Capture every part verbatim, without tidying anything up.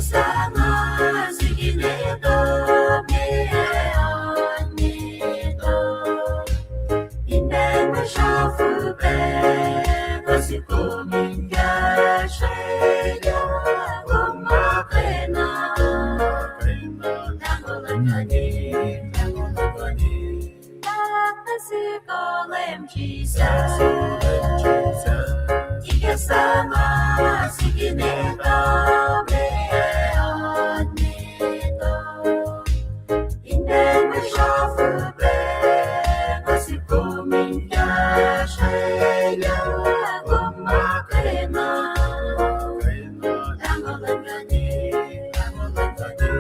Sanga sikine to me an nito. In pacl ma sruhfu pac, ma sik kom in kahsrwelah, kom ma kena. Tangolan kani, tangolan kani. Sik Leum Jisus. Ika sama sikine tame anito. Inde ma sruhfu pac, ma sik kom in kahsrwelah, kom ma kena. Tangolan kani, tangolan kani.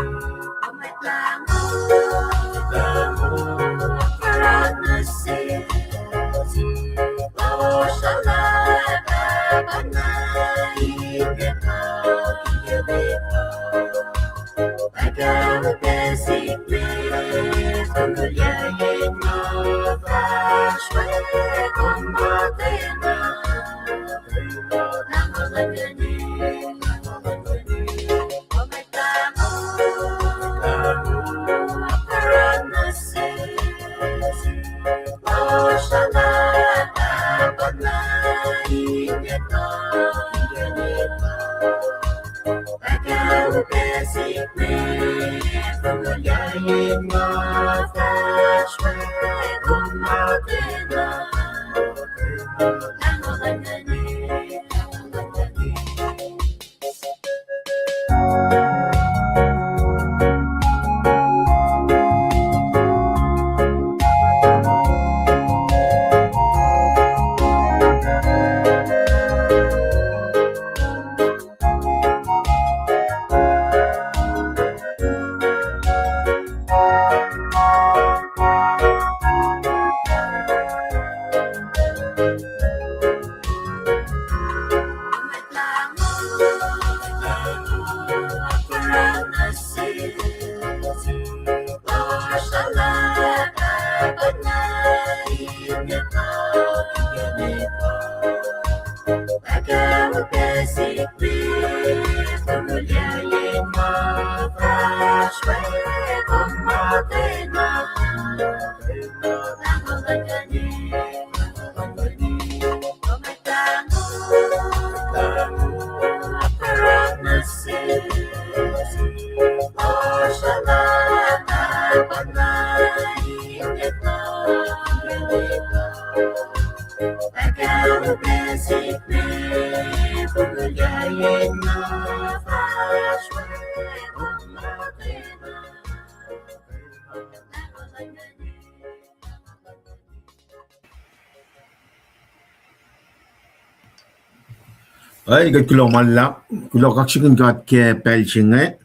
Ai, kuht kuloh ma luhlahp, kuloh kaksakihn God ke pacl se inge.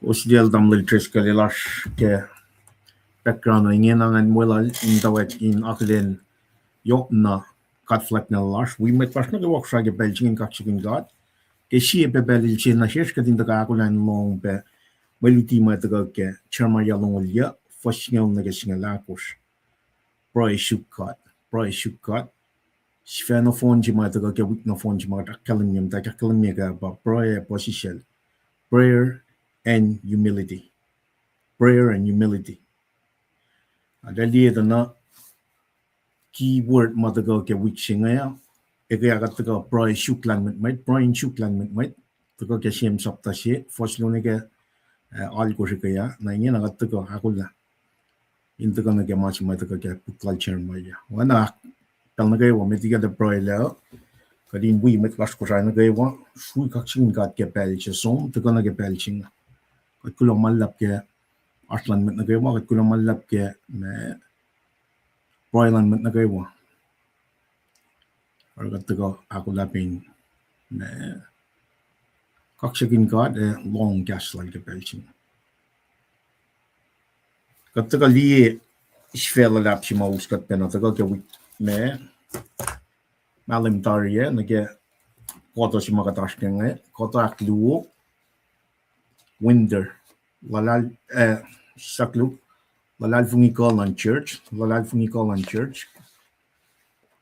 Kowos liye tamuhlwel Driscoll el oasr ke background uh ingena, ngan weluhl in tuh in akihlen yohk na God fuhlwactlacna lasr. Wi mwet lasr nuh kwewa, kosra ke pacl se inge in kaksakihn God. Ke sie pac pacl el se nuh sesr, kuht in tuhkuh ahkolah in lohng pac mwe luti ma tuhkuh ke Jeremiah longoul yuc, fuhs singucul nuh ke singucul ahkosr. Pruhe suk God, pruhe suk God. Sifacna nohfohn se ma tuhkuh ke wik nohfohn se ma kuht ahkkahlwemye, muhta ahkkahlwemye ke pa pruhe ac puhsisacl. Prayer and humility. Prayer and humility. Ac liye tuh na keyword ma tuhkuh ke wik se inge, eke kuht tuhkuh pruhe suk lahlmwetmwet, pruhe in suk lahlmwetmwet, tuhkuh ke James sapta se, fuhs luo nuh ke, eh, alkosr eke ah, na ingena kuht tuhkuh ahkolah in tuhkuh nuh ke ma se ma tuhkuh ke puk lal Jeremiah. Oacna pacl nuh kwewa, met liki kuht pruhe lah, kuht in wi mwet lasr Kosrae nuh kwewa, srui kaksakihn God ke pacl se som, tuhkuh nuh ke pacl se inge. Kuht kuloh ma luhlahp ke oasr luhn mwet nuh kwewa, kuht kuloh ma luhlahp ke ma pruhe luhn mwet nuh kwewa. Oruh kuht tuhkuh ahkolah pac in ma kaksakihn God ac lohng kahs lal ke pacl se inge. Kuht tuhkuh liye sifac luhlahp se ma us kuht pacna tuhkuh ke wik ma mahlwem tari ah, nuh ke kuhtuh se ma kuht oasr ke inge, kuhtuh ahkluo, winter, luhlahl, eh, sakluk, luhlahlfongi kuh luhn church, luhlahlfongi kuh luhn church.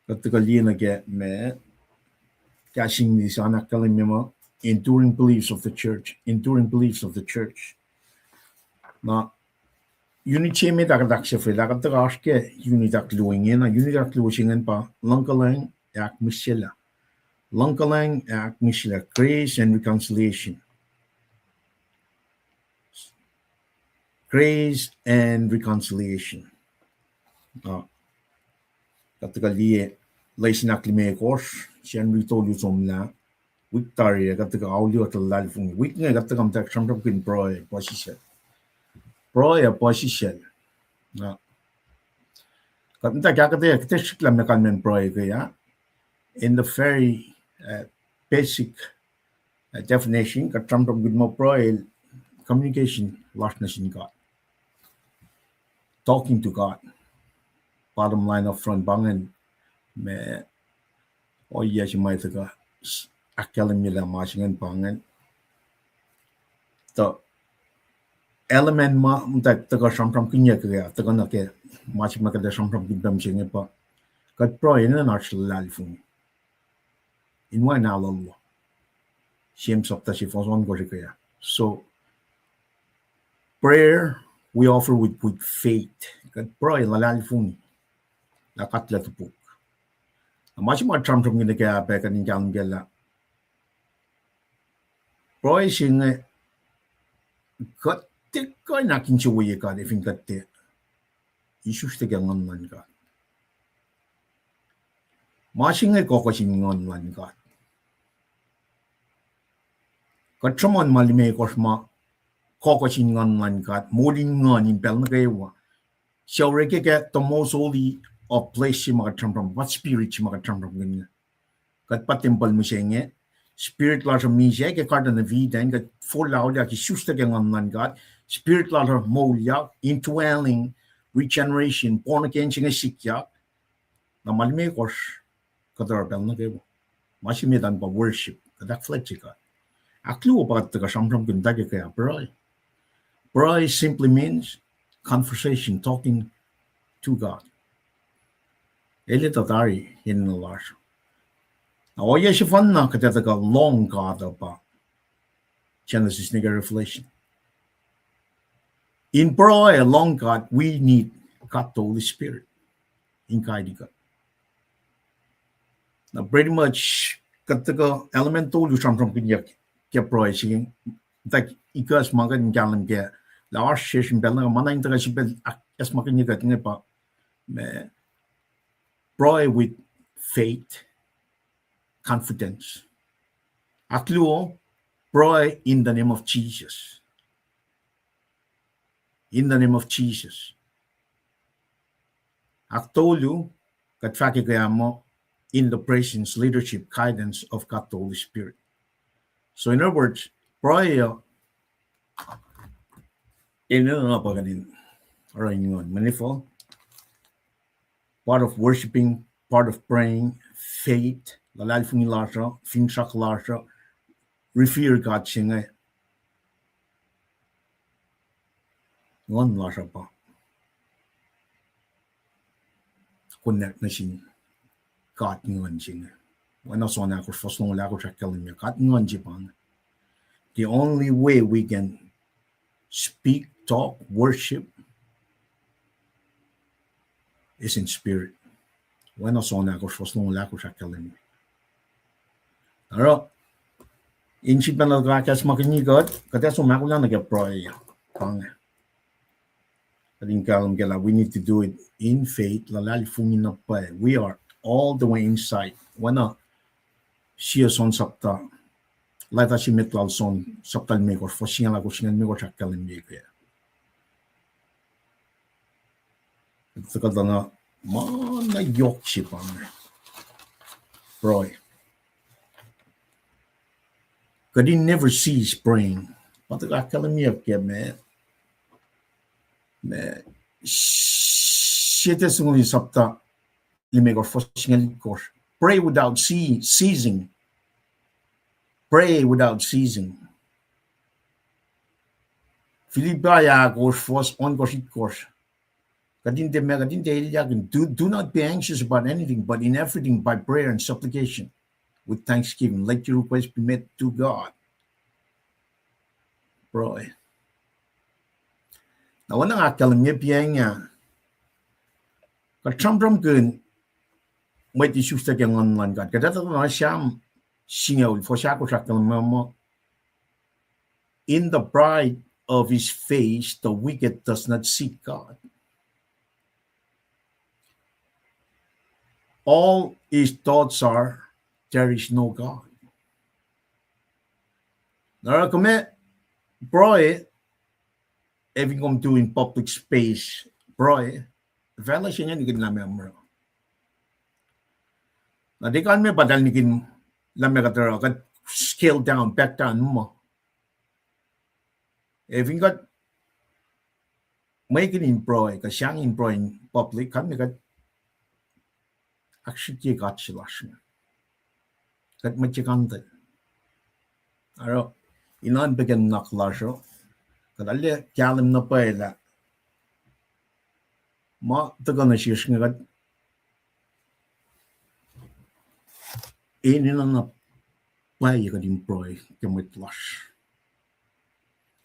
Kuht tuhkuh liye nuh ke ma kahs English an ahkkahlwemye muh enduring beliefs of the church, enduring beliefs of the church. Na, unit se met ah kuht ahksahfyelah, kuht tuhkuh oasr ke unit ahkluo ingena, unit ahkluo se ingacn pa luhngkuhlwacng ac ahkmihsyelah. Luhngkuhlwacng ac ahkmihsyelah, grace and reconciliation. Grace and reconciliation. Ah, kuht tuhkuh liye lesin ahklimekohsr, Sacnri tolu somlah, wik tari ah, kuht tuhkuh auliyak luhlahlfongi. Wik inge kuht tuhkuh muhta sramsramkihn pruhe puhsisacl. Pruhe puhsisacl. Na, kuht muhta ahkuhtweyac, kuht srihklac ma kalmacn pruhe ke ah. In the very, uh, basic, uh, definition, kuht sramsramkihn muh pruhe communication lasr nuh sin God. Talking to God. Bottom line up front, pa ingacn ma ohiyac se ma tuhkuh ahkkahlwemyelah ma se ingacn pa ingacn. Tuh element ma muhta tuhkuh sramsramkihnyuck ah, tuhkuh nuh ke ma se ma kuht sramsramkihn pac mihsenge pa, kuht pruhe enenuh in oasr luhlahlfongi in wacngihn alu. James sapta se fuhs ohnkohsr ke ah. So, prayer we offer with, with faith. Kuht pruhe luhlahlfongi lah God El topuk. Na ma se ma sramsramkihn ke ah pac kuht in kahlwem kac lah pruhe se inge kuht tiac kuh in ahkinsewowoye God, efin kuht tiac isuslac ke Nguhn luhn God. Ma se inge kohkoh sin Nguhn luhn God. Kuht sruhmuhn ma limekohsr ma kohkoh sin Nguhn luhn God, moul in nguhn in pacl nuh kwewa. Suc orek ke the most holy of place se ma kuht sramsram, pa spirit se ma kuht sramsramkihn inge. Kuht pa tempuhl mihsenge, spirit lasr uh misac ke Garden of Eden, kuht forlah auliyak isuslac ke Nguhn luhn God, spirit lasr uh moulyak, indwelling, regeneration, born again se inge sikyak. Na ma limekohsr, kuht oruh pacl nuh kwewa. Ma se met an pa worship, kuht ahkfuhlwactye God. Ahkluo pa kuht tuhkuh sramsramkihn tuh ke ah, pruhe. Pruhe simply means conversation, talking to God. El etuh tari enenuh lasr. Na ohiyac sefanna kuht ac tuhkuh lohng God uh pa Genesis nuh ke Revelation. In pruhe lohng God, we need God the Holy Spirit in guiding God. Na pretty much kuht tuhkuh element tolu sramsramkihnyuck ke pruhe se, tuh ikacs ma kuht in kahlwem kac lah oasr sesr in pacl nuh kwewa ma na in tuhkuh srihpac ahkacsmakihnye kuht inge pa, ma, pruhe with faith, confidence. Ahkluo, pruhe in the name of Jesus. In the name of Jesus. Ahktolu, kuht fahk ke ah muh in the presence, leadership, guidance of God the Holy Spirit. So in other words, pruhe uh enenuh pa kuht in oruh in nguhn, meaningful, part of worshiping, part of praying, faith, luhlahlfongi lasr uh, finsrak lasr uh, revere God se inge. Nguhn lasr uh pa connect nuh sin God Nguhn se inge. Oacna John ahkosr fuhs longoul ahkosr ahkkahlwemye, God Nguhn se pa inge. The only way we can speak, talk, worship is in spirit. Oacna John ahkosr fuhs longoul ahkosr ahkkahlwemye. Oruh, in srihpac na kuh ahkacsmakihnye kuht, kuht ac som ahkolah nuh ke pruhe uh. Pa inge. Kuht in kahlwem kac lah we need to do it in faith, luhlahlfongi na pwacye. We are all the way inside. Oacna sie John sapta, leta se met lal John sapta limekohsr, fuhs singucul ahkosr, singucul limekohsr ahkkahlwemye ke tuhkuh tuh na ma na yohk se pa inge. Pruhe. Kuht in never cease praying. Pa tuhkuh ahkkahlwemyeyuck ke ma, ma, sie Thessalonians sapta limekohsr, fuhs singucul itkohsr. Pray without cea-, ceasing. Pray without ceasing. Philippians ahkosr fuhs ohnkohsr itkohsr. Kuht in tiac ma, kuht in tiac elyahkihn, do, do not be anxious about anything, but in everything by prayer and supplication. with thanksgiving. Let your request be made to God. Pruhe. Na oacna nga ahkkahlwemye piacng ah, kuht sramsramkihn mwet isuslac ke nguhn luhn God. Kuht etuh na Sam singucul, fuhs ahkosr ahkkahlwemye muh, In the pride of his face, the wicked does not seek God. All his thoughts are, There is no God. Na oruh kom ac pruhe, ac fin kom tu in public space, pruhe, facluh se inge nihkihn lah meac oruh. Na tiac kalmac pa eltahl nihkihn lah meac kuht oruh, kuht scale down, back down muh. Ac fin kuht mwekihn in pruhe, kuh sahngweng in pruhe in public, kalmac kuht ahksrihkye God se lasr inge. Kuht mwet se kantahl. Oruh, inen pac ke nuhnak lasr uh, kuht arlac kahlwem na pwacye lah ma tuhkuh nuh sesr inge kuht enenuh na pwacye kuht in pruhe ke mwet lasr.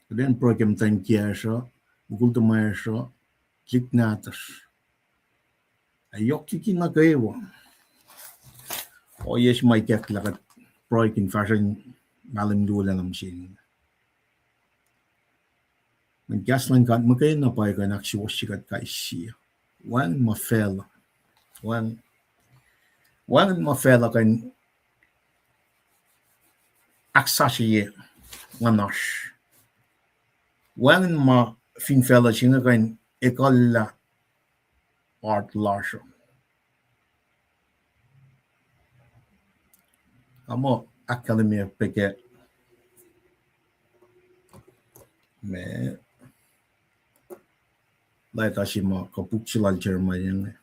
Kuht in pruhe ke muhtwacn kiyacsr uh, mukul tuhmwacsr uh, tuhlihk nahtuhsr. Ac yohk liki nuh kwewa, ohiyac se ma ikacklah kuht pruhekihn fahsrwelihk mahlwem luo luhn mihsenge. Mweyen kahs luhn God muhkwena pa kuh in ahksuwohsye kuht kais sie. Wacngihn ma facluh. Wacngihn, wacngihn ma facluh kuh in ahksasucye nguhnasr. Wacngihn ma fin facluh se inge kuh in ekuhllah heart lasr uh. Nga muh ahkkahlwemye pac ke ma leta se ma kuh puk se lal Jeremiah inge.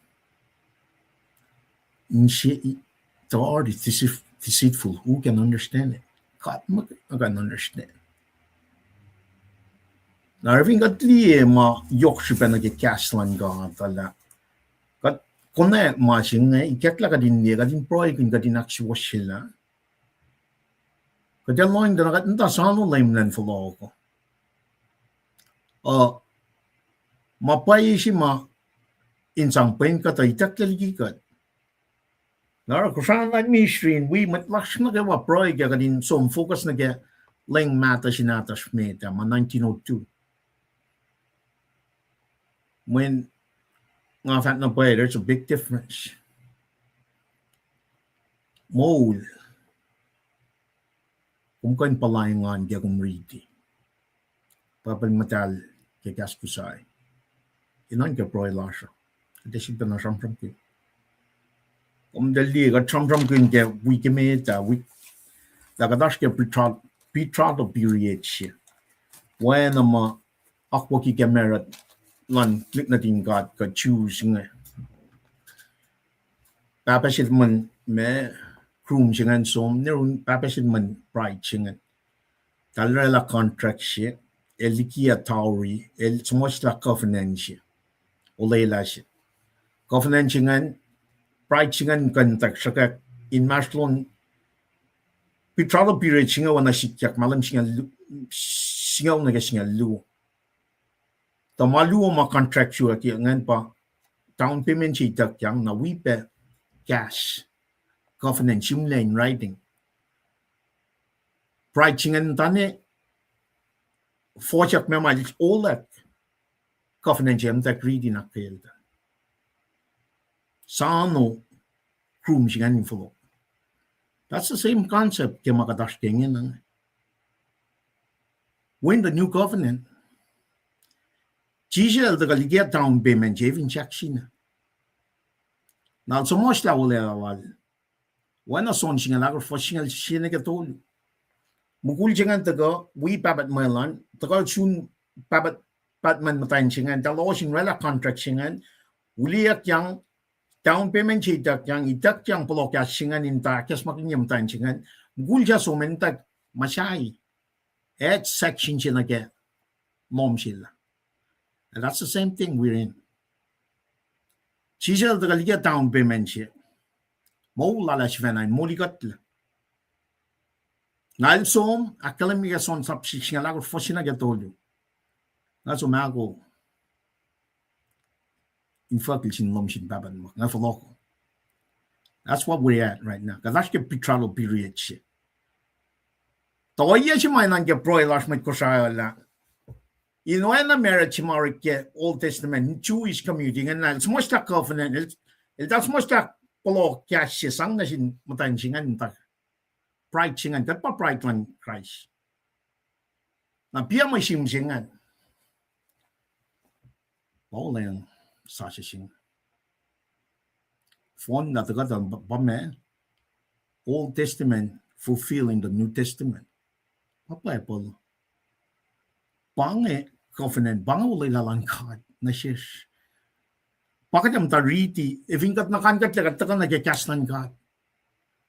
Inse-, the heart is deceit-, deceitful. Who can understand it? God muh kuh in understand. Na oruh fin kuht liye ma yohk srihpac nuh ke kahs luhn God uh lah kuht konwacack ma se inge, ikacklah kuht in liye, kuht in pruhekihn, kuht in ahksuwohsyelah, kuht ac lohng tuh na kuht muhta soano Leum luhn fohlohk uh. Uh, ma pwacye se ma in sang pwen kuht uh itucklac liki kuht. Na oruh Kosrae luhn Israel wi mwet lasr nuh kwewa pruhe ke kuht in som focus nuh ke leng mahtuh se nahtuhsr met ah ma nineteen oh two. Mweyen nga fahk na pwacye, there's a big difference. Moul, kom kuh in puhla engan ke kom riti Pahpah muhtahl ke kahs Kosrae. Engan ke pruhe lasr uh. Kuht ac sifilpacna sramsramkihn. Kom tuh liye kuht sramsramkihn ke wik emet ah, wik, lah kuht oasr ke betroth-, betrothal period se. Oacna ma akwucki ke married luhn tuhlihk nuhtin God kuh Jews inge. Pahpah se luhman ma groom se ingacn som, ne run pahpah se luhman bride se ingacn. Eltahl orwaclah contract se, el likiyac dowry, el suhmuhslah covenant se. Olwelah se. Covenant se ingacn, bride se ingacn kuh in tuh sruhkwack inmahsrlon betrothal period se inge oacna sikyak mahlwem singucul lu-, singucul nuh ke singucul luo. Tuh ma luo ma contract se ingacn pa down payment se ituckyang, na wi pac kahs, covenant, sihmlac in writing. Bride se ingacn tuh ne fohsack ma ma el ohlack, covenant se muhtwacwacack riti na ke eltahl. Soano groom se ingacn in fohlohk. That's the same concept ke ma kuht oasr ke ingena. We're in the new covenant. Jisus el tuhkuh likiyac down payment se fin sahk sina. Na el suhmuhslah olwelah lal. Oacna John singucul ahkosr, fuhs singucul sie nuh ke tolu. Mukul se ingacn tuhkuh wi pahpah mwet lal, tuhkuh sun pahpah, pahpah muhtwacn se ingacn, eltahl ohsun orwaclah contract se ingacn, uliyuckyang, down payment se ituckyang, ituckyang pohloh kahs se ingacn in tuh ahkacsmakihnye muhtwacn se ingacn, mukul se som in tuh muhsahi, add section se nuh ke lohm sel. And that's the same thing we're in. Jisus el tuhkuh likiyac down payment se. Moul lal ah sifacna in molikuhtlac. Na el som, ahkkahlwemye ke John sapta singucul ahkosr fuhs se nuh ke tolu. Na som ahko, infuckihl sin lohm sin Pahpah tuhmuhk, nga fohlohko. That's what we're at right now. Kuht oasr ke betrothal period se. Tuh ohiyac se ma in oan ke pruhe lasr mwet Kosrae uh lah in oacna marriage se ma orek ke Old Testament, Jewish community ingacn, na el suhmuhslah covenant, el, eltahl suhmuhslah pohloh kahs se sang nuh sin muhtwacn se ingacn, tuh bride se ingacn, kuht pa bride luhn Kraist. Na piac mwe sihm se ingacn? Paul el sasuc se inge. Fohn na tuhkuh tuh pa ma Old Testament fulfill in the New Testament. Pa Bible. Pa inge covenant, pa inge olwelah luhn God nuh sesr. Pa kuht ac muhta riti, efin kuht nuh kain kuhtlac kuht tuhkuh nuh ke kahs luhn God.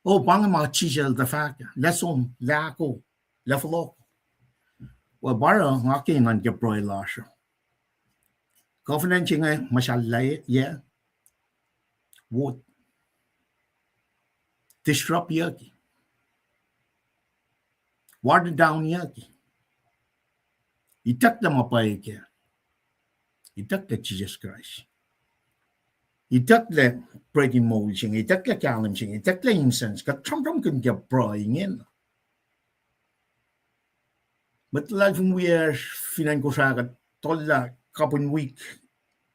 O, pa inge ma Jisus el tuh fahk, lah som, lah ahko, lah fohlohk. Well, pa oruh nga ke in oan ke pruhe lasr uh, covenant se inge muhsahllah, yac, wot, disruptyucki, water downyucki. Itucklac ma pwacye kac. Itucklac Jisus Kraist. Itucklac bread in moul se inge, itucklac kahlwem se inge, itucklac incense. Kuht sramsramkihn ke pruhe ingena. Mwet luhlahlfongi wiyacsr fin acn Kosrae kuht tollah kapihn wik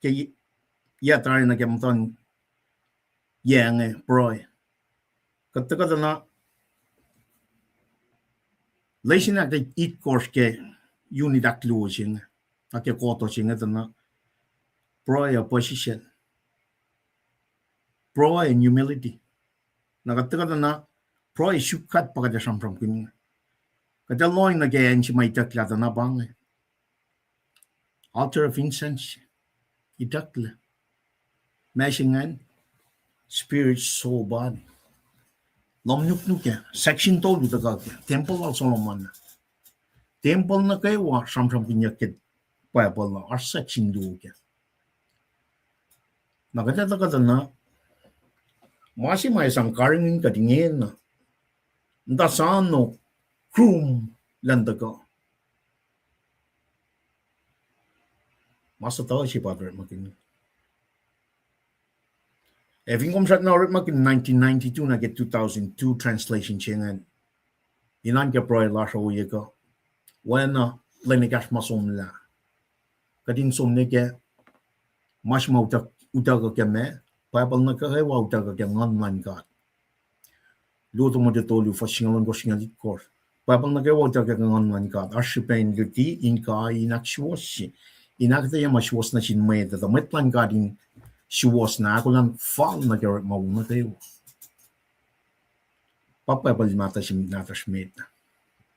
ke yac tari nuh ke muhtuhn yac inge pruhe. Kuht tuhkuh tuh na lesin ahk itkohsr ke unit ahkluo se inge, na ke kohto se inge tuh na pruhe uh puhsisacl. Pruhe in humility. Na kuht tuhkuh tuh na pruhe suk God pa kuht ac sramsramkihn. Kuht ac lohng nuh ke acn se ma itucklac tuh na pa inge altar of incense. Itucklac. Ma se ingacn, spirit, soul, body. Lohm nuknuk ah, section tolu tuhkuh ke tempuhl lal Solomon. Tempuhl nuh kwewa sramsramkihnyuck ke Bible uh, oasr section luo kac. Na kuht ac tuhkuh tuh na ma se ma ac sang karihngihn kuht ingena, muhta sano, groom luhn tuhkuh. Ma suhtuhuh se pa orekmakihn. Ac fin kom srackna orekmakihn nineteen ninety-two nuh ke two thousand two translation se ingacn, in oan ke pruhe lasr uh ohiyac kuh, oacna lwen ekahsr ma somlah. Kuht in som nuh ke ma se ma utuck, utuckuh ke ma, Bible nuh kwewa utuckuh ke Nguhn luhn God. Luo Timothy tolu fuhs singucul ohnkohsr, singucul itkohsr. Bible nuh kwewa utuckuh ke Nguhn luhn God. Oasr srihpac in luti, in kai, in ahksuwohsye, in ahkuhtweyac ma suwohs nuh sin mwet uh, tuh mwet luhn God in suwohs na ahkolah in fal nuh ke orekma wo nuh kwewa. Pa Bible mahtuh se nahtuhsr met,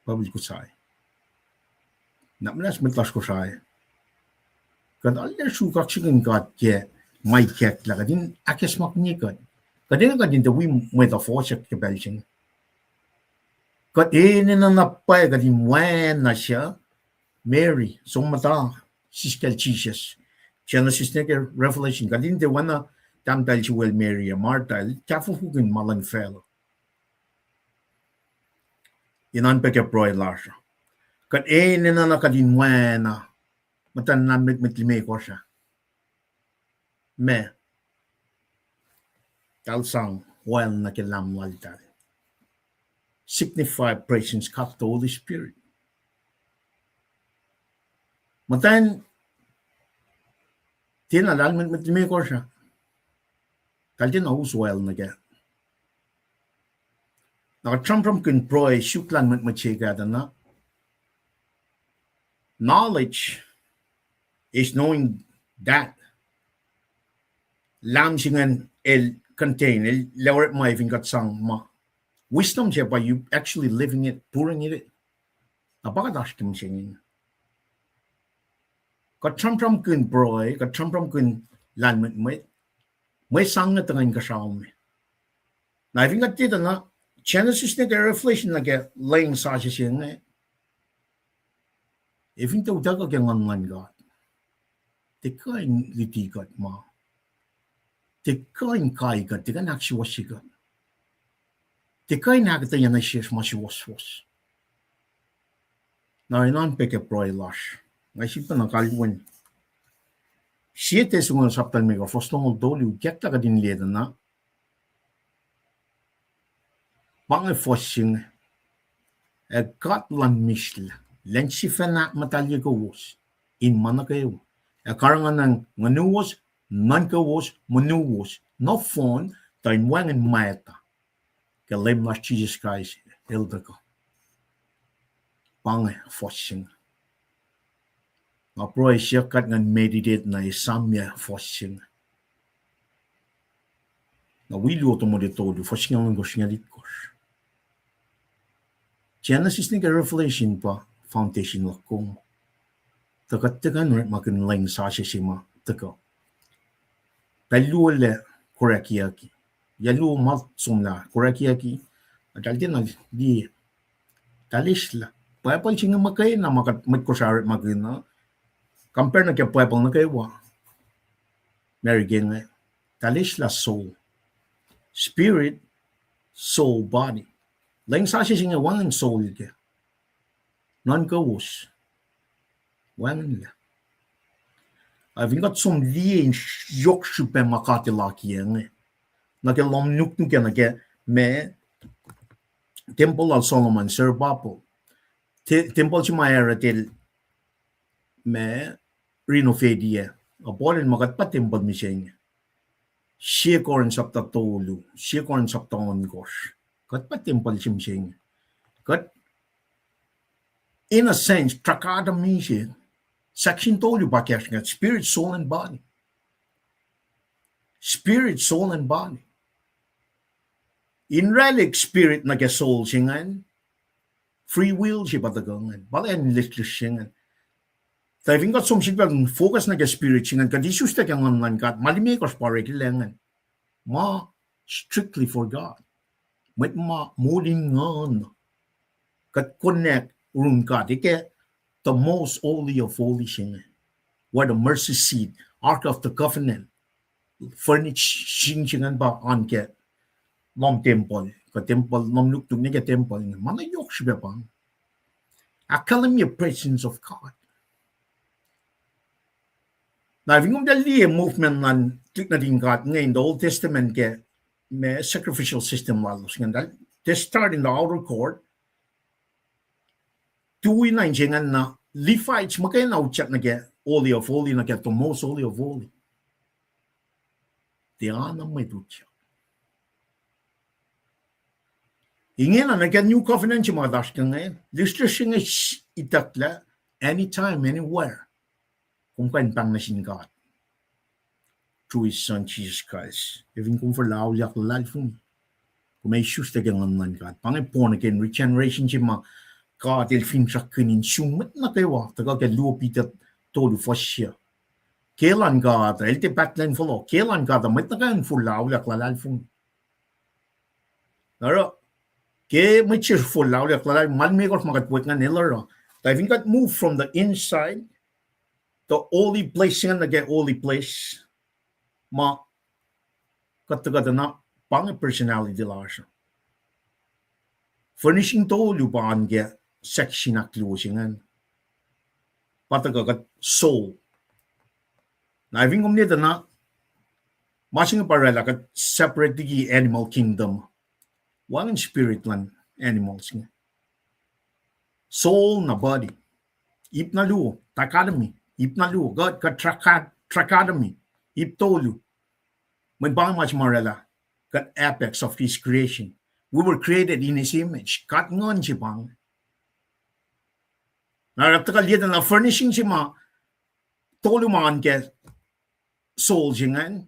Bible Kosrae. Na muhnahs mwet lasr Kosrae, kuht arlac sruhk kaksakihn God ke ma ikacklah, kuht in ahkacsmakihnye kuht. Kuht enenuh kuht in tuh wi mwet uh fohsack ke pacl se inge. Kuht enenuh na pwacye kuht in wacna suc Mary, som muhta, siskacl Jisus. Genesis nuh ke Revelation, kuht in tiac oacna tahmtahel Jewel, Mary ac Martha, el tahfofokihn ma luhn facluh. In oan pac ke pruhe lasr uh, kuht enenuh na kuht in wacna muhtwacn lahlmwetmwet limekohsr ah, ma eltahl sang oil nuh ke lahm laltahl, signify presence God the Holy Spirit. Muhtwacn tiacna lahlmwetmwet limekohsr ah, eltahl tiacna us oil nuh kac. Na kuht sramsramkihn pruhe suk lahlmwetmwet se kac tuh na, knowledge is knowing that lahm se ingacn el contain, el orekma fin kuht sang ma. Wisdom se pa you actually living it, pouring it. Na pa kuht oasr ke mihsenge. Kuht sramsramkihn pruhe, kuht sramsramkihn lahlmwetmwet, mwe sang inge tuhkuh inkuhsrao me. Na fin kuht tiac tuh na Genesis nuh ke Revelation nuh ke lwen sasuc se inge, ac fin tiac utuckuh ke Nguhn luhn God, tiac kuh in luti kuht ma, tiac kuh in kai kuht, tiac kuh in ahksuwohsye kuht, tiac kuh in ahkuhtweyac nuh sesr ma suwohswohs. Na orenan pac ke pruhe lasr. Nga sifilpac na kalweni. Sie Tessalonians sapta limekohsr, fuhs longoul tolu, ikacklah kuht in liye tuh na pa inge fuhs se inge. Ac God luhn mihslac, lwen sifacna ahkmuhtahlye kowos in ma nuh kwewa, ac karihngihn nguhnuwos, nuhnkowos, monuwos nohfohn, tuh in wacngihn mwacta ke Leum lasr Jisus Kraist el tuhkuh. Pa inge fuhs se inge. Nga pruhe siyuck kuht ngan meditate na esamyac fuhs se inge. Na wi luo Timothy tolu, fuhs singucul ohnkohsr, singucul itkohsr. Genesis nuh ke Revelation pa foundation luhk kom. Tuh kuht tuhkuh in orekmakihn lwen sasuc se ma tuhkuh. Pacl luo lac korackyucki. Yac luo ma somlah korackyucki. Eltahl tiacna liye. Eltahl eslah Bible se inge muhkwena ma kuht mwet Kosrae orekmakihn uh, compare nuh ke Bible nuh kwewa America inge. Eltahl eslah soul, spirit, soul, body. Lwen sasuc se inge wacngihn soul kac. Nuhnkowos, wacngihnlac. Ac fin kuht som liye in yohk srihpac ma God El akiyac inge, nuh ke lohm nuknuk ac nuh ke ma tempuhl lal Solomon, Zerubbabel, te-, tempuhl se ma Herod el ma renovate-i, abolel ma kuht pa tempuhl mihsenge. Sie Corinth sapta tolu, sie Corinth sapta ohnkohsr. Kuht pa tempuhl se mihsenge. Kuht, in a sense, trichotomy se, section tolu pa kahsruh inge, spirit, soul, and body. Spirit, soul, and body. In oraclah spirit nuh ke soul se ingacn, free will se pa tuhkuh ingacn, pa lah in lihsrlihsr se ingacn. Tuh fin kuht som sifilpac focus nuh ke spirit se ingacn, kuht isuslac ke nguhn luhn God, ma limekohsr pa orek lal ingacn, ma strictly for God. Mwet ma moul in nguhn, kuht connect yurin God, eke the most holy of holy se inge, where the mercy seat, Ark of the Covenant, furnishing se ingacn pa oan ke lohm tempuhl, kuh tempuhl, lohm nuknuk nuh ke tempuhl inge. Ma na yohk srihpac pa inge. Ahkkahlwemye presence of God. Na fin kom tiac liye movement luhn tuhlihk nuhtin God inge in the Old Testament ke ma sacrificial system lalos ingacn, they start in the outer court, tui na inse ingacn na Levites muhkwena utyak nuh ke Holy of Holy, nuh ke the most Holy of Holy. Tiacna mwet utyak. Ingena nuh ke New Covenant se ma kuht oasr ke inge, lihsrlihsr se inge itucklac anytime, anywhere. Kom kuh in pahng nuh sin God through His Son, Jesus Christ. Ac fin kom forlah auliyak luhlahlfongi, kom ac isuslac ke nguhn luhn God. Pa inge born again, regeneration se ma God El finsrakkihn in sum mwet nuh kwewa, tuhkuh ke luo Peter tolu fuhs se. Ke luhn God, El tiac pahtlac in fohlohk. Ke luhn God uh mwet nuh kwewa in forlah auliyak luhlahlfongi. Oruh, ke mwet se forlah auliyak luhlahlfongi, ma limekohsr ma kuht pwek ingacn el oruh. Tuh fin kuht move from the inside, the holy place se ingacn nuh ke holy place, ma kuht tuhkuh tuh na pa inge personality lasr uh. Furnishing tolu pa oan ke section ahkluo se ingacn. Pa tuhkuh kuht soul. Na fin kom liye tuh na, ma se inge pa oraclah kuht separate liki animal kingdom. Wacngihn spirit luhn animals inge. Soul na body. Ip na luo, dichotomy. Ip na luo, God, God, trichot-, trichotomy. Ip tolu. Mweyen pa inge ma se ma oraclah kuht apex of His creation. We were created in His image. God nguhn se pa inge. Na oruh tuhkuh liye tuh na furnishing se ma tolu ma oan ke soul se ingacn,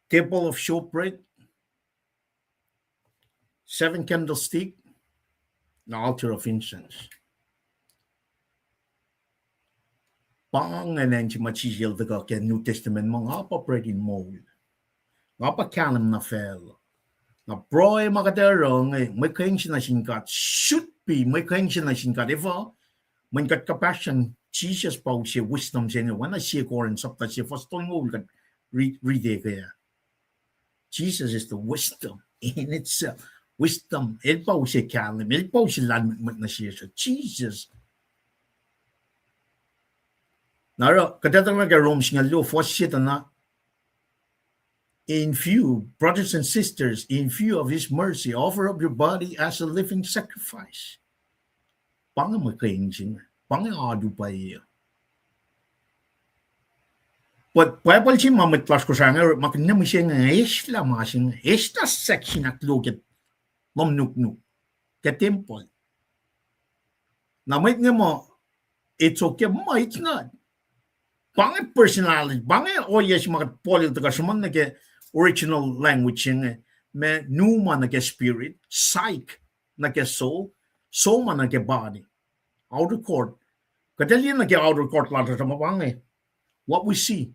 table of showbread, seven candlestick, na altar of incense. Pa ingacn se ma Jisus El tuhkuh ke New Testament ma, nga pa bread in moul. Nga pa kahlwem na facluh. Na pruhe ma kuht oruh inge, mwe kuhing se nuh sin God, should be mwe kuhing se nuh sin God. Efuh? Mweyen kuht kuhpahsryang Jisus pa use wisdom se inge, oacna sie Corinth sapta sie fuhs tolngoul kuht ri-, riti ke ah. Jesus is the wisdom in itself. Wisdom, el pa use kahlwem, el pa use lahlmwetmwet nuh sesr, Jesus. Na oruh, kuht etuh na ke Rom singucul luo, fuhs se tuh na, in view, brothers and sisters, in view of his mercy, offer up your body as a living sacrifice. Pa inge mwe ke insin, pa inge alu pwacye. But Bible se ma mwet lasr Kosrae inge, ma kuht ne mihsenge, eslah ma se inge, eslah section ahkluo ke lohm nuknuk, ke tempuhl. Na mwet inge muh, it's okay, ma it's not. Pa inge personality, pa inge ohiyac se ma kuht Paul el tuhkuh sruhmuhn nuh ke original language se inge, ma pneuma nuh ke spirit, psyche nuh ke soul, soma nuh ke body. Outer court. Kuht ac liye nuh ke outer court lasr uh ma pa inge. What we see,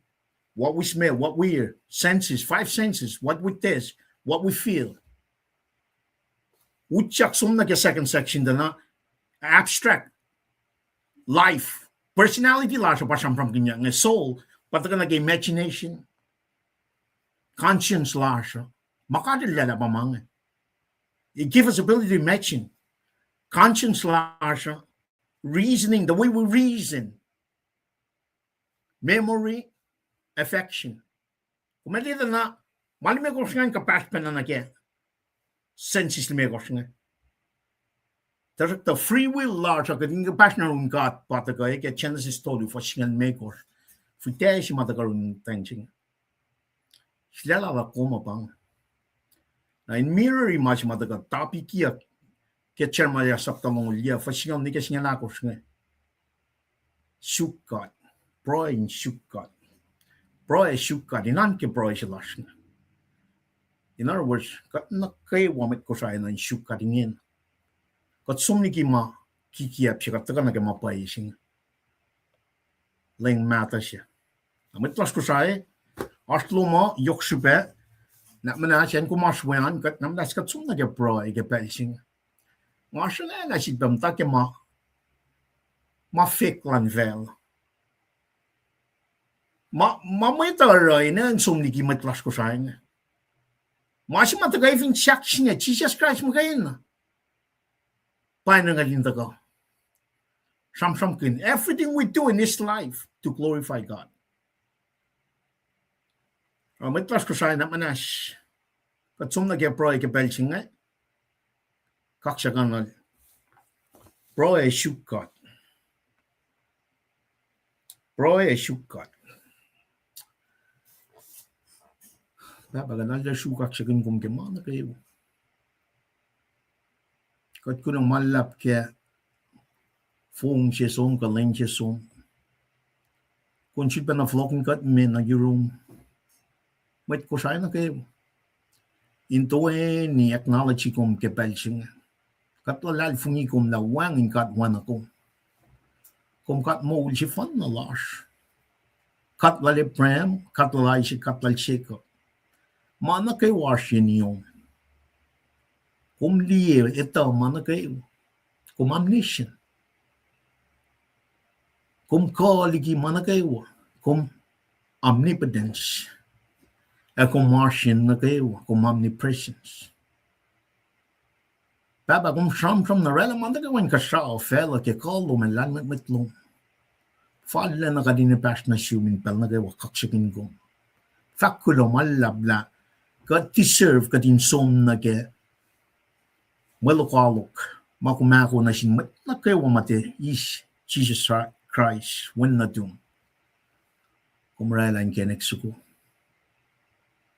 what we smell, what we hear, senses, five senses, what we taste, what we feel. Utyak som nuh ke second section tuh na abstract life. Personality lasr uh pa sramsramkihnyuck inge, soul, pa tuhkuh nuh ke imagination, conscience lasr uh. Ma kuht lwelah pa ma inge. It gives us ability to imagine. Conscience lasr uh, reasoning, the way we reason. Memory, affection. Kom ac liye tuh na, ma limekohsr ingacn kuhpahsr pacna nuh ke senses limekohsr inge. Tuhsruhktuh free will lasr uh kuht in kuhpahsr nuh yurin God pa tuhkuh ke Genesis tolu fuhs singucul limekohsr. Fihtac se ma tuhkuh yurin ten se inge. Sulaclah lah kom uh pa inge. Na in mirror-i ma se ma tuhkuh topic-iyuck ke Jeremiah sapta longoul yac, fuhs singucul nwe ke singucul ahkosr inge. Suk God. Pruhe in suk God. Pruhe suk God. In oan ke pruhe se lasr inge. In other words, kuht nuh kwewa mwet Kosrae na in suk God ingena. Kuht som liki ma kikiacp se kuht tuhkuh nuh ke ma pwacye se inge. Lwen mahtuh se. Na mwet lasr Kosrae, oasr lom uh yohk srihpac, na muhnahs acn kom oasr we an, kuht na muhnahs kuht som nuh ke pruhe ke pacl se inge. Nga sruhnga na sifilpac muhta ke ma, ma fake luhn facluh. Ma, ma mwet uh oruh in som liki mwet lasr Kosrae inge. Ma se ma tuhkuh fin sahk se inge, Jisus Kraist muhkwena. Pa inge nga in tuhkuh sramsramkihn. Everything we do in this life to glorify God. Ac mwet lasr Kosrae na muhnahs, kuht som nuh ke pruhe ke pacl se inge. Kaksakihn, pruhe suk God. Pruhe suk God. Pahpah, kuht arlac suk kaksakihn kom ke ma nuh kwewa. Kuht kuloh ma luhlahp ke fong se som, kuh lwen se som. Kom sifilpacna fohlohkihn kuht me nuh yurum, mwet Kosrae nuh kwewa, in toeni acknowledge kom ke pacl se inge. Kuht luhlahlfongi kom lah wacngihn God oacna kom. Kom God moul sefanna lasr. God lal Abraham, God lal Isaac, God lal Jacob. Ma nuh kwewa oasr yen iom. Kom liye, etuh ma nuh kwewa. Kom omniscient. Kom kuh liki ma nuh kwewa. Kom omnipotence. Ac kom oasr yen nuh kwewa. Kom omnipresence. Pahpah, kom sramsram na oraclah ma nuh kwewa in kuhsrao facluh ke kuh lom ac lahlmwetmwet lom. Fal lacna kuht in pahsr nuh sum in pacl nuh kwewa kaksakihn kom. Fahk kuloh ma luhlahp lah kuht deserve kuht in som nuh ke mwe lokoalok ma kom ahko nuh sin mwet nuh kwewa ma tiac eis Jisus Kraist wen nuhtum. Kom oraclah inkacnek soko.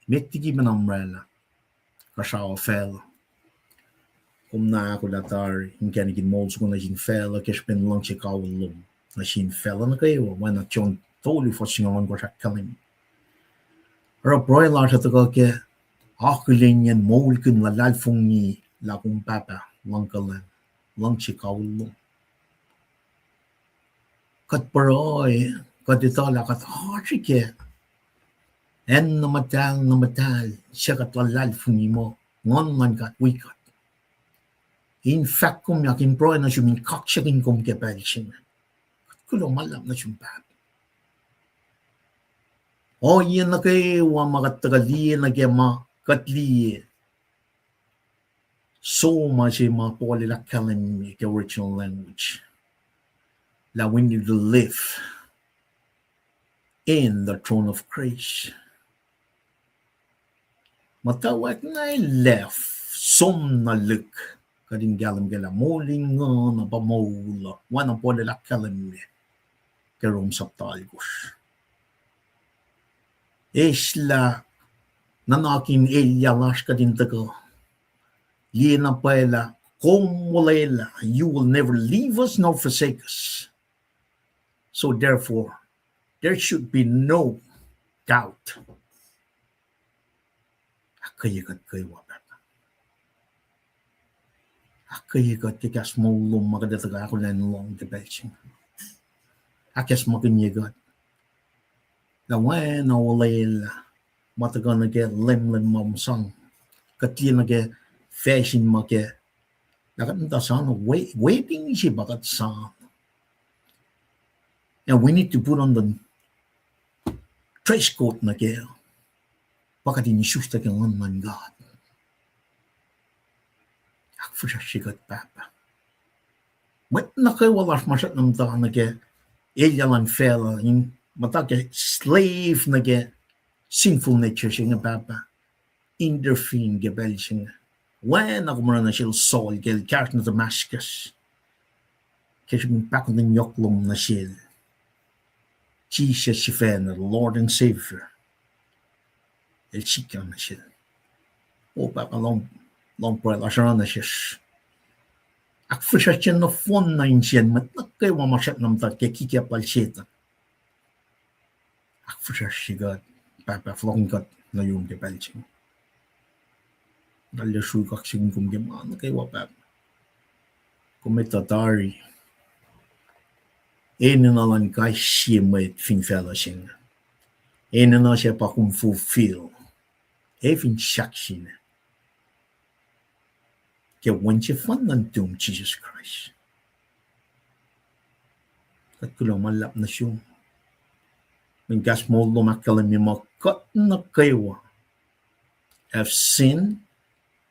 Met liki ma na oraclah, kuhsrao facluh. Kom na ahkolah tari inkacnek in moul soko nuh sin facluh ke srihpen luhngse kawihl lom nuh sin facluh nuh kwewa, oacna John tolu fuhs singucul ohnkohsr ahkkahlwemye. Oruh pruhe lasr uh tuhkuh ke akihlenyacn moulkihn luhlahlfongi lah kom Pahpah luhngkuhlwacng, luhngse kawihl lom. Kuht pruhe, kuht etuh lah kuht oasr ke acn na muhtahl, na muhtahl, suc kuht luhlahlfongi muh Nguhn luhn God wi kuht. In fahk komyak, in pruhe nuh sum, in kaksakihn kom ke pacl se inge. Kuht kuloh ma luhlahp nuh sum, Pahpah. Ohiyac nuh kwewa ma kuht tuhkuh liye nuh ke ma kuht liye, Som ma se ma Paul el ahkkahlwemye ke original language lah we need to live in the throne of grace. Muhtwacwacack na lef, som na lihk, kuht in kahlwem kac lah moul in nguhn uh pa moul uh, oacna Paul el ahkkahlwemye ke Rom sapta alkosr. Eslah nuhnak in elyah lasr kuht in tuhkuh liye na pwacye lah kom olwelah, you will never leave us nor forsake us. So therefore, there should be no doubt. Ahkkweye kuht kwewa, Pahpah. Ahkkweye kuht ke kahs moul lom ma kuht ac tuhkuh ahkolah in lohng ke pacl se inge. Ahkacsmakihnye kuht lah oacna olwelah ma tuhkuh nuh ke lemlem ma kom sang, kuht liye nuh ke facsin ma ke lah kuht muhta sang, waiting se pa kuht sang. And we need to put on the dress code nuh ke, pa kuht in isuslac ke nguhn luhn God. Ahkfihsracsrye kuht, Pahpah. Mwet nuh kwewa lasr ma srackna muhta nuh ke elyah luhn facluh, in muhta ke slave nuh ke sinful nature se inge, Pahpah, intervene ke pacl se inge. Oacna kom oruh nuh sel Saul ke el kahsruh nuh Damascus, ke srihpen pahkotwen yohk lom nuh sel Jisus sifacna, Lord and Savior, el sikyak nuh sel. O Pahpah, lohng, lohng pruhe lasr oruh nuh sesr. Ahkfihsracsrye nohfohn na insiyacn mwet nuh kwewa ma srackna muhta ke kikiacp lal Setuhn. Ahkfihsracsrye kuht, Pahpah, fohlohkihn kuht nuh yurum ke pacl se inge. Arlac sruhk kaksakihn kom ke ma nuh kwewa, Pahpah. Kom etuh tari enenuh luhn kais sie mwet fin facluh se inge. Enenuh se pa kom fulfill, ac fin sahk sine ke Wen sefanna nuhtum, Jisus Kraist. Kuht kuloh ma luhlahp nuh sum. Mweyen kahs moul lom ahkkahlwemye muh kuht nuh kwewa have sinned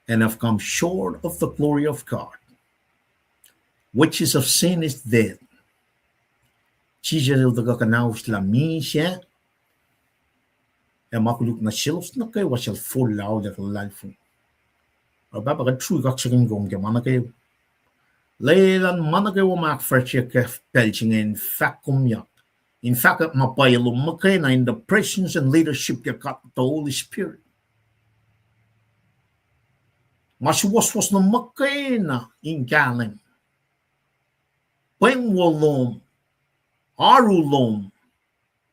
and have come short of the glory of God. Wages of sin is death. Jisus el tuhkuh kuhnahoslah misac, ac ma koluk nuh selos nuh kwewa suc follow ac luhlahlfongi. Oruh Pahpah, kuht sruhk kaksakihn kom ke ma nuh kwewa. Lwelah ma nuh kwewa ma ahkfahsryeyuck ke pacl se inge in fahk komyak, in fahk ma pwacye lom muhkwena in the presence and leadership of God the Holy Spirit. Ma suwohswohs lom muhkwena in kahlwem, pweng wo lom, oaru lom,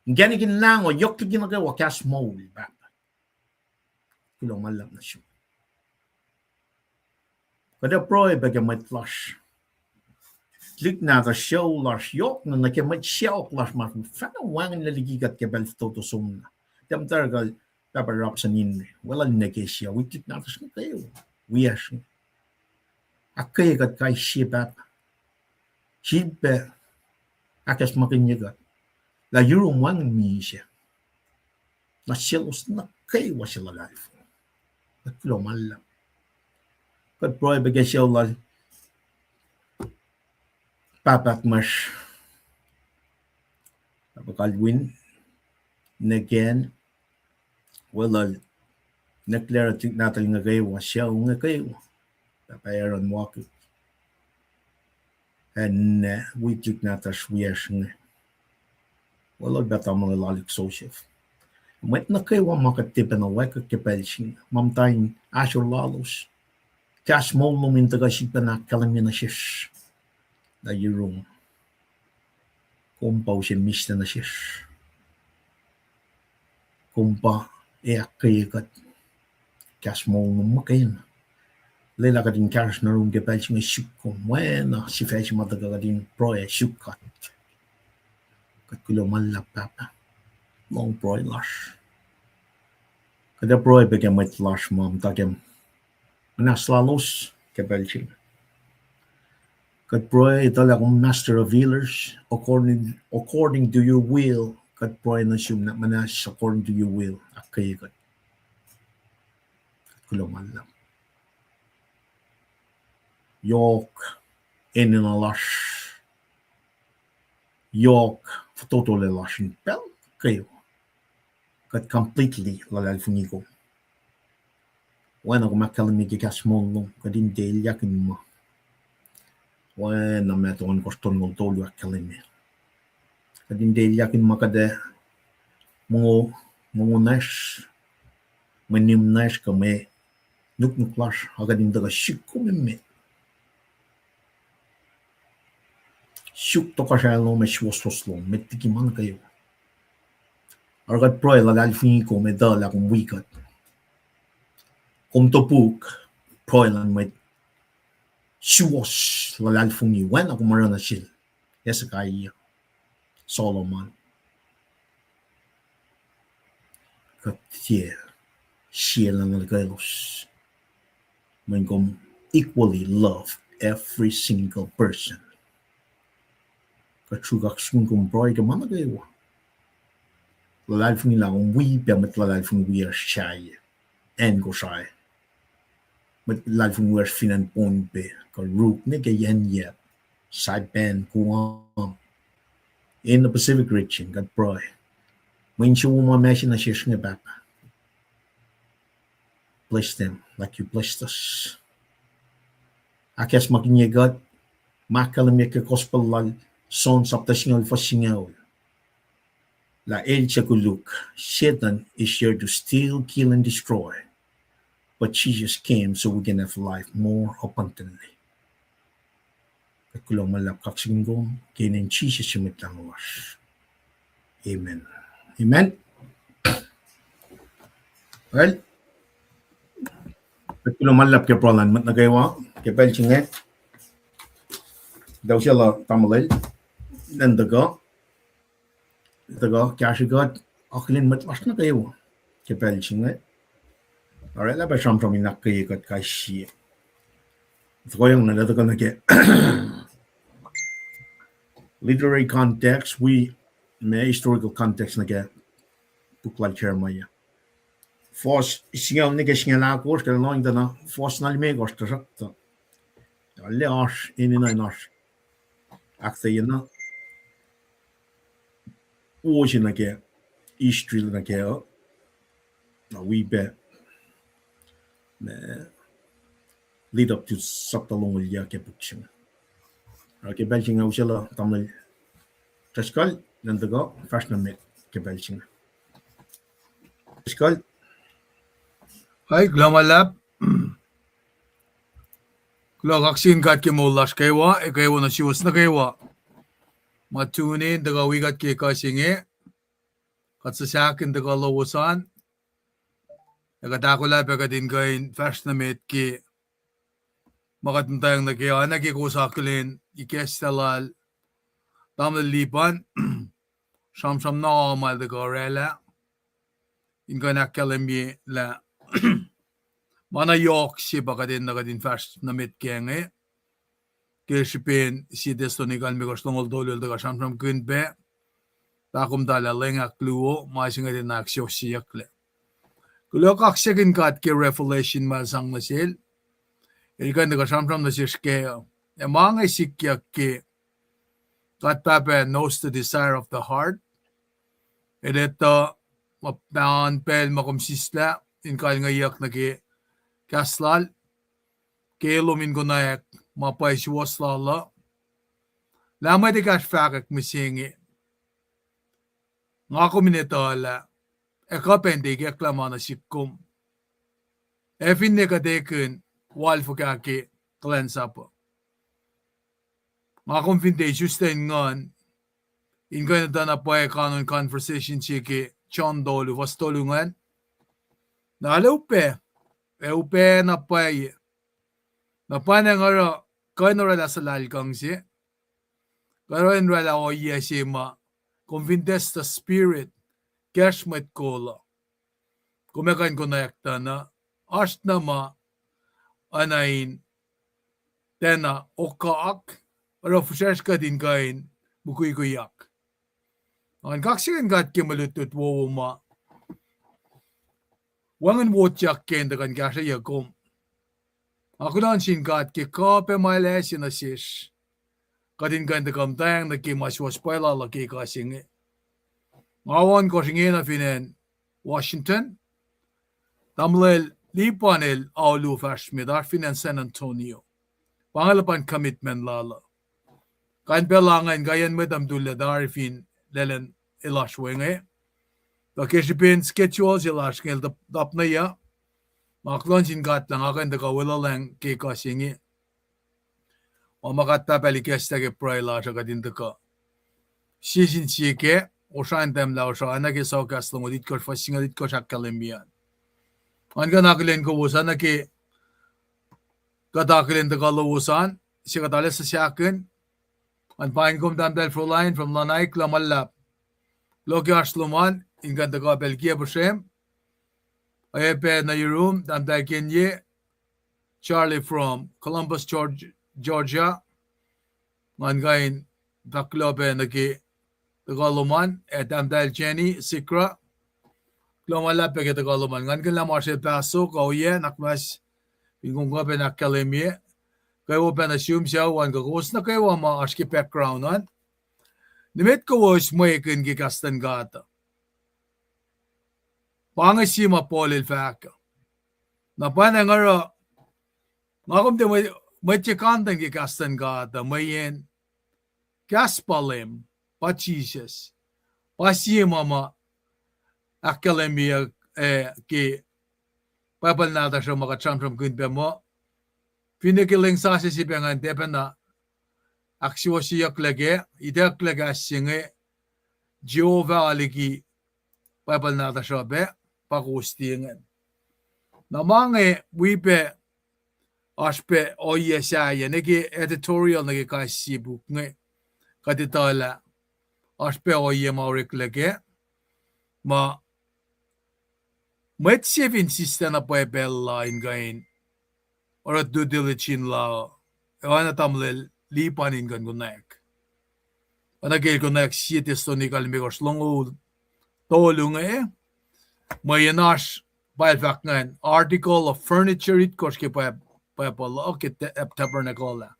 inkacnek in lahngo yohk liki nuh kwewa kahs moul, Pahpah. Kuloh ma luhlahp nuh sum. Kuht ac pruhe pac ke mwet lasr, tuhlihk nahtuhsr, sucu lasr, yohkna nuh ke mwet sacohk lasr ma fahna wacngihnlac liki kuht ke pacl fototo somlah. Tiac muhta kuh Pahpah Robson Inri, weluhl Nekesia, wi tuhlihk nahtuhsr nuh kwewa, wiyacsr inge. Ahkkweye kuht kais sie, Pahpah. Sifilpac ahkacsmakihnye kuht lah yurum wacngihn misac nuh selos nuh kwewa suc luhlahlfongi. Kuht kuloh ma luhlahp. Kuht pruhe pac ke sucu lal pahpah tuhmasr, Pahpah Kalwin, Nekacn, weluhl Nekler, tuhlihk nahtuhl inge kwewa, sucu inge kwewa, Pahpah Aaron Wakik, ac ninac wi tuhlihk nahtuhsr wiyacsr inge, weluhl pahpah tamuhlwel Alik Joseph. Mwet nuh kwewa ma kuht tiac pacna wacngihn ke pacl se inge, ma muhta in ahsor lalos, kahs moul lom in tuhkuh sifilpacna ahkkahlwemye nuh sesr lah yurum, kom pa use mihslac nuh sesr. Kom pa ac ahkkweye kuht kahs moul lom muhkwena. Lwelah kuht in kahsruhsr nuh yurum ke pacl se inge suk kom, oacna sifac se ma tuhkuh kuht in pruhe suk kuht. Kuht kuloh ma luhlahp, Pahpah. Lohng pruhe lasr. Kuht ac pruhe pac ke mwet lasr ma muhta ke muhnahs lalos ke pacl se inge. Kuht pruhe etuh lah kom Master of healers, according, according to your will. Kuht pruhe nuh sum lah muhnahs according to your will ahkkweye kuht. Kuht kuloh ma luhlahp. yohk enenuh lasr, yohk fototolac lasr in pacl kwewa. Kuht completely luhlahlfongi kom. Oacna kom ahkkahlwemye ke kahs moul lom, kuht in tiac elyahkihn ma oacna Matthew ohnkohsr tolngoul tolu ahkkahlwemye. Kuht in tiac elyahkihn ma kuht ac mongo, mongo nacsr, mwe nihm nacsr kuh mwe nuknuk lasr, a kuht in tuhkuh suk kom emet. Suk tohkohsrahi lom ac suwohswohs lom met liki ma nuh kwewa. Oruh kuht pruhe luhlahlfongi kom, etuh lah kom wi kuht. Kom topuk pruhe luhn mwet suwohs luhlahlfongi, oacna kom oruh nuh sel Hezekiah, Solomon. Kuht tiac sie luhn nuh kwelos. Mweyen kom equally love every single person. Kuht sruhk kaksakihn kom pruhe ke ma nuh kwewa. Luhlahlfongi lah kom wi pac mwet luhlahlfongi wiyacsr sahyac, acn Kosrae. Mwet luhlahlfongi wiyacsr fin acn Pohnpei, kuh Ruk, nuh ke acn Yap, Saipan, Guam, in the Pacific region, kuht pruhe. Mwe insewowo ma se nuh sesr inge, Pahpah, bless them like you blessed us. Ahkacsmakihnye kuht, ma ahkkahlwemye ke gospel lal John sapta singucul fuhs singucul, lah el suc koluk, Satan is here to steal, kill, and destroy. But Jesus came so we can have life more abundantly. Kuht kuloh ma luhlahp kaksakihn kom ke inen Jisus Mwet Lahngo lasr. Amen. Amen. Well, kuht kuloh ma luhlahp ke pruhe luhn mwet nuh kwewa ke pacl se inge. Tuh usaclah tamuhlwel, lwen tuhkuh, tuhkuh kahsrwe kuht akihlen mwet lasr nuh kwewa ke pacl se inge. Oraclah pac sramsram in ahkkweye kuht kais sie. Tuhkuhyang na lah tuhkuh nuh ke literary context, wi ma historical context nuh ke puk lal Jeremiah. Fuhs singucul nuh ke singucul ahkosr, kuh lohng tuh na fuhs na limekohsr tuhsruhktuh arlac oasr enenuh in oasr ahkuhtweyac na wo se nuh ke history nuh ke uh, na wi pac ma lead up to sapta longoul yuc ke puk se inge. Oruh ke pacl se inge usaclah tamuhlwel Driscoll, lwen tuhkuh, fahsr nuh met ke pacl se inge. Driscoll. Ai, kuloh ma luhlahp. Kuloh kaksakihn God ke moul lasr kwewa, ac kwewa nuh suwos nuh kwewa ma tune in tuhkuh wi kuht ke kuh se inge. Kuht suc sahk in tuhkuh lowos an, ac kuht ahkolah pac kuht in kuh in fahsr nuh met ke ma kuht muhtwacng nuh ke, oacna ke kowos akihlen ikacslah lal tamuhlwel Lipan, sramsram na ma el tuhkuh oraclah in kuh in ahkkahlwemye lah ma na yohk se pa kuht enenuh kuht in fahsr nuh met ke inge. Ke srihpen Sie Thessalonica limekohsr longoul tolu el tuhkuh sramsramkihn pac, pahkomtahlah lweng ahkluo, ma se inge tiacna ahksuwohsyeyucklac. Kuloh kaksakihn God ke revelation ma el sang nuh sel, el kuh in tuhkuh sramsram nuh sesr kac uh. Ac ma inge sikyak ke God Pahpah knows the desire of the heart. El etuh ma pahngon pacl ma kom sislah in kalngeyuck nuh ke kahs lal, ke lom in konwacack ma pwacye suwohs lal uh. Lah mwet ekahsr fahkwack mihsenge, nga kom in etuhlah, ac kuh pacna tiac ikacklah ma nuh sihk kom. Ac finne kuht ekihn wal fuhkah ke kuhlwacnsapuh, nga kom fin tiac isuslac in nguhn in kuh in etuh na pwacye kanon conversation se ke John tolu, fuhs tolu ingacn. Na el upac, ac upac na pwacye. Na pwacnwacng oruh kuh in oraclah suhlahlkahng se, kuh in oraclah ohiyac se ma kom fin test the spirit, kacsr mwet kol uh, kom ac kuh in konwacack tuh na oasr na ma oacna in tiacna okak, oruh fihsracsr kuht in kuh in mukwikwiyak. Ngan kaksakihn God ke mwe lutlut wowo ma wacngihn wotyak ke in tuhkuh in kahsrweyuc kom. Nga kuloh nuh sin God ke kuh pac ma El ase nuh sesr, kuht in kuh in tuhkuh muhtweng nuh ke ma suwohs pwacye lal uh ke ekuh se inge. Nga ohnkohsr ingena fin acn Washington. Tamuhlwel Lipan el alu fahsr met, oasr fin acn San Antonio. Pa inge luhpan commitment lal uh. Kain pacl la ingacn, kaiyacn mwet uh mutullac tari fin lwen el oasr we inge. Tuh ke srihpen schedule se lasr inge el tap-, tapneyuc. Ma kuloh nuh sin God lah nga kuh in tuhkuh weluhlwacng ke ekuh se inge. Ma ma God Pahpah El ikacslah ke pruhe lasr uh kuht in tuhkuh sie sin sie kac, Osra in Tahmtahel Osra, oacna ke Saul kahs longoul itkohsr, fuhs singucul itkohsr ahkkahlwemye an. Ngan kuh in akihlen kowos oacna ke kuht akihlen tuhkuh lowos an, sie kuht arlac suhsahkihn. Ngan paing kom Tahmtahel Froline from Lanai, kuloh ma luhlahp. Kuloh ke oasr lom an in kuh in tuhkuh pacl kiacp puhsrem. Oacyacpac nuh yurum Tahmtahel Kenye, Charlie from Columbus, Georg-, Georgia. Ngan kuh in fahk kuloh pac nuh ke tuhkuh lom an, ac Tahmtahel Jenny Sikra. Kuloh ma luhlahp pac ke tuhkuh lom an. Ngan kuh in lah ma El paso kuh ohiyac, nuhnak muhnahs fin kom kuh pac in ahkkahlwemye. Kwewa pac nuh sum sucu an kuh kowos nuh kwewa ma oasr ke background an. Nimet kowos mwekihn ke kahs luhn God uh. Pa inge sie ma Paul el fahk. Na pwacnwacng oruh, nga kom tiac mwe-, mwet se kanten ke kahs luhn God uh, mweyen kahs pa Leum, pa Jisus, pa sie ma ma ahkkahlwemyeyuck, eh, ke Bible nahtuhsr uh ma kuht sramsramkihn pac muh, finne ke lwen sasuc se pac ingacn tiac pacna ahksuwohsyeyucklac kac, itucklac kahs se inge, Jehovah liki Bible nahtuhsr uh pac, pa kowos tiac ingacn. Na ma inge wi pac oasr pac ohiyac sahyac nuh ke editorial nuh ke kais sie puk inge, kuht etuh lah oasr pac ohiyac ma oreklac kac, ma mwet se fin sislah na pwacye pacl la in kuh in oruh due diligence la, oacna tamuhlwel Lipan in kuh in konwacack. Oacna ke el konwacack sie Thessalonica limekohsr longoul tolu inge, mweyen oasr pa el fahk ingacn, article of furniture itkohsr ke Bi-, Bible uh ke ta-, tabernacle ah,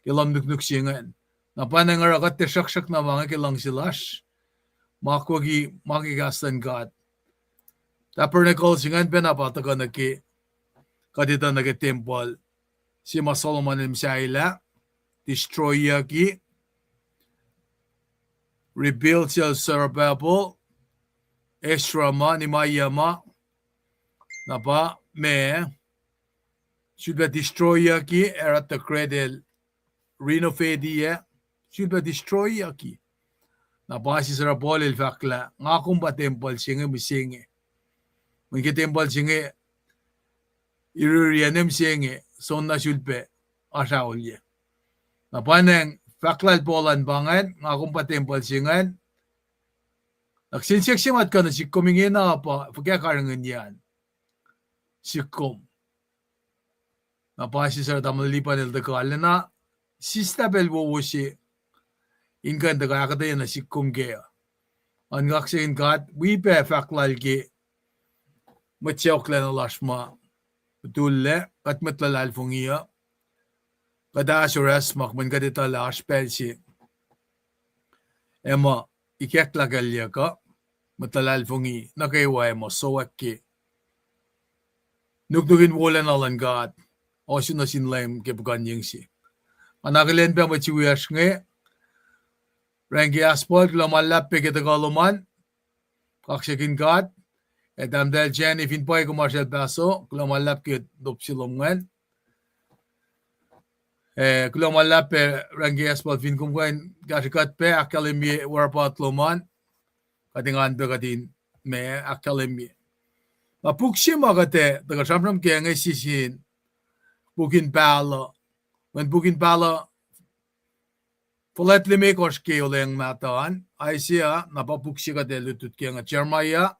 ke lohm nuknuk se ingacn. Na pwacnwacng oruh kuht tiac sruhksruhk na ma inge ke luhngse lasr, ma akwucki ma ke kahs luhn God. Tabernacle se ingacn pacna pa tuhkuh nuh ke, kuht etuh nuh ke tempuhl se ma Solomon el muhsahelah, destroyyucki, rebuild sel Zerubbabel, Ezra ma, Nehemiah ma, na pa ma, sulpac destroyyucki, Herod the Great el renovate-i, sulpac destroyyucki. Na pa sister Paul el fahk lah nga kom pa tempuhl se inge mihsenge. Mweyen ke tempuhl se inge iriri acn mihsenge, soenna sulpac oasr aolye. Na pwacnwacng fahk lal Paul an pa ingacn, nga kom pa tempuhl se ingacn. Na kihsen siyuck se ma kuh nuh sihk kom ingena pa fuhkah karihngihnyacn sihk kom. Na pa sister tamuhlwel Lipan el tuhkuh arulacna sislah pacl wowo se in kuh in tuhkuh ahkuhtweyac nuh sihk kom kac uh. An kaksakin God wi pac fahk lal ke mwet sacohklacna lasr ma utullac, kuht mwet luhlahlfongi uh, kuht ahsor acsmak mweyen kuht etuh lah oasr pacl se ac ma ikacklah kalyuck uh, mwet luhlahlfongi nuh kwewa ac ma sowack ke nuknuk in wolacna luhn God, ohsun nuh sin Leum ke puhkuhnyeng se. Nga na akihlen pac mwet suwiyacsr inge, Rangke Asbal, kuloh ma luhlahp pac ke tuhkuh lom an, kaksakin God, ac Tahmtahel Jenny fin pwacye kom oasr El Paso, kuloh ma luhlahp ke top se lom ingacn. Eh, kuloh ma luhlahp pac Rangke Asbal fin kom kuh in kahsrwe kuht pac ahkkahlwemye whereabout lom an, kuht engan pac kuht in ma ahkkahlwemye. Na puk se ma kuht ac tuhkuh sramsram ke inge sie sin puk in pahluh. Mweyen puk in pahluh fuhlwact limekohsr ke Olweacng Mahtuh an, Isaiah, na pa puk se kuht ac lutlut ke inge, Jeremiah,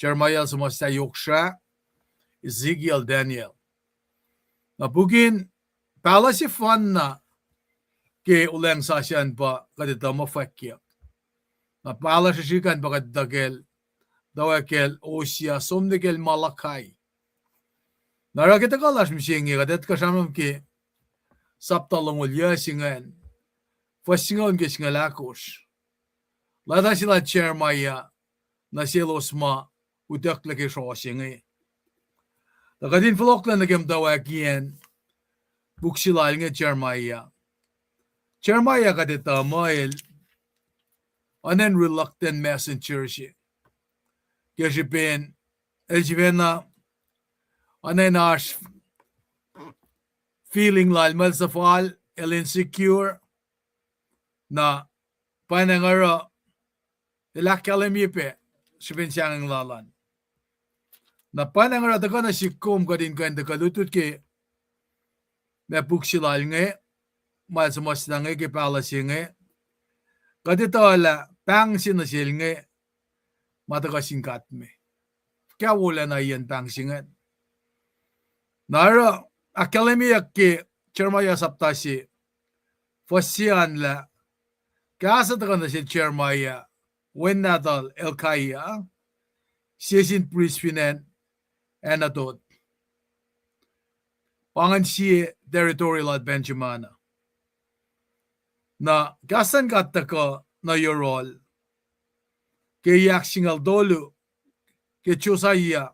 Jeremiah el suhmuhslah yohk srah, Ezekiel, Daniel. Na puk in pahluh sefanna ke Olweacng Sasuc an pa kuht etuh muh fwackyuck. Na pahluh srihsrihk an pa kuht etuh kacl, tuh kacl Hosea, som nuh kacl Malachi. Na oruh ke tuhkuh lasr mihsenge, kuht etuh sramsram ke sapta longoul yuc se ingacn, fuhs singucul ke singucul ahkosr. Leta se lal Jeremiah nuh selos ma utucklac ke srohsr inge. Tuh kuht in fohlohklac nuh ke muhtwacwacackiyacn puk se lal inge Jeremiah. Jeremiah kuht etuh muh el oacna reluctant messenger se. Ke srihpen el sifacna oacna in oasr feeling lal muh el suhfal, el insecure, na pwacnwacng oruh el ahkkahlwemye pac srihpen sahngweng lal an. Na pwacnwacng oruh tuhkuh nuh sihk kom kuht in kuh in tuhkuh lutlut ke ma puk se lal inge, ma el suhmuhslah inge ke pahluh se inge, kuht etuh lah pahng se nuh sel inge ma tuhkuh sin God me. Fuhkah wolacna iyacn pahng se ingacn? Na oruh ahkkahlwemyeyuck ke Jeremiah sapta se, fuhs se an lah, kahs uh tuhkuh nuh sel Jeremiah, wen nahtuhl Hilkiah, sie sin prist fin acn Anathoth, pa ingacn sie territory lal Benjamin uh. Na kahs luhn God tuhkuh nuh yohrohl ke yac ahksingucul tolu ke Josiah,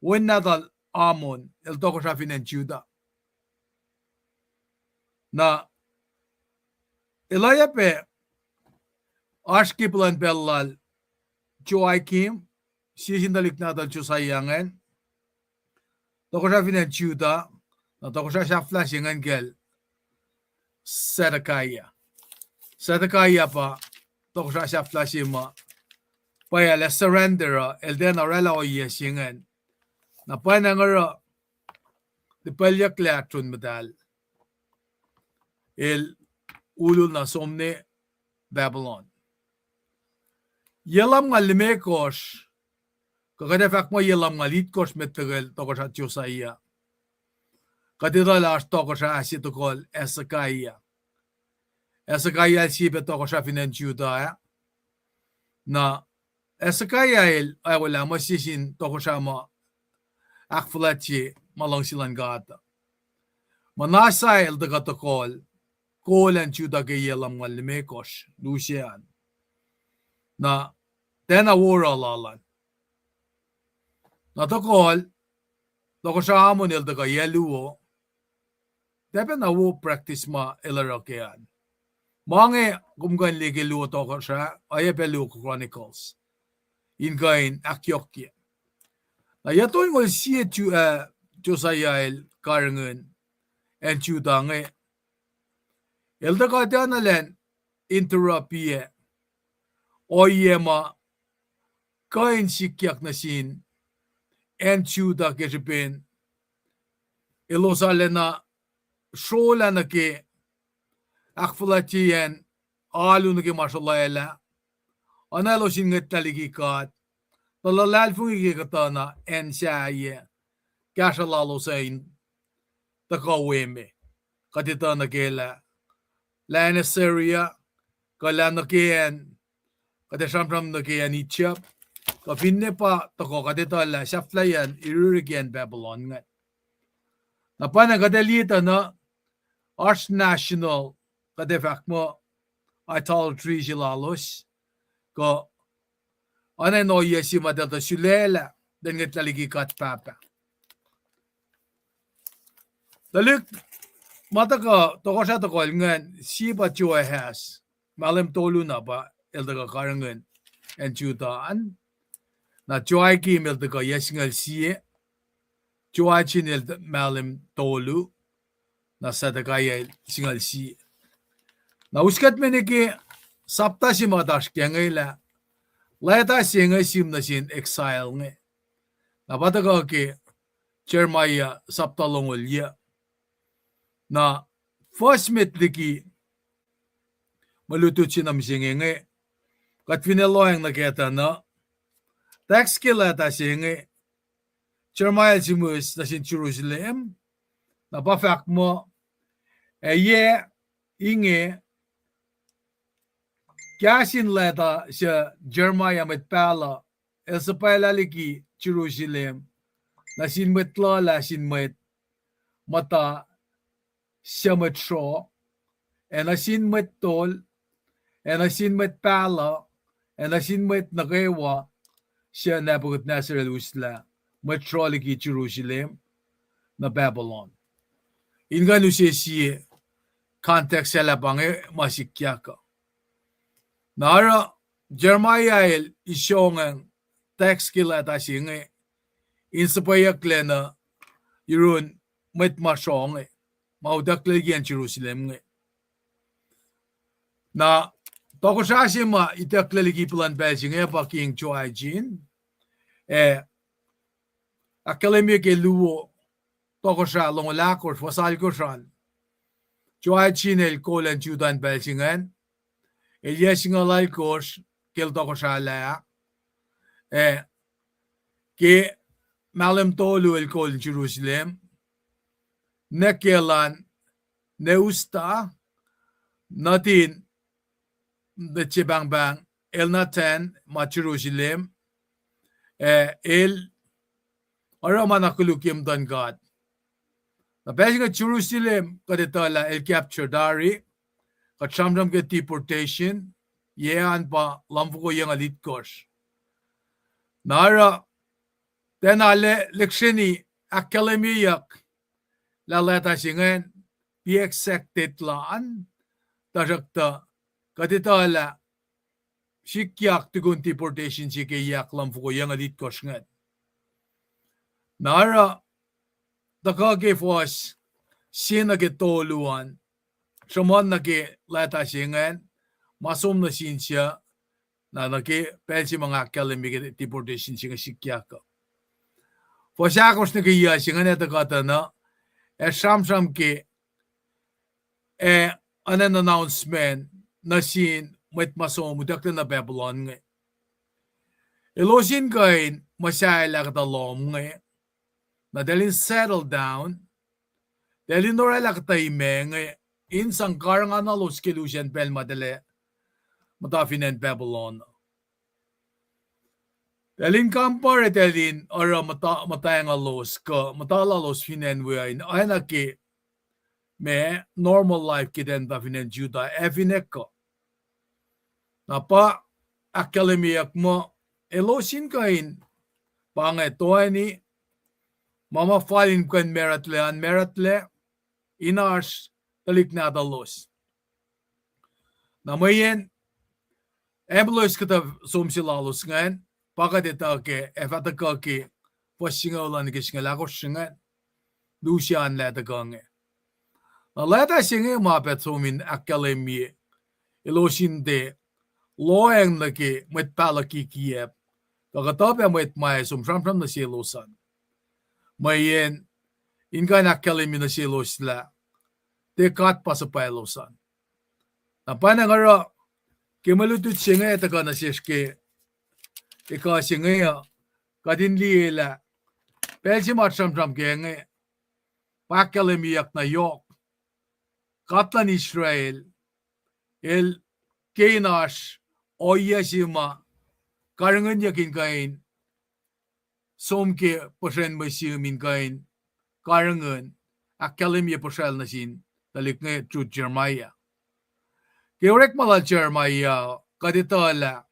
wen nahtuhl Amon, el tohkohsrah fin acn Judah. Na el oacyacpac oasr ke puhlan pacl lal Joachim, sie sin tuhlihk nahtuhl Josiah ingacn, tohkohsrah fin acn Judah, na tohkohsrah sahflah se ingacn kacl Zedekiah. Zedekiah pa tohkohsrah sahflah se ma pwacye el ac surrender uh, el tiacna oraclah ohiyac se ingacn. Na pwacnwacng oruh lipwaclyucklac ahtron muhtahl, el ulul na som nuh Babylon. Yac lumngaul limekohsr, kuh kuht ac fahk muh yac lumngaul itkohsr met lihkacl tohkohsrah Josiah, kuht etuh lah oasr tohkohsrah se tohkohl Hezekiah. Hezekiah el sie pac tohkohsrah fin acn Judah ah. Na Hezekiah el aolwelah muh sie sin tohkohsrah ma ahkfuhlwactye ma luhngse luhn God. Manasseh el tuhkuh tohkohl kol acn Judah ke yac lumngaul limekohsr, luo se an. Na tiacna wo oruh lal an. Na tohkohl, tohkohsrah Amon el tuhkuh yac luo, tiac pacna wo practice ma el oruh ke an. Ma inge kom kuh in liye ke luo Tohkohsrah, oacyacpac luo Chronicles, in kuh in ahkyohkye. Na yac tolngoul sie Ju-, ah, Josiah el karihngihn acn Judah inge, el tuhkuh tiacna elan interrupt-ye ohiyac ma kuh in sikyak nuh sin acn Judah ke srihpen elos arulacna srolah nuh ke ahkfuhlwactyeyacn alu nuh ke ma srolwaclah, oacna elos in ngwetlah liki God, tuh luhlahlfongi ke kuhtuh na acn sahyac, kahsruh lalos uh in tuhkuh we me. Kuht etuh nuh ke lah, lah acn Assyria, kuh lah nuh ke acn, kuht ac sramsram nuh ke acn Egypt, kuh finne pa tohkoh kuht etuh lah sahflahiyacn iriri ke acn Babylon ingacn. Na pwacnwacng kuht ac liye tuh na oasr national, kuht ac fahk muh idolatry se lalos, kuh oacna in ohiyac se ma tuh sulaclah, tuh ngwetlah liki God Pahpah. Tuhlihk ma tuhkuh tohkohsrah tohkohl ingacn, sie pa Jehoahaz, mahlwem tolu na pa el tuhkuh karihngihn acn Judah an. Na Joachim el tuhkuh yac singucul sie, Joachim el t-, mahlwem tolu, na Zedekiah el singucul sie. Na us kuht me nuh ke sapta se ma oasr ke inge lah, leta se inge sihm nuh sin exile inge. Na pa tuhkuh ke Jeremiah sapta longoul yuc. Na fuhs met liki mwe lutlut se nuh mihsenge inge, kuht fin ac lohacng nuh kac tuh na, text ke leta se inge, Jeremiah el sihmihs nuh sin Jerusalem, na pa fahk muh, ac yac inge, kahs in leta se Jeremiah mwet pahluh el suhpwaclah liki Jerusalem nuh sin mwet luhlah, sin mwet muhta, suc mwet sruoh, ac nuh sin mwet tol, ac nuh sin mwet pahluh, ac nuh sin mwet nuh kwewa suc Nebuchadnezzar el uslah, mwet sruoh liki Jerusalem nuh Babylon. In kuh in use sie context se lah pa inge ma sikyak uh. Na oruh Jeremiah el isongacng text ke leta se inge in suhpweyucklac nuh yurin mwet ma sruoh inge, ma utucklac liki acn Jerusalem inge. Na tohkohsrah se ma itucklac liki puhlan pacl se inge pa King Jehoiachin, ac ahkkahlwemye ke luo Tohkohsrah longoul ahkosr, fuhs alkohsr an, Jehoiachin el kol acn Judah in pacl se ingacn, el yac singucul alkohsr ke el tohkohsrahlah, ac ke mahlwem tolu el kol Jerusalem, nwe ke elan Nehushta, nuhtin mwet se pahngpahng Elnatan ma Jerusalem, ac el oruh ma na koluk ye muhtuhn God. Na pacl se inge Jerusalem kuht etuh lah el capture tari, kuht sramsram ke deportation, yac an pa lumfoko yucngucul itkohsr. Na oruh tiacna lihksreni ahkkahlwemyeyuck lah leta se ingacn, the exact date lal an, tuhsruhktuh kuht etuh lah sikyak tukun deportation se ke yac lumfoko yucngucul itkohsr ingacn. Na oruh tuhkuh ke fuhs sie nuh ke tolu an, sruhmuhn nuh ke leta se ingacn, ma som nuh sin suc, na nuh ke pacl se ma nga ahkkahlwemye ke deportation se inge sikyak uh. Fuhs ahkosr nuh ke yac se ingacn ac tuhkuh tuh na, ac sramsram ke, ac an announcement nuh sin mwet ma som utucklac nuh Babylon inge. Elos in kuh in muhsahelah kuhtuh lohm inge, na eltahl in settle down, eltahl in oraclah kuhtuh imac inge, in sang karihngihnuhlos ke lusen pacl ma eltahl ac muhta fin acn Babylon. Eltahl in kampare, eltahl in oruh muhta-, muhtwacngahlos kuh muhta lalos fin acn we uh in oacna ke ma normal life ke eltahl muhta fin acn Judah ac fin ekuh. Na pa ahkkahlwemyeyuck muh elos in kuh in pa inge toeni, ma ma fal in kuh in marattlac an marattlac, in oasr tuhlihk nahtuhlos. Na mweyen elos kuhtuh som se lalos ingacn, pa kuht etuh ke ac fah tuhkuh ke fuhs singucul an nuh ke singucul ahkosr ingacn, lusen lah tuhkuh inge. Na leta se inge ma paht som in ahkkahlwemye elos in tiac lohacng nuh ke mwet pahluh kikiacp, kuh kuhtuh pac mwet ma ac som sramsram nuh selos an, mweyen in kuh in ahkkahlwemye nuh selos lah tiac God pa suhpwaclos an. Na pa nga oruh ke mwe lutlut se inge tuhkuh nuh sesr ke ekuh se inge uh, kuht in liye lah pacl se ma sramsram ke inge pa ahkkahlwemyeyuck na yohk. God luhn Israel el ke in oasr ohiyac se ma karihngihnyuck in kuh in som ke puhsren mwe sihm in kuh in karihngihn ahkkahlwemye puhsracl nuh sin tuhlihk inge through Jeremiah. Ke orekma lal Jeremiah kuht etuh lah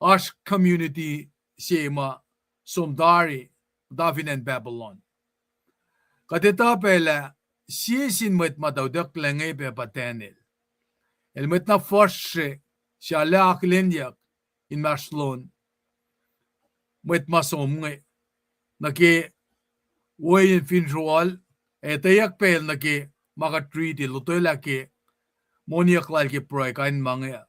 oasr community se ma som tari muhta fin acn Babylon. Kuht etuh pac lah sie sin mwet ma tuh utucklac inge pac pa Daniel. El mwet na fuhsr se, suc arlac akihlenyuck inmahsrlon mwet ma som inge nuh ke woiyacn finsrak lal, ac etweyuck pac el nuh ke ma kuht riti, lotwelah ke moniyuck lal ke pruhe, kain ma inge.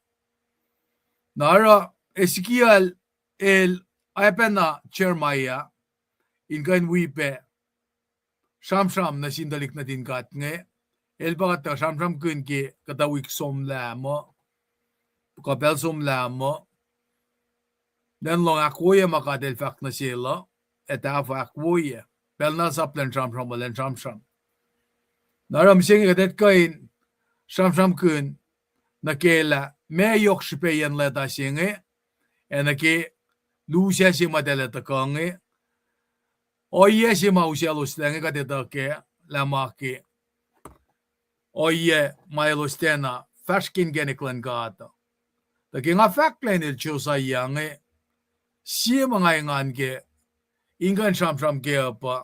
Na oruh Ezekiel el oacpacna Jeremiah in kuh in wi pac sramsram nuh sin tuhlihk nuhtin God inge. El pa kuhtuh sramsramkihn ke kuhtuh wik somlah muh, kuh pacl somlah muh, lwen lohng ahkwoye ma God el fahk nuh sel uh, ac tahfuh ahkwoye. Pacl na sap lwen sramsram uh, lwen sramsram. Na oruh mihsenge kuht ac kuh in sramsramkihn nuh ke lah meac yohk srihpacyacn leta se inge, ac nuh ke lusac se ma eltahl ac tuhkuh inge, Ohiyac se ma usacloslah inge kuht etuh kac lah ma ke ohiyac ma elos tiacna fahsr ke inkacnek luhn God uh. Tuh ke nga fahk lah inel Josiah inge, sie ma nga engan kac in kuh in sramsram kac uh pa,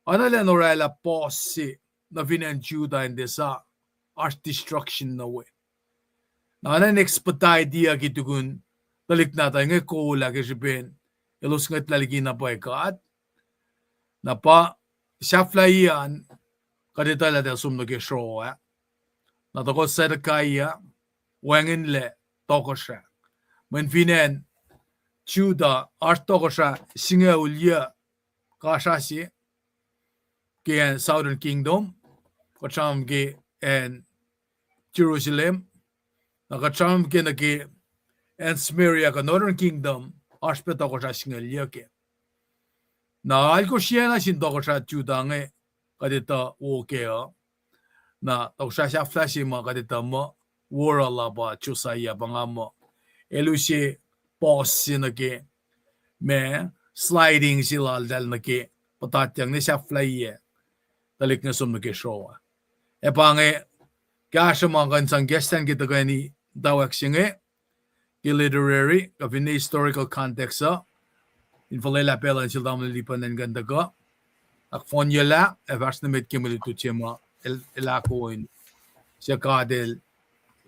oacna lah in orwaclah pos se nuh fin acn Judah in tiac sa oasr destruction nuh we. Na oacna in expedite-iyuck tukun tuhlihk nahtuhl inge kol ah ke srihpen elos ngwetlah liki na pwacye God. Na pa sahflahiyac an kuht etuh lah tuh som nuh ke sroh ah. Na tohkoh Zedekiah wacngihnlac tohkohsrah. Mweyen fin acn Judah oasr tohkohsrah singucul yuc kasra se ke acn Southern Kingdom, kuht sramsram ke acn Jerusalem, na kuht sramsram ke nuh ke acn Samaria kuh Northern Kingdom, oasr pac tohkohsrah singucul yuc kac. Na alkosr yac na sin tohkohsrah Judah inge kuht etuh wo kac uh. Na tohkohsrah sahflah se ma kuht etuh muh wo oruh lah pa Josiah pa nga muh el use pos se nuh ke ma sliding se laltahl nuh ke puhtatyang ne sahflahiyac tuhlihk inge som nuh ke sroh ah. Ac pa inge kahsruh ma kuh in sang kahs an ke tuhkweni tawak se inge ke literary kuh finne historical context uh, in fuhlwelah pacl uh nuh sel tamuhlwel Lipan in kuh in tuhkuh ahkfohnyelah ac fahsr nuh met ke mwe lutlut se ma el, el ahkoo in, suc God el,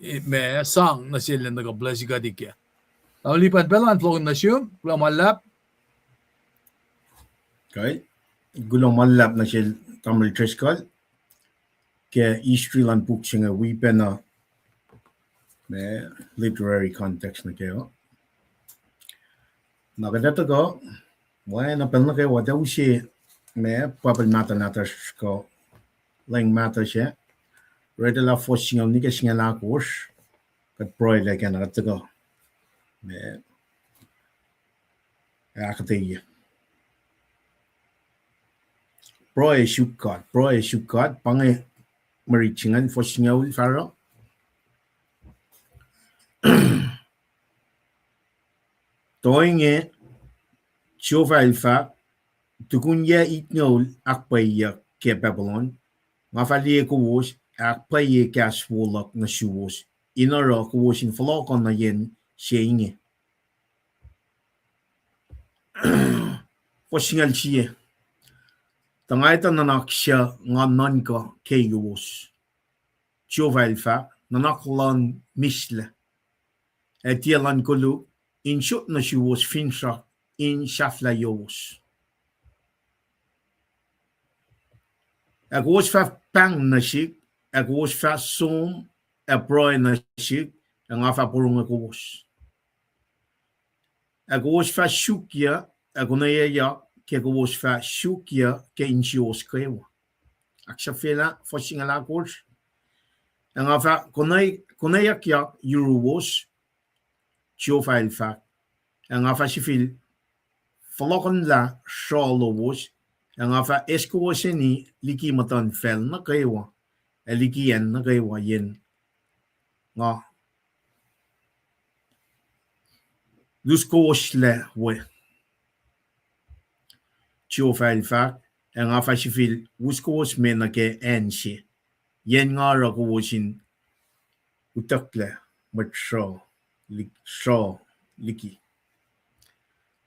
eh, ma sang nuh sel in tuhkuh bless kuht kac. Tamuhlwel Lipan, pacl an fohlohkihn nuh sum, kuloh ma luhlahp. Kuloh ma luhlahp nuh sel tamuhlwel Driscoll ke history luhn puk se inge wi pacna ma literary context nuh kac uh. Na kuht ac tuhkuh, wacna pacl nuh kwewa tuh use ma Bible mahtuh nahtuhsr kuh leng mahtuh sac, read lah fuhs singucul nwe ke singucul ahkosr, kuht pruhelah ke na kuht tuhkuh ma ahkuhtweyac. Pruhe suk God, pruhe suk God, pa inge mwe rit se ingacn, fuhs singucul fahsruh. Tuh ohinge, Jehovah el fahk, tukun yac itngucul ahkpwacyeyuck ke Babylon, nga fah liye kowos, ahkpwacye kahs wo luhk nuh suwos, in oruh kowos in fohlohkoh nuh yen se inge. Fuhs singucul sie. Tuh nga etuh nuhnak suc nga nuhnkuh keyowos, Jehovah el fahk, nuhnak luhn mihslac ac tiac luhn koluk, in sot nuh suwos finsrak in sahflahiyowos. Ac kowos fah pahng nuh sihk, ac kowos fah som ac pruhe nuh sihk, ac nga fah porongo kowos. Ac kowos fah sukyuc ac konweyuckyak ke kowos fah sukyuc ke insiyowos kwewa. Ahksahfyelah fuhs singucul ahkosr. Ac nga fah konwe-, konweyuckyak yuruwos, Jehovah el fahk, ac nga fah sifil fohlohkohnlah sruoh lowos, ac nga fah eis kowos seni liki muhtuhnfacl nuh kwewa, ac liki acn nuh kwewa yen nga luskowoslah we, Jehovah el fahk, ac nga fah sifil us kowos me nuh ke acn se, yen nga oruh kowos in utucklac mwet sruoh liki.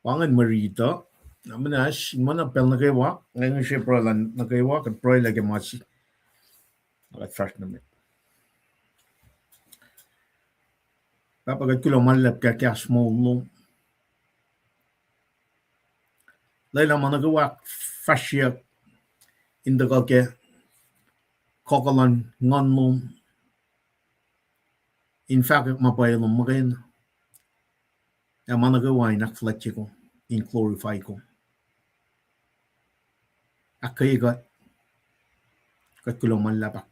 Pa ingacn mwe rit uh. Na muhnahs, in muhna pacl nuh kwewa, nga ngihsre pruhe luhn nuh kwewa, kuht pruhelah ke ma se, kuht fahsr nuh met. Pahpah, kuht kuloh ma luhlahp ke kahs moul lom. Lwelah ma nuh kwewa fahsryuck in tuhkuh ke kuhkuh luhn nguhn lom, in fahkwack ma pwacye lom muhkwena, ac ma nuh kwewa in ahkfuhlwactye kom, in glorify kom. Ahkkweye kuht, kuht kuloh ma luhlahp,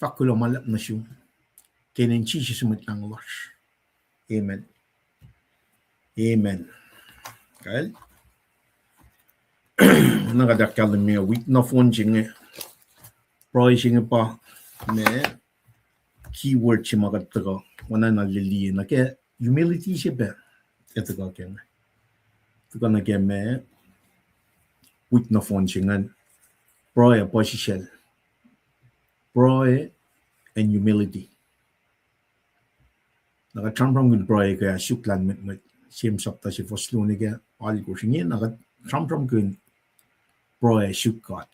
fahk kuloh ma luhlahp nuh sum, ke inen Jisus Mwet Lahngo lasr. Amen. Amen. Kal. Na kuht ahkkahlwemye wik nohfohn se inge, pruhe se inge pa ma keyword se ma kuht tuhkuh, oacna na liye nuh ke humility se pac, ac tuhkuh ke inge. Tuhkuh nuh ke ma wik nohfohn se ingacn, pruhe ac puhsisacl. Pruhe and humility. Na kuht sramsramkihn pruhe ke suk lahlmwetmwet, James sapta se fuhs luo nuh ke alkosr inge, na kuht sramsramkihn pruhe suk God.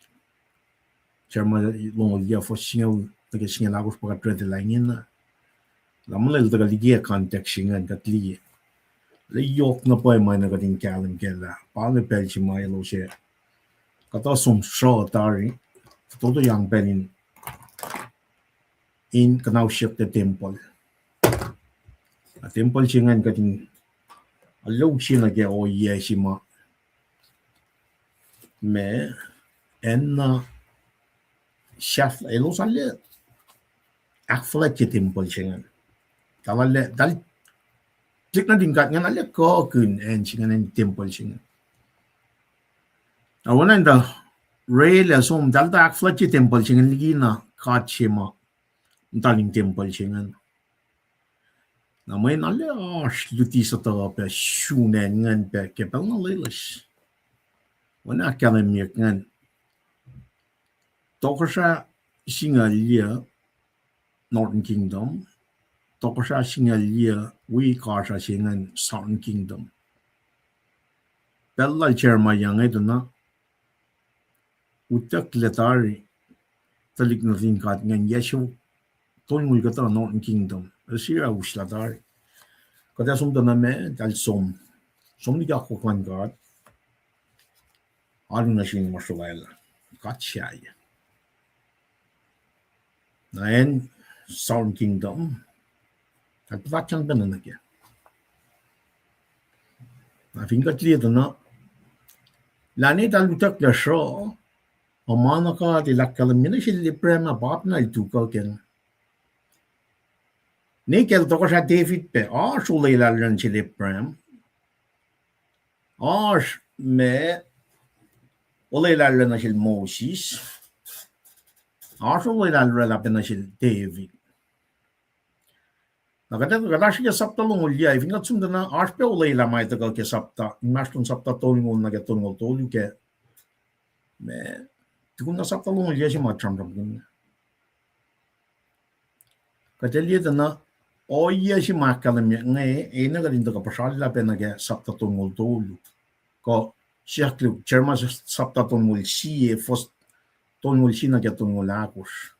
Jeremiah longoul yac fuhs singucul nuh ke singucul ahkosr pa kuht read lah ingena. Na muh el tuhkuh liki context se ingacn kuht liye. Lah yohk na pwacye ma na kuht in kahlwem kac lah pa inge pacl se ma elos ac kuhtuh som sruh tari, fototoyang pacl in, in kuhnahosyucklac tempuhl. Na tempuhl se ingacn kuht in alu sie nuh ke ohiyac se ma, ma, acn na sahf-, elos arlac ahkfuhlwactye tempuhl se ingacn. Tal arlac, tal, tuhlihk nuhtin God ingacn arlac kuhkihn acn se ingacn, acn tempuhl se ingacn. Na oacna in tuh oraclah som, tal tuh ahkfuhlwactye tempuhl se ingacn likina god se ma muhta in tempuhl se ingacn. Na mweyen arlac oasr luti sutuh pac sun acn ingacn pac ke pacl na loeloes. Oacna ahkkahlwemyeyuck ingacn. Tohkohsrah singucul yac Northern Kingdom, tohkohsrah singucul yac wi kasra se ingacn Southern Kingdom. Pacl lal Jeremiah inge tuh na utucklac tari tuhlihk nuhtin God ingacn yac siofok tolngoul kuhtuh Northern Kingdom, Assyria uslah tari. Kuht ac som tuh na ma, tal som, som liki akwuck luhn God. Alu nuh sin masrolal, God sahyac. Na acn Southern Kingdom, kuht puhtatyang pacna nuh kac. Na fin kuht liye tuh na, lah ne tal utucklac sruh, ma na God el ahkkahlwemye nuh sel Abraham ah pa pacna el tuhkuh kac. Ne kacl tohkohsrah David pac, oasr olwelah luhn sel Abraham. Oasr ma olwelah luhn nuh sel Moses. Oasr olwelah luhn pac nuh sel David. Na kuht, kuht oasr ke sapta longoul yac, fin kuht som tuh na oasr pac olwelah ma tuhkuh ke sapta, inmahsrlon sapta tolngoul nuh ke tolngoul tolu kac. Ma, tukun na sapta longoul yac se ma sramsramkihn. Kuht ac liye tuh na, ohiyac se ma ahkkahlwemye inge, enenuh kuht in tuhkuh puhsrallah pac nuh ke sapta tolngoul tolu. Kuh siyuck luhk Jeremiah sapta tolngoul sie, fuhs tolngoul sie nuh ke tolngoul ahkosr.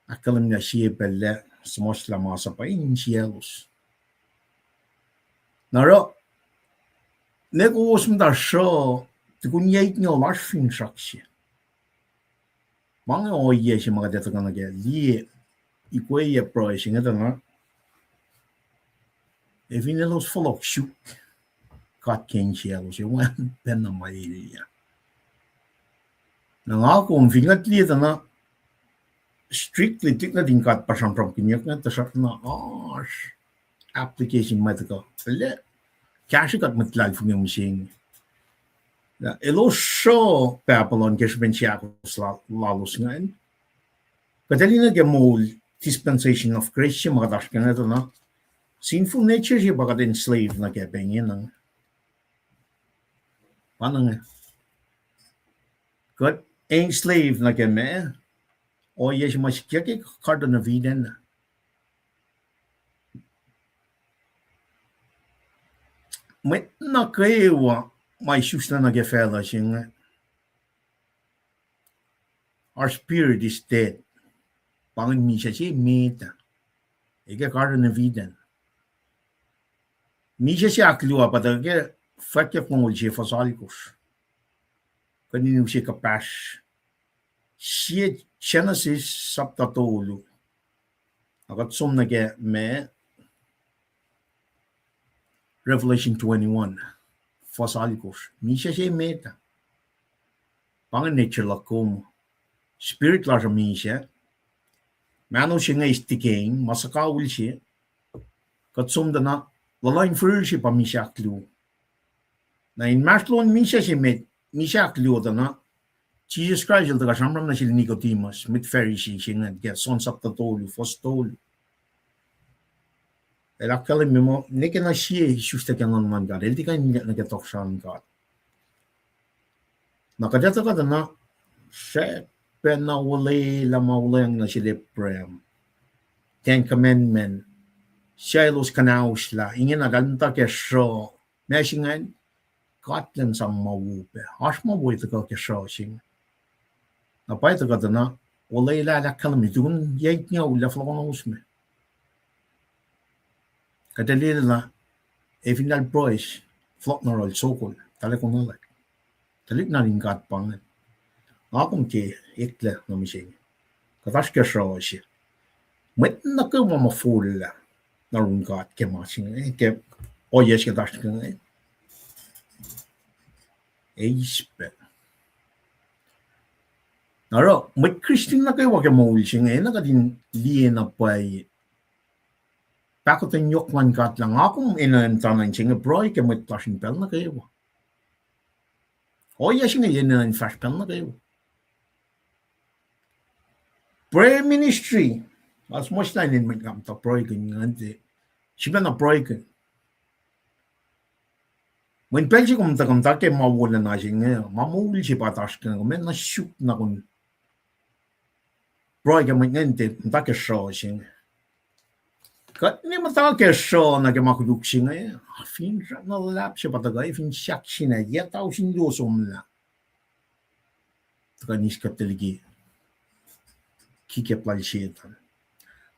Ahkkahlwemye sie pacl lah suhmuhslah masap pa insiyaclos. Na oruh, ne kowos muhta sruh, tukun yac itngoul oasr finsrak se. Ma inge ohiyac se ma kuht ac tuhkuh nuh kac, liye, ikweye pruhe se inge tuh na, ac fin elos fohlohk suk God ke insiyaclos, ac wacngihn pacna ma elyah. Na nga kom fin kuht liye tuh na, strictly tuhlihk nuhtin God pa sramsramkihnyuck inge, tuhsruhk na oasr application ma tuhkuh, lah, kahsrwe kuht mwet luhlahlfongi mihsenge. Lah elos sruh Babylon ke srihpen seahkos la-, lalos ingacn. Kuht ac liye nuh ke moul dispensation of grace se ma kuht oasr ke inge tuh na, sinful nature se pa kuht enslave nuh kac pa ingena. Pa inge. Kuht enslave nuh ke ma, ohiyac se ma sikyak ke Garden of Eden. Mwet nuh kwewa ma isuslah nuh ke facluh se inge, our spirit is dead. Pa ingacn misac se met ah, e ke Garden of Eden. Misac se ahkluo ah pa tuh ke Fwackyuck longoul sie fuhs alkosr. Kuht in use kuhpahsr sie Genesis sapta tolu. Na kuht som nuh ke ma Revelation twenty-one, fuhs alkosr. Misac se met ah. Pa inge nature luhk kom. Spirit lasr uh misac. Mahno se inge is decaying, ma suhkawihl se. Kuht som tuh na, luhluh in fihrihr se pa misac ahkluo. Na inmahsrlon misac se met, misac ahkluo tuh na, Jisus Kraist el tuhkuh sramsram nuh sel Nicodemus, mwet Pharisee se ingacn, ke John sapta tolu, fuhs tolu. El ahkkahlwemye muh, nwe ke na sie isuslah ke Nguhn luhn God, el tiac kuh in nuh ke tohkohsrahi luhn God. Na kuht etuh kuht na, srwackpacna olwelah ma olweacng nuh sel Abraham. Ten Commandment, suc elos kuhnauslah, ingena eltahl muhta ke sruh, ma se ingacn, God El sang ma wo pac. Oasr ma wo tuhkuh ke sruh se inge. Na pwacye tuh kuht na, olwelah ahkkahlwemye tukun yac itngucul lah fohlohkohn owos me. Kuht liye lah, ac fin eltahl pruhe, fohlohk na yohrohl sokol, eltahl ac konwaclwack. Tuhlihk nuhtin God pa inge. Nga kom ke eklac nuh mihsenge. Kuht oasr ke sruh se. Mwet nuh kwewa ma forlah nuh yurin God ke ma se inge, ke ohiyac se kuht oasr ke inge, eis pac. Na oruh mwet Kristin nuh kwewa ke moul se inge, na kuht in liye na pwacye pahkotwen yohk luhn God lah nga kom enenuh in muhta nuh inse inge pruhe ke mwet lasr in pacl nuh kwewa. Ohiyac se inge enenuh in fahsr pacl nuh kwewa. Prayer ministry. Oasr muhsahi in mwet nga muhta pruhekihn ingacn, sifacna pruhekihn. Mweyen pacl se kom tuhkuh muhta ke ma wolacna se inge, ma moul se pa oasr ke inge, kom enenuh suk na kom pruhe ke mwet ingacn tiac muhta ke sruh se inge. Kuht ne muhta ke sruh nuh ke ma koluk se inge, finsrak na luhlahp se pa tuhkuh, fin sahk sina yac tausin luo somlah, tuhkuh in eis kuht tuh liki kikap lal Setan.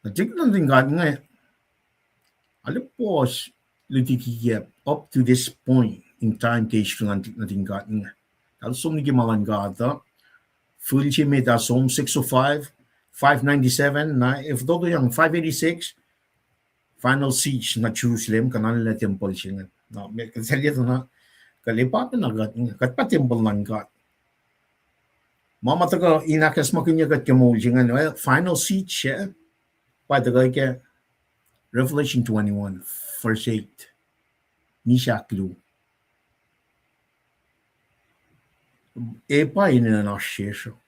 Na tuhlihk nuhtin God inge, arlac puhs luti kikap up to this point in time ke history luhn tuhlihk nuhtin God inge. Eltahl som liki ma luhn God uh, fihl se met ah som six oh five, five ninety-seven, na efuh totoyang five eighty-six, final siege nuh Jerusalem, kuh na lwelah tempuhl se inge. Na, me, kuht liye tuh na, kuht liye pa pacna kuht, kuht pa tempuhl luhn God. Ma ma tuhkuh in ahkacsmakihnye kuht ke moul se inge, well, final siege, eh? Pa tuhkuh ke Revelation twenty-one, verse eight. Misac ahkluo. E pa enenuh in oasr sesr uh.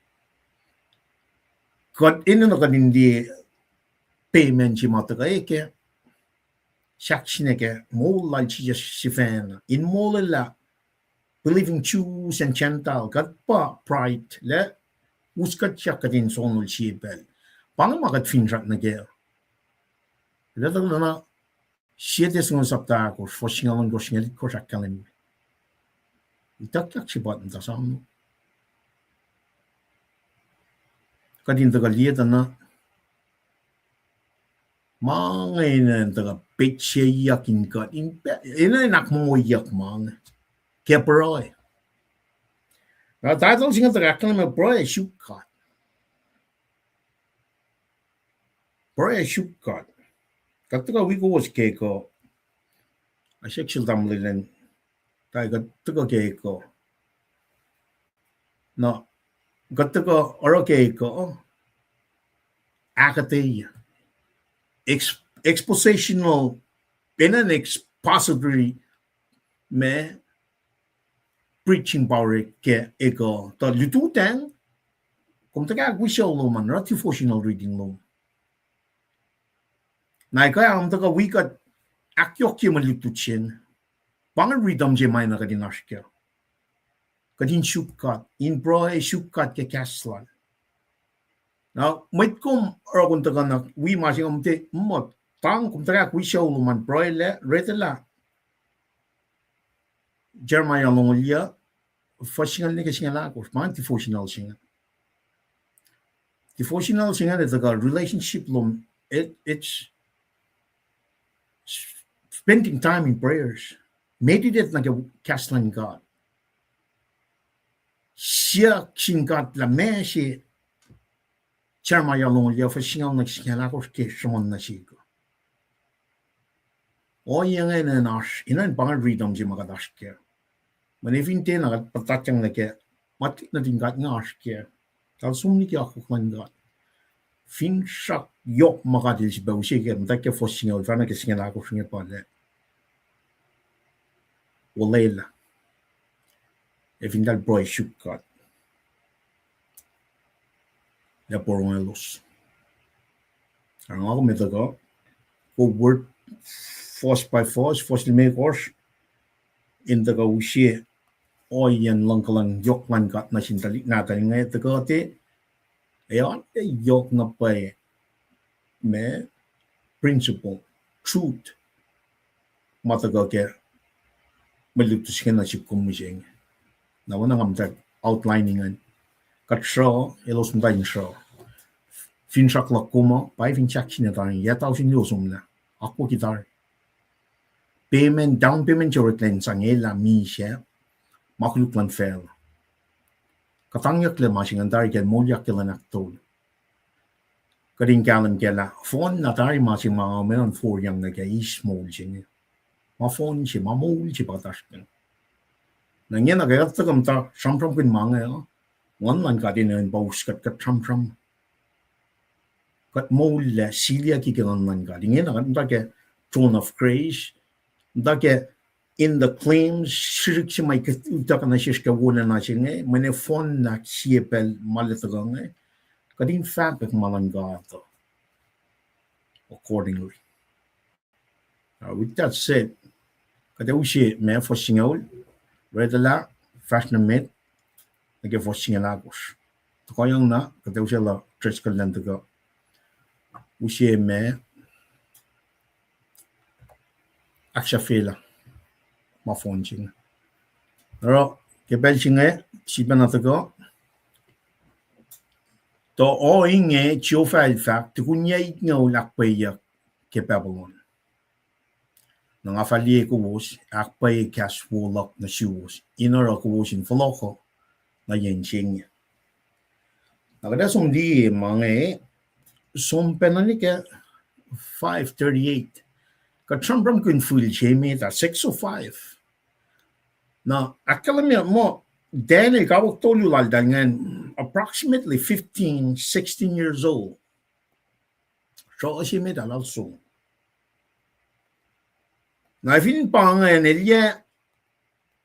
Kuht enenuh kuht in liye payment se ma tuhkuh ke sahk sina ke moul lal Jisus sifacna. In molwelah believing Jews and Gentile, kuht pa bride lac, us kuht yak kuht in sonol sie pacl. Pa inge ma kuht finsrak nuh kac. Kuht etuh na Siete Thessalonians sapta ahkosr, fuhs singucul ohnkohsr, singucul itkohsr ahkkahlwemye. Ituckyuck se pa muhta sano. Kuht in tuhkuh liye tuh na ma inge enenuh in tuhkuh petseyuck in kuht, in pa-, enenuh in ahkmongoyuck ma inge ke pruhe. Na title se inge tuhkuh ahkkahlwemye pruhe suk God. Pruhe suk God. Kuht tuhkuh wi kowos ke kuh, asek sel tamuhlwel an, tari kuht tuhkuh ke kuh. Na, kuht tuhkuh oruh ke kuh, ahkuhtweyac. Ex-, expositional, enenuh in expository ma preaching pa orek ke kuh, tuh lututacng, kom tuhkuh ahkwoye sucu lom an, oruh devotional reading lom. Na ekuh ah kom tuhkuh wi kuht ahkyohkye mwe lutlut se inge. Pa inge rhythm se ma enenuh kuht in oasr kac. Kuht in suk God, in pruhe suk God ke kahs lal. Na mwet kom oruh kom tuhkuh na wi ma se inge, kom tiac muh, tang kom tuhkuh ahkwoye sucu lom an pruhe lac, retelah Jeremiah longoul yac, fuhs singucul nuh ke singucul ahkosr, ma devotional se inge. Devotional se inge tuhkuh relationship lom, it, it's spending time in prayers. Meditate nuh ke kahs luhn God. Siyuck sin God lah meac se Jeremiah longoul yac, fuhs singucul nuh ke singucul ahkosr ke sruhmuhn nuh sihk uh. Ohiyac inge enenuh in oasr, enenuh in pa inge rhythm se ma kuht oasr kac. Mweyen fin tiacna kuht puhtatyang nuh ke ma tuhlihk nuhtin God inge oasr kac, eltahl som liki akwuck luhn God. Finsrak yohk ma God El sifilpac use ke, muhta ke fuhs singucul, fahna ke singucul ahkosr inge pa lac, olwelah, ac fin eltahl pruhe suk God, lac porongo elos. Ac nga kom etuh kuh, kom word, fuhs by fuhs, fuhs limekohsr, in tuhkuh use ohiyacn luhngkuhlwacng yohk luhn God nuh sin tuhlihk nahtuhl inge tuhkuh, ac arlac yohk na pwacye ma principle, truth, ma tuhkuh ke mwe lutlut se inge nuh sihk kom mihsenge. Na oacna nga muhta outlining an, kuht sruh, elos muhta in sruh. Finsrak luhk kom uh pa fin sahk sin tari, yac tausin luo somlah, akwucki tari. Payment, down payment se oreklac in sang elah misac, ma koluk luhn facluh. Kuhtangyucklac ma se ingacn tari ke moulyak ke lwen ahktolu. Kuht in kahlwem kac lah fohn na tari ma se ma nga melan foriyang nuh ke eis moul se inge. Ma fohn se, ma moul se pa kuht oasr kac. Na ingena ke kuht tuhkuh muhta sramsramkihn ma inge uh, Nguhn luhn God enenuh in pa us kuht, kuht sramsram. Kuht moul lah siliyucki ke Nguhn luhn God. Ingena kuht muhta ke throne of grace, muhta ke in the claims, srihsrihk se ma utuckuh nuh sesr ke wolacna se inge, mweyen fohn na sie pacl ma el tuhkuh inge, kuht in fahkwack ma luhn God uh accordingly. Uh, with that said, kuht ac use ma fuhs singucul, read lah fahsr nuh met, nuh ke fuhs singucul ahkosr. Tuhkuhyang na kuht ac use lah Driscoll elan tuhkuh use ma ahksahfyelah ma fohn se inge. Oruh ke pacl se inge, sifacna tuhkuh, tuh ohinge Jehovah el fahk, tukun yac itngoul ahkpwacyeyuck ke Babylon. Na nga fah liye kowos ahkpwacye kahs wo luhk nuh suwos, in oruh kowos in fohlohkuh nuh yen se inge. Na kuht ac som liye ma inge, som pacna nuh ke five thirty-eight. Kuht sramsramkihn fihl se met ah, six oh five. Na ahkkahlwemye muh Daniel kawuck tolu laltahl ingacn, approximately fifteen, sixteen years old. Sruh se met ah lal som. Na fin pa ingacn el yac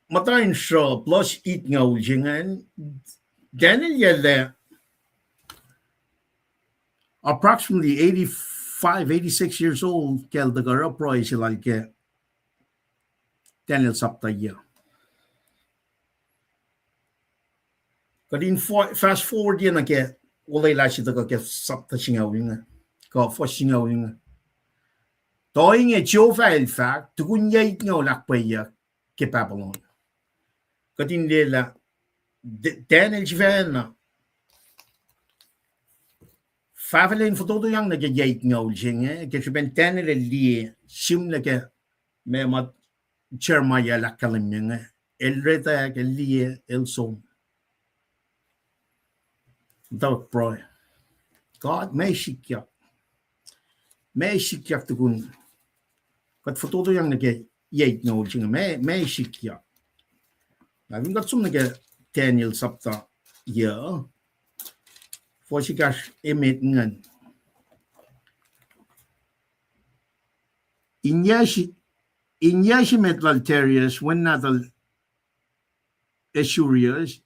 muhta in sruh plus itngoul se ingacn, Daniel yac lah approximately eighty-five, eighty-six years old ke el tuhkuh oruh pruhe se lal ke Daniel sapta yuh. Kuht in fo-, fast forward ye nuh ke olwelah se tuhkuh ke sapta singucul inge, kuh fuhs singucul inge. Tuh inge Jehovah el fahk, tukun yac itngoul ahkpwacyeyuck ke Babylon. Kuht in liye lah D-, Daniel sifacna fahfahlacn fototoyang nuh ke yac itngoul se inge, ke srihpen Daniel el liye, sihmlac ke ma ma Jeremiah el ahkkahlwemye inge, el retweack, el liye, el som. Muhtwacwacack pruhe. God, meac sikyak? Meac sikyak tukun kuht fototoyang nuh ke yac itngoul se inge, meac, meac sikyak? Na fin kuht som nuh ke Daniel sapta yuh, fuhs ekahsr emet ingacn. In yac se, in yac se met lal Darius, wen nahtuhl Ahasuerus,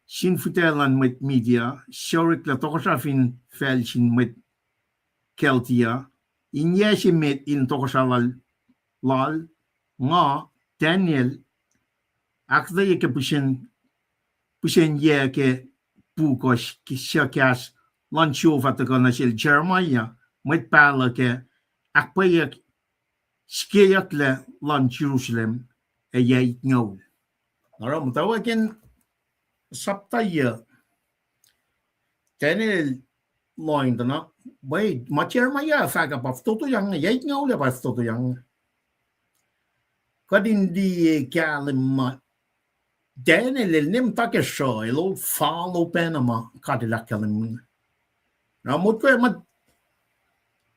sin fihtac luhn mwet Media, suc oreklac tohkohsrah fin facl sin mwet Chaldea, in yac se met in tohkohsrah lal, lal, nga, Daniel, ahkuhtweye ke pihsen, pihsen yac ke puk uh, ke suc kahs luhn Jehovah tuhkuh nuh sel Jeremiah, mwet pahluh, ke ahkpwacye sikeyucklac luhn Jerusalem ac yac itngoul. Na oruh muhtwacwacack in sapta yuh, Daniel lohng tuh na, mwe, ma Jeremiah fahk ah pa fototoyang, yac itngoul ah pa fototoyang. Kuht in liye kahlwem muh Daniel el ne muhta ke sruh, el follow pacna ma God el ahkkahlwemye. Na motko ma,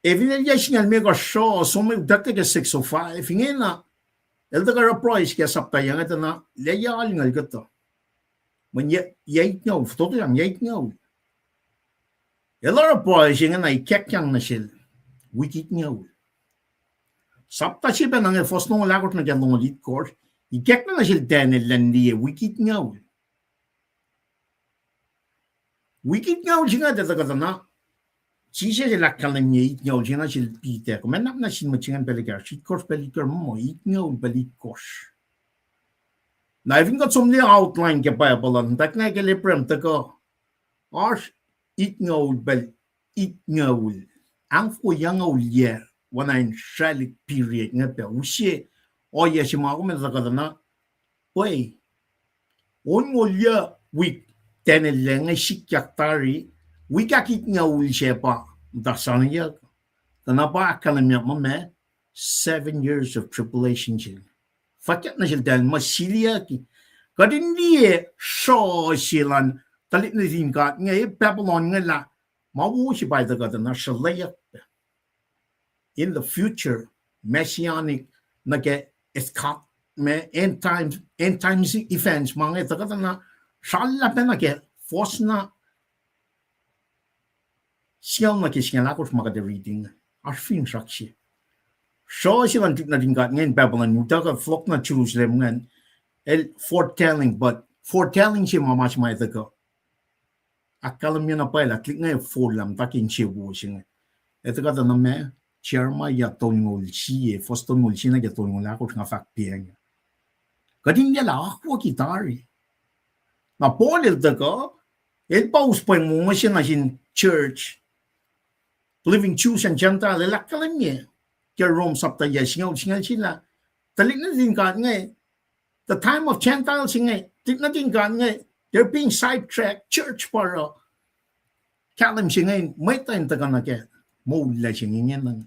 e fin el yac singucul limekohsr sruh, som utucklac ke six oh five, ingena el tuhkuh oruh pruhe se ke sapta yuh inge tuh na, lwelah yac alngoul kuhtuh. Mweyen yac, yac itngoul, fototoyang yac itngoul. El oruh pruhe se ingena ikackyak nuh sel wik itngoul. Sapta se pacna inge, fuhs longoul ahkosr nuh ke longoul itkohsr, ikackyak nuh sel Daniel elan liye wik itngoul. Wik itngoul se inge tuh kuhtuh na, Jisus el ahkkahlwemye itngoul se inge sel Peter, kom ac nuhnkuh nuh sin mwet se ingacn pacl ekahsr, itkohsr pacl itkohsr, muh itngoul pacl itkohsr. Na fin kuht som liye outline ke Bible an, tak na ke Leprem tuhkuh, oasr itngoul pacl, itngoul, angko yac, itngoul yac, oacna in sralihk period inge pac. Use ohiyac se ma kom etuh kuht na, pwacye, onngoul yac wik Daniel el inge sikyak tari, wik ahkitngoul se pa muhta saneyuck. Tuh na pa ahkkahlwemye muh ma seven years of tribulation se. Fahkyak nuh sel Daniel muh siliyucki. Kuht in liye sruh se luhn tuhlihk nuhtin God inge, Babylon inge lah ma wo se pa etuh kuht na sruhlweyuck pac in the future, messianic, nuh ke eschat-, ma end times, end times events ma inge etuh kuht na srallah pac nuh ke fuhs na singucul nuh ke singucul ahkosr ma kuht ac riti inge. Oasr finsrak se. Sruh se luhn tuhlihk nuhtin God inge in Babylon, utuckuh fohlohk nuh Jerusalem ingacn, el foretelling, but foretelling se ma ma se ma etuh kuht ahkkahlwemye na pwacye lah tuhlihk inge forlah muhta ke insewowo se inge. Etuh kuht na ma, Jeremiah tolngoul sie, fuhs tolngoul sie nuh ke tolngoul ahkosr nga fahk pa inge. Kuht in liye lah akwucki tari. Na Paul el tuhkuh, el pa us pweng mongo se nuh sin church, believing Jews and Gentile, el ahkkahlwemye ke Rome sapta yac singucul, singucul sie lah tuhlihk nuhtin God inge, the time of Gentiles inge, tuhlihk nuhtin God inge, they're being sidetracked, church pa oruh kahlwem se inge, mwet uh in tuhkuh nuh ke moul lac se inge ingena.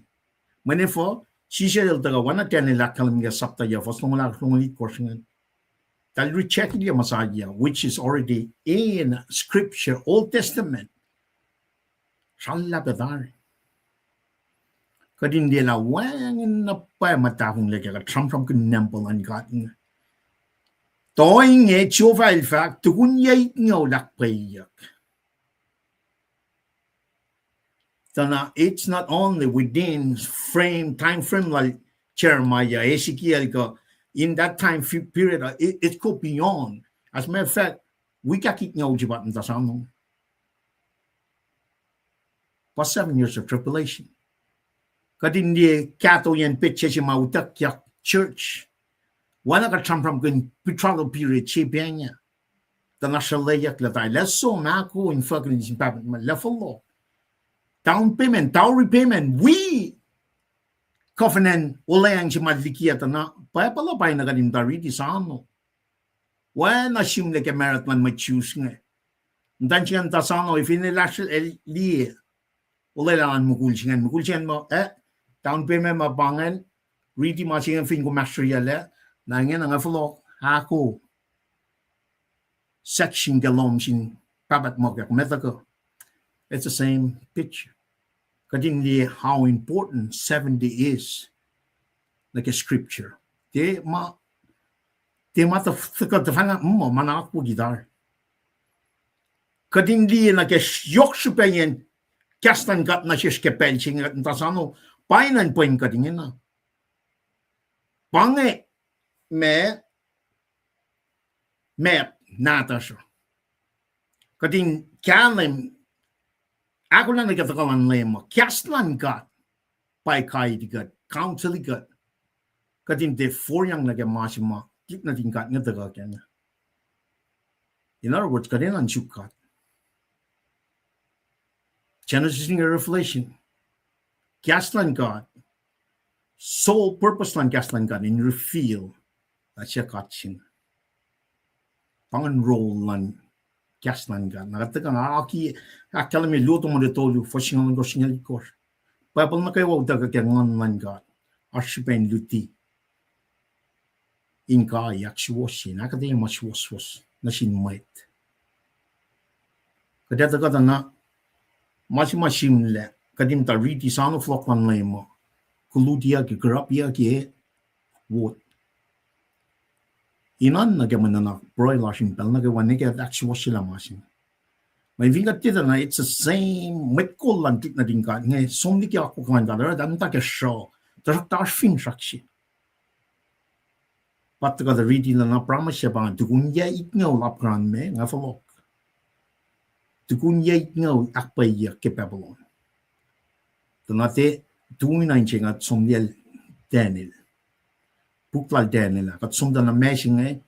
Mweyen efuh, Jisus el tuhkuh, oacna Daniel el ahkkahlwemye ke sapta yac, fuhs longoul ahkosr, longoul itkohsr ingacn, eltahl reject-i Messiah, which is already in scripture, Old Testament. Srallah pac tari. Kuht in liye lah wacngihn na pwacye ma tahfonglac ke kuht sramsramkihn tempuhl luhn God inge. Tuh inge Jehovah el fahk, tukun yac itngoul ahkpwacyeyuck. Tuh na, it's not only within frame, time frame lal Jeremiah, Ezekiel, kuh in that time fe-, period, uh, it, it go beyond. As a matter of fact, wik ahkitngoul se pa muhta sano pa seven years of tribulation. Kuht in liye kahtoiyacn petsac se ma utuckyak church. Oacna kuht sramsramkihn betrothal period se pa inge. Tuh na sruhlweyuck lah tari, lah som ahko infuckihl sin pahpah ma lah fohlohk. Down payment, dowry payment, wi covenant olweacng se ma liki ah. Tuh na Bible uh pa na kuht in muhta riti sano. Oacna sihmlac ke marut luhn mwet Jews inge. Muhtwacn se ingacn muhta sano, fin el ahsrel, el liye olwelah luhn mukul se ingacn. Mukul se ingacn muh, eh, down payment ma pa ingacn, riti ma se ingacn fin kom ahsroeyuclac, na ingena nga fohlohk, ahko section ke lohm sin pahpah tuhmuhk ah, kom etuh kuh. It's the same picture. Kuht in liye how important seventy is nuh ke scripture. Tiac ma, tiac ma tuh, tuh kuht tuhfahna muh ma na akwucki tari. Kuht in liye nuh ke yohk srihpaciyacn kahs luhn God nuh sesr ke pacl se inge, kuht muhta sano, pa ingacn pwen kuht ingena. Pa inge ma map nahtuhsr uh. Kuht in kahlwem, ahkolah nuh ke tuhkuh luhn Leum uh, kahs luhn God pa guide kuht, counsel kuht. Kuht in tiac forlah nuh ke ma se ma tuhlihk nuhtin God inge tuhkuh kac. In other words, kuht enenuh in suk God. Genesis nuh ke Revelation, kahs luhn God, sole purpose luhn kahs luhn God in reveal lah suc God se inge. Pa ingacn role luhn kahs luhn God. Na kuht tuhkuh na aki ahkkahlwemye luo Timothy tolu, fuhs singucul ohnkohsr, singucul itkohsr. Bible nuh kwewa utuckuh ke Nguhn luhn God. Oasr srihpac in luti in kai ahksuwohsye, in ahkuhtweyac ma suwohswohs nuh sin mwet. Kuht etuh kuht na, ma se ma sihmlac, kuht in muhta riti sano fohlohk luhn Leum uh, kolutiyucki, korapiyucki, wot. Inan nuh ke mwe nuhnak pruhe lasr in pacl nuh kwewa ne ke ahksuwohsyelah ma se inge. Mweyen fin kuht tiac etuh na, it's the same, mwet kol luhn tuhlihk nuhtin God inge som liki akwuck luhn God, oruh eltahl muhta ke sruh, tuhsruhktuh oasr finsrak se. Pa tuhkuh tuh riti lah na promise se pa, tukun yac itngoul apkuhran me nga fohlohk. Tukun yac itngoul ahkpwacyeyuck ke Babylon. Tuh na tiac, tuh na in se nga som liyacl Daniel. Puk lal Daniel ah, kuht som tuh na ma se inge,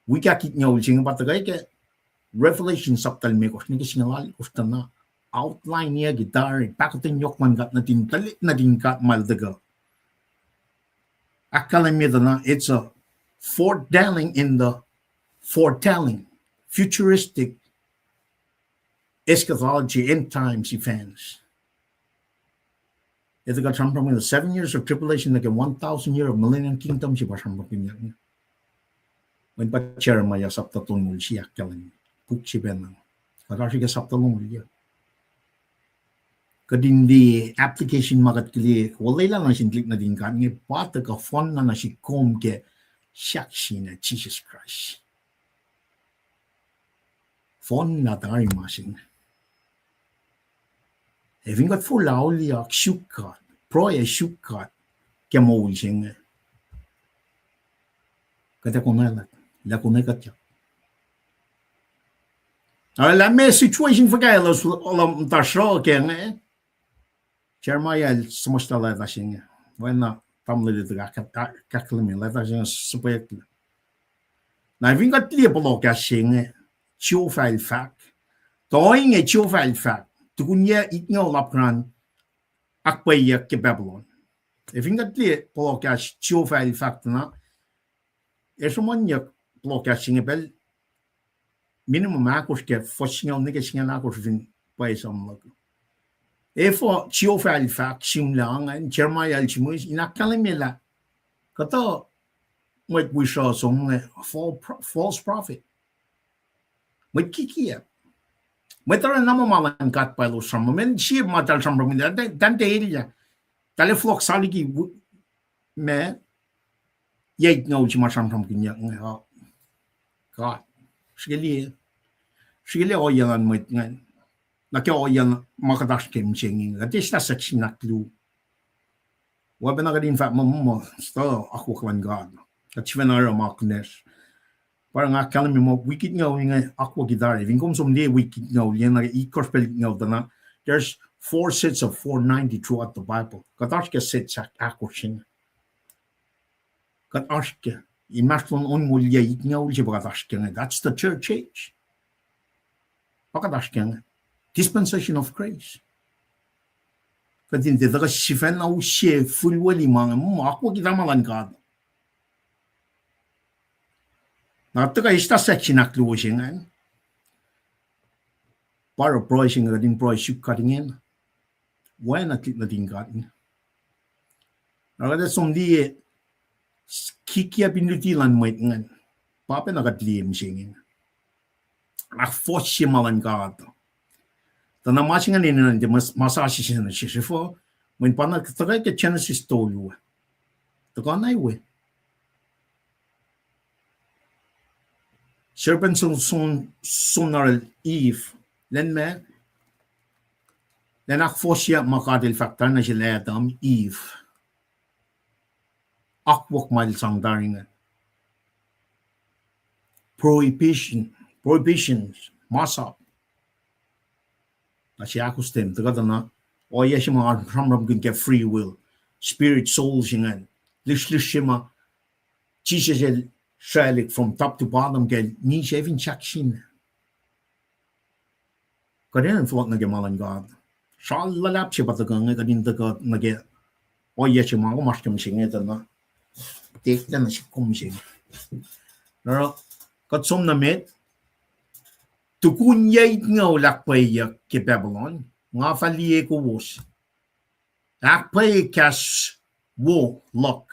Wik ahkitngucul se inge pa tuhkuh ke Revelation sapta limekohsr nuh ke singucul alkosr tuh na outline-iyac ke tari pahkotwen yohk luhn God nuhtin tuhlihk nuhtin God ma el tuhkuh ahkkahlwemye tuh na, it's a foretelling in the foretelling, futuristic eschatology, end times events. Etuh kuht sramsramkihn seven years of tribulation nuh ke one thousand year of millennium kingdom se pa sramsramkihnyuck inge. Mweyen pa Jeremiah sapta tolngoul se ahkkahlwemye. Puk se pacna. Kuht oasr ke sapta longoul yac. Kuht in liye application ma kuht liye, olwelah nuh sin tuhlihk nuhtin God inge pa tuhkuh fohnlah nuh sihk kom ke sahk sin Jisus Kraist. Fohnlah tari ma se inge. Ac fin kuht forlah auliyak, suk God, pruhe ac suk God ke moul se inge, kuht ac konwacack, lah konwacack kuhtyak. Arulacna meac situation fuhkah elos, elos muhta sruh ke inge. Jeremiah el suhmuhslah leta se inge. Oacna tamuhlwel el tuh ahk-, ahkkahlwemye leta se inge suhpweyucklac. Na fin kuht liye pohloh kahs se inge, Jehovah el fahk. Tuh ohinge Jehovah el fahk, tukun yac itngucul apkuhran ahkpwacyeyuck ke Babylon. Ac fin kuht liye pohloh kahs Jehovah el fahk tuh na, ac sruhmuhnyuck pohloh kahs se inge pacl minimum ahkosr ke fuhs singucul nuh ke singucul ahkosr fin pwacye som luhk. Efuh Jehovah el fahk sihmlac ingacn, Jeremiah el sihmihs, in ahkkahlwemye lah kuhtuh mwet wisruh som inge, fal-, false prophet. Mwet kikiacp. Mwet oruh na muh ma luhn God pa elos sramsram. Mweyen sie ma eltahl sramsram, eltahl tiac elyah. Eltahl fohlohk sa liki, ma, yac itngucul se ma sramsramkihnyuck inge, uh, God. Srihke liye, srihke liye ohiyac luhn mwet ingacn. Nuh ke ohiyac ma kuht oasr ke mihsenge inge. Kuht eslah section ahkluo. Oacpacna kuht in fahk muh, muh, muh, stuh akwuck luhn God. Kuht sifacna oruh ma kunacsr. Pa nga ahkkahlwemye muh wik itngucul inge akwucki tari. Fin kom som liye wik itngucul, yen na ke itkohsr pacl itngucul tuh na, there's four sets of four ninety throughout the Bible. Kuht oasr ke set ahk-, ahkosr inge. Kuht oasr ke, inmahsrlon onngoul yac itngucul se pa kuht oasr ke inge. That's the church age. Pa kuht oasr ke inge. Dispensation of grace. Kuht in tiac tuhkuh sifacna use fihlwacl ma inge, muh akwucki tari ma luhn God. Na tuhkuh eslah section ahkluo se ingacn. Pa oruh pruhe se inge, kuht in pruhe suk God ingena. Oacna tuhlihk nuhtin God inge. Na kuht ac som liye kikiacp in luti luhn mwet ingacn. Pa pacna kuht liye mihsenge inge. Ahkfohsye ma luhn God. Tuh na ma se ingacn enenuh in tiac mas-, ma sasuc se nuh sesr efuh, mweyen pa na tuhkuh ke Genesis tolu. Tuhkuh na we. Serpent som, som, som na orwacl Eve. Lwen ma, lwen ahkfohsye ma God el fahk tari nuh sel Adam, Eve. Akwuck ma el sang tari inge. Prohibition, prohibitions, masap. Na se ahkostwen, tuhkuh tuh na, ohiyac se ma sramsramkihn ke free will, spirit, soul se ingacn, lihsrlihsr se ma Jisus el sraclihk from top to bottom ke misac fin sahk sin. Kuht enenuh in fohlohk nuh ke ma luhn God. Sral luhlahp se pa tuhkuh inge kuht in tuhkuh nuh ke ohiyac se ma kom oasr ke mihsenge tuh na, tiac eklac nuh sihk kom mihsenge. Na oruh, kuht som nuh met, tukun yac itngucul ahkpwacyeyuck ke Babylon, nga fah liye kowos ahkpwacye kahs wo luhk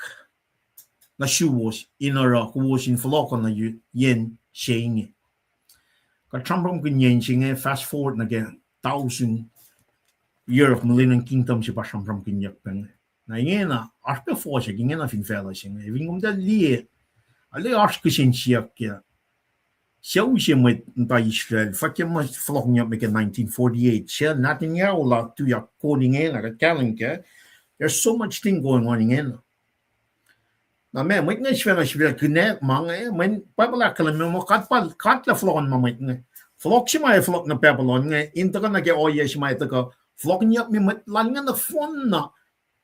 nuh suwos in oruh kowos in fohlohkoh nuh yen se inge. Kuht sramsramkihn yen se inge, fast forward nuh ke thousand year of millennium kingdom se pa sramsramkihnyuck pac inge. Na ingena, oasr pac fohsack ingena fin facluh se inge. Fin kom tuh liye, arlac oasr kihsen siyuck ke sucu se mwet muhta Israel, fuhkah ma fohlohkihnyuck me ke nineteen forty-eight se, Netanyahu la tuyak kol ingena, kuht kahlwem kac, there's so much thing going on ingena. Na ma mwet inge sifacna sifil kihnack ma inge, mweyen Bible ahkkahlwemye muh God pa, God lah fohlohkohn ma mwet inge. Fohlohk se ma ac fohlohk nuh Babylon inge, in tuhkuh nuh ke ohiyac se ma ac tuhkuh fohlohkihnyuck me mwet lal inge nohfohn na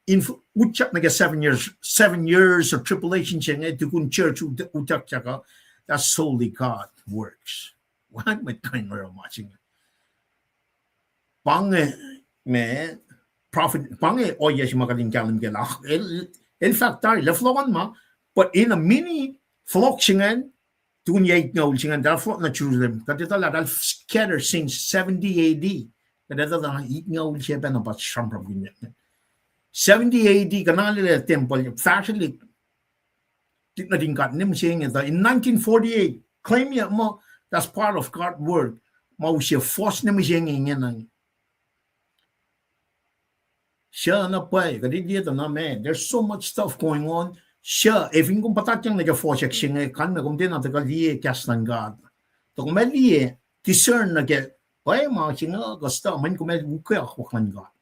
in f-, utyak nuh ke seven years, seven years of tribulation se inge, tukun church ut-, utyakyak uh. That's solely God works. Wacngihn mwet kuh in oruh ma se inge. Pa inge, ma, prophet, pa inge ohiyac se ma kuht in kahlwem kac lah el, el fahk tari lah fohlohkohn ma, but in a mini, fohlohk se ingacn, tukun yac itngoul se ingacn, eltahl fohlohk nuh Jerusalem. Kuht etuh lah eltahl scatter since seventy A D. Kuht etuh lah itngoul se pacna pa sramsramkihnyuck. Seventy A D, kuht arulacna tempuhl, fahsrwelihk, tuhlihk nuhtin God, nwe mihsenge tuh in nineteen forty-eight, claim-ye muh that's part of God work. Ma use fohs nwe mihsenge ingena. Suc na pwacye, kuht liye tuh na, man, there's so much stuff going on. Suc, ac fin kom puhtatyang nuh ke fohsack se inge, kalmac kom tiacna tuhkuh liye kahs luhn God. Tuh kom ac liye, discern nuh ke, pwacye ma se inge kuh stuh, mweyen kom ac ukwe akwuck luhn God.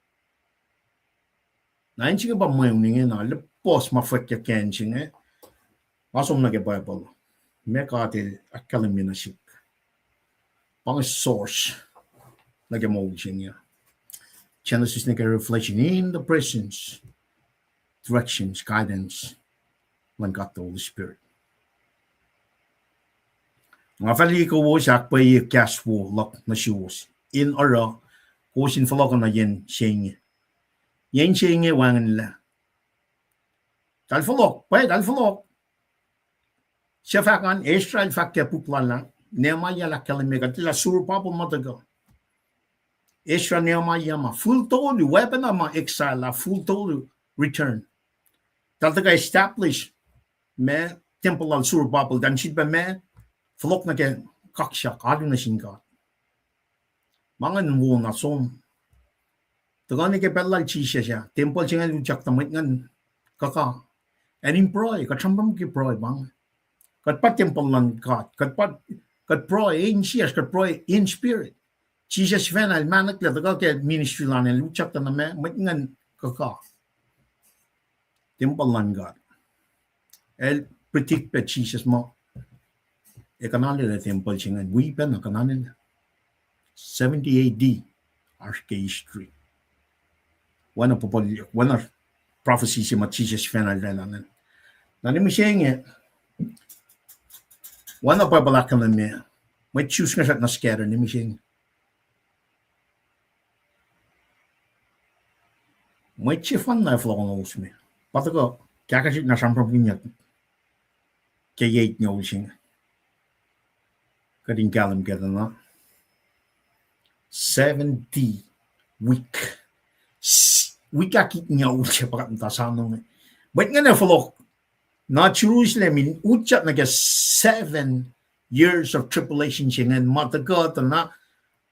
Na in se inge pa mweun ingena, lipohs ma fwackyuck ke acn se inge. Nga som nuh ke Bible. Ma God El ahkkahlwemye nuh sihk. Pa inge source nuh ke moul se inge. Genesis nuh ke Revelation in the presence, directions, guidance luhn God the Holy Spirit. Nga fah liye kowos, ahkpwacye kahs wo luhk nuh suwos in oruh kowos in fohlohkoh nuh yen se inge. Yen se inge wacngihnlac. Eltahl fohlohk, pwacye, eltahl fohlohk. Suc fahk an, Ezra el fahk ke puk lal ah, Nehemiah el ahkkahlwemye, kuht liye lah Zerubbabel ma tuhkuh. Ezra, Nehemiah ma, fihl tolu, weapon ma exile ah, fihl tolu return. Eltahl tuhkuh establish ma tempuhl lal Zerubbabel, tuh sifilpac ma fohlohk nuh ke kaksak, alu nuh sin God. Ma ingacn wo na som. Tuhkuh nuh ke pacl lal Jisus ah, tempuhl se ingacn utyak tuh mwet ingacn kuhka. Acn in pruhe, kuht sramsram ke pruhe pa inge. Kuht pa tempuhl luhn God, kuht pa, kuht pruhe insiyacsr, kuht pruhe in spirit. Jisus sifacna el mahnuhklac tuhkuh ke ministry lal an, el utyak tuh na ma, mwet ingacn kuhka. Tempuhl luhn God. El predict pac Jisus muh ac kuhnalaclac tempuhl se ingacn, wi pacna kuhnalaclac. Seventy A D, oasr ke history. Oacna prophecy se ma Jisus sifacna el oraclah ingacn. Na nwe mihsenge, oacna Bible ahkkahlwemye, mwet Jews inge srackna scatter nwe mihsenge. Mwet sefanna ac fohlohk lowos me. Pa tuhkuh kahkahsrihk na sramsramkihnyuck ke yac itngoul se inge. Kuht in kahlwem kac tuh na. Seventy week. Week ahkitngoul se pa kuht muhta soano inge. Mwet ingacn ac fohlohk nuh Jerusalem in utyak nuh ke seven years of tribulation se ingacn ma tuhkuh tuh na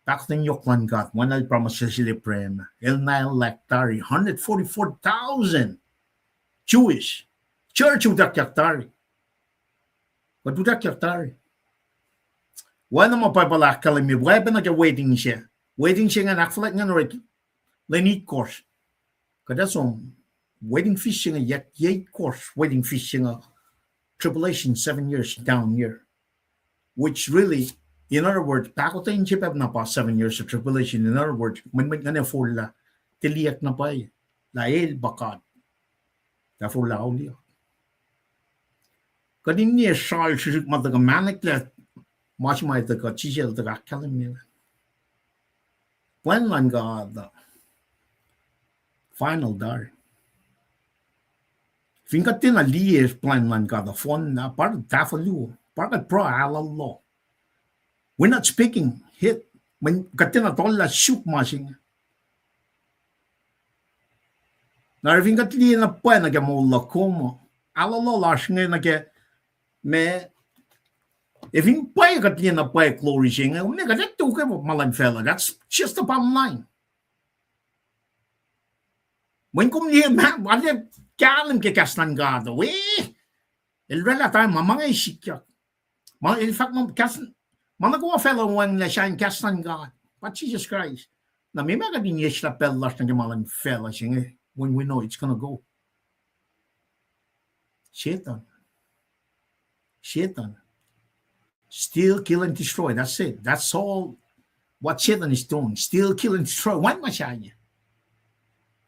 pahkotwen yohk luhn God, ma El promise sel Abraham. El na el lack tari, hundred forty-four thousand Jewish church utakyak tari. Kuht utakyak tari. Oacna ma Bible ahkkahlwemye, weapon nuh ke wedding se. Wedding se ingacn ahkfuhlwact ingacn orek lwen itkohsr. Kuht ac som wedding feast se inge, yac itkohsr wedding feast se inge, tribulation, seven years down here. Which really, in other words, pahkotwen se pacna pa seven years of tribulation. In other words, mwet, mwet ingacn ac forlah, tiac liyacack na pwacye lah El pa God. Ac forlah auliyak. Kuht in liye sral srihsrihk ma tuhkuh mahnuhklac, ma se ma tuhkuh, Jisus El tuhkuh ahkkahlwemye. Plwacn luhn God uh final tari. Fin kuht tiacna liye plwacn luhn God uh fohnlah, pa tahfuh luo, pa kuht pruhe ahlolo. We're not speaking it. Mweyen kuht tiacna tohllah suk ma se inge. Na fin kuht liye na pwacye nuh ke moul luhk kom, ahlolo lasr inge nuh ke ma, ac fin pwacye kuht liye na pwacye glory se inge, kom ne kuht ac tok ke ma luhn facluh. That's just the bottom line. Mweyen kom liye ma, arlac kahlwem ke kahs luhn God we, El oraclah tari ma, ma inge sikyak. Ma El fahk ma kahs, ma nuh kwewa facluh wacngihnlac sahyacn kahs luhn God, pa Jisus Kraist. Na meac ma kuht in eslah pacl lasr nuh ke ma luhn facluh se inge, when we know it's gonna go? Setan. Setan. Steal, kill, and destroy. That's it. That's all what Satan is doing. Steal, kill, and destroy. Wacngihn ma sahyac.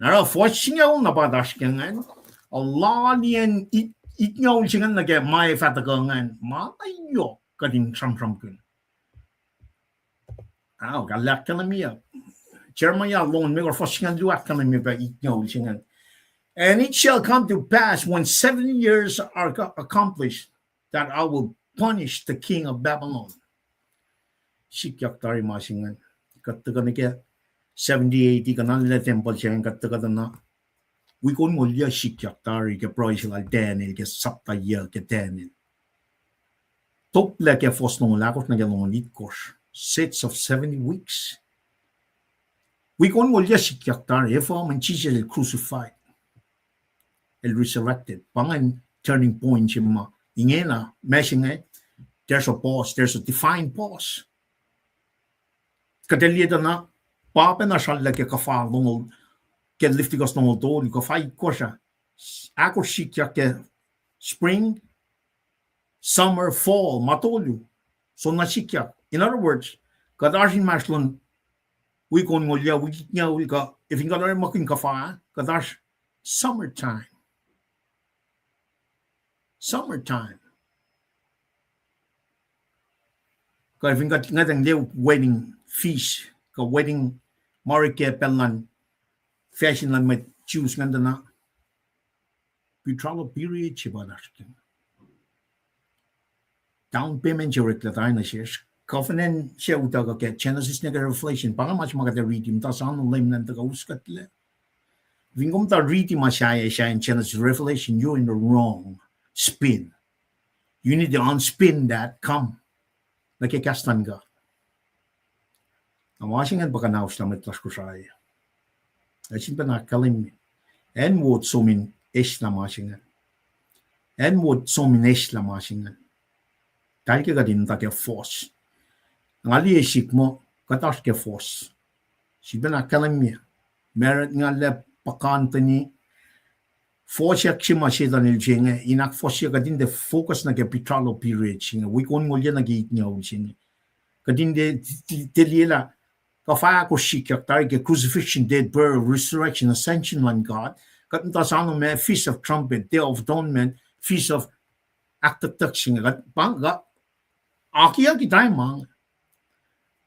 Na oruh fuhs singucul na pa oasr ke ingacn, alaliyacn i-, itngoul se ingacn nuh ke ma ac fah tuhkuh ingacn, ma na yohk kuht in sramsramkihn. Ao, kalmac ahkkahlwemye. Jeremiah longoul limekohsr, fuhs singucul luo ahkkahlwemye pac itngoul se ingacn. And it shall come to pass when seven years are co-, accomplished, that I will punish the king of Babylon. Sikyak tari ma se ingacn. Kuht tuhkuh nuh ke seventy A D, kuh na lwelah tempuhl se ingacn kuht tuhkuh tuh na. Wi onngoul yac sikyak tari ke pruhe se lal Daniel, ke sapta yac ke Daniel. Toplac ke fuhs longoul ahkosr nuh ke longoul itkohsr. Sets of seventy weeks. Wi onngoul yac sikyak tari, efuh, mweyen Jisus el crucified, el resurrected. Pa ingacn turning point se ma ingena, ma se inge, there's a pause, there's a defined pause. Kuht ac liye tuh na, pa pacna srallah ke kuhfa longoul, ke Leviticus longoul tolu, kuhfa itkohsr ah. Ahkosr sikyak ke spring, summer, fall, ma tolu. Soenna sikyak. In other words, kuht oasr inmahsrlon wik onngoul yac, wik itngoul, kuh efin kuht orekmakihn kuhfa, kuht oasr summertime. Summertime. Kuh fin kuht ngwetacng liye wedding feast, kuh wedding, ma orek ke pacl luhn fashion luhn mwet Jews ingacn tuh na, betrothal period se pa lasr. Down payment se oreklac tari nuh sesr. Covenant se utuckuh ke Genesis nuh ke Revelation. Pa inge ma se ma kuht ac riti, muhta soano Leum ngan tuhkuh us kuhtlac. Fin kom muhta riti ma sahyac, sahyac in Genesis, Revelation, you're in the wrong spin. You need to unspin that, come nuh ke kahs luhn God. Na ma se ingacn pa kuhnahoslah mwet lasr Kosrae. Ac sin pacna ahkkahlwemye, acn wo som in eslah ma se ingacn. Acn wo som in eslah ma se ingacn. Tahl ke kuht in muhta ke fohs. Nga liye sihk muh kuht oasr ke fohs. Sin pacna ahkkahlwemye, married nga lah puhkantweni, fohsack se ma Setan el se inge, in ahkfohsye kuht in tiac focus nuh ke betrothal period se inge, wik onngoul yac nuh ke itngoul se inge. Kuht in tiac, tiac liyelah kuhfa ahkosr sikyak tari ke crucifixion, death, burial, resurrection, ascension luhn God. Kuht muhta soano ma Feast of Trumpet, Day of Atonement, Feast of ahktucktuck se inge. Kuht pa, kuht akiaki time ma inge.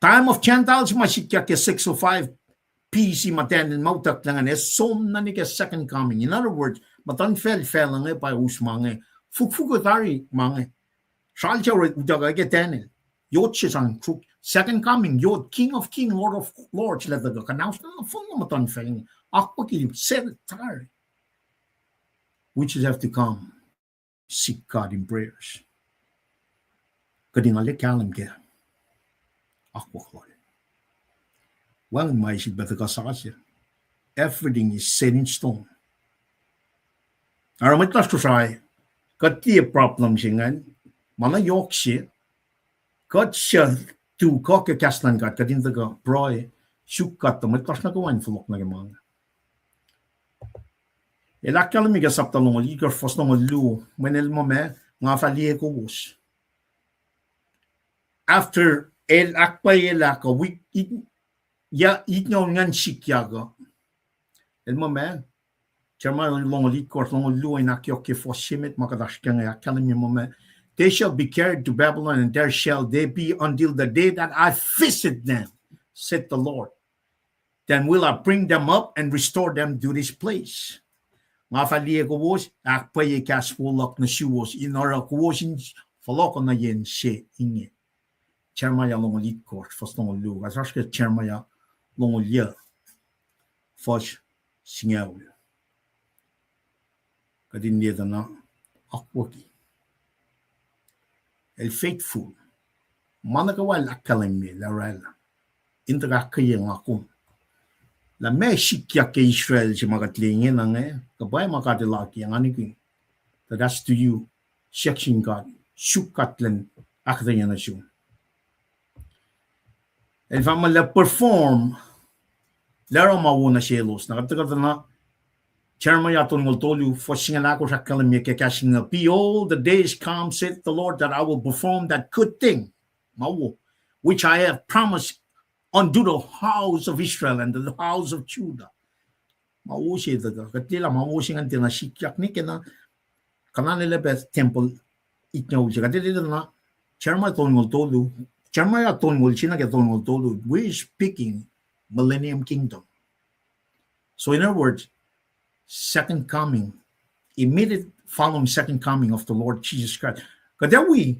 Time of Gentiles ma sikyak ke six oh five B C ma Daniel ma utucklac ingacn, ac som nuh ke second coming. In other words, muhtuhnfacl facluh inge pa us ma inge. Fukfuk tari ma inge. Sral se utuckuh ke Daniel. Yot se sang, second coming, yot, King of King, Lord of Lords, lah tuhkuh kuhnahoslah nohfohn muhtuhnfacl inge. Akwucki, set it tari. Which is have to come. Seek God in prayers. Kuht in arlac kahlwem ke akwuck lal. Wacngihn ma sifilpac tuhkuh sasuc. Everything is set in stone. Oruh mwet lasr Kosrae, kuht tiac problem se ingacn, ma na yohk se, kuht suc tu kuh ke kahs luhn God, kuht in tuhkuh pruhe, suk kuht tuh mwet lasr nuh kwewa in fohlohk nuh ke ma inge. El ahkkahlwemye ke sapta longoul itkohsr, fuhs longoul luo, mweyen el muh ma, nga fah liye kowos. After el ahkpwacyelah kuh wik it-, yac itngoul ingacn sikyak uh, el muh ma, Jeremiah longoul itkohsr, longoul luo, in ahkyohkye fuhs se met ma kuht oasr ke inge, ahkkahlwemye muh ma, they shall be carried to Babylon, and there shall they be until the day that I visit them, said the Lord. Then will I bring them up and restore them to this place. Nga fah liye kowos, ahkpwacye kahs wo luhk nuh suwos, in oruh kowos in fohlohkoh nuh yen se inge. Jeremiah longoul itkohsr, fuhs longoul luo, kuht oasr ke Jeremiah longoul yac, fuhs singucul. Kuht in liye tuh na akwucki. El faithful. Ma nuh kwewa el ahkkahlwemye lah oraclah, in tuhkuh ahkkweye nga kom. Lah meac sikyak ke Israel se ma kuht liye ingena inge, kuh pwacye ma God el akiyac, nga nihkihn. Tuh that's to you, siyuck sin God, suk God elan ahkuhtweyac nuh sum. El fah muh lah perform, lah oruh ma wo nuh selos. Na kuht tuhkuh tuh na Jeremiah tolngoul tolu, fuhs singucul ahkosr ahkkahlwemye ke kahs inge, behold, the days come, saith the Lord, that I will perform that good thing, ma wo, which I have promised unto the house of Israel and to the house of Judah. Ma wo se tuhkuh, kuht liyelah ma wo se ingacn tiacna sikyak nwe ke na Kuhnanuclac pac tempuhl itngoul se. Kuht etuh na Jeremiah tolngoul tolu, Jeremiah tolngoul se nuh ke tolngoul tolu, we're speaking millennium kingdom. So in other words, second coming, immediate following second coming of the Lord Jesus Christ. Kuht ac wi,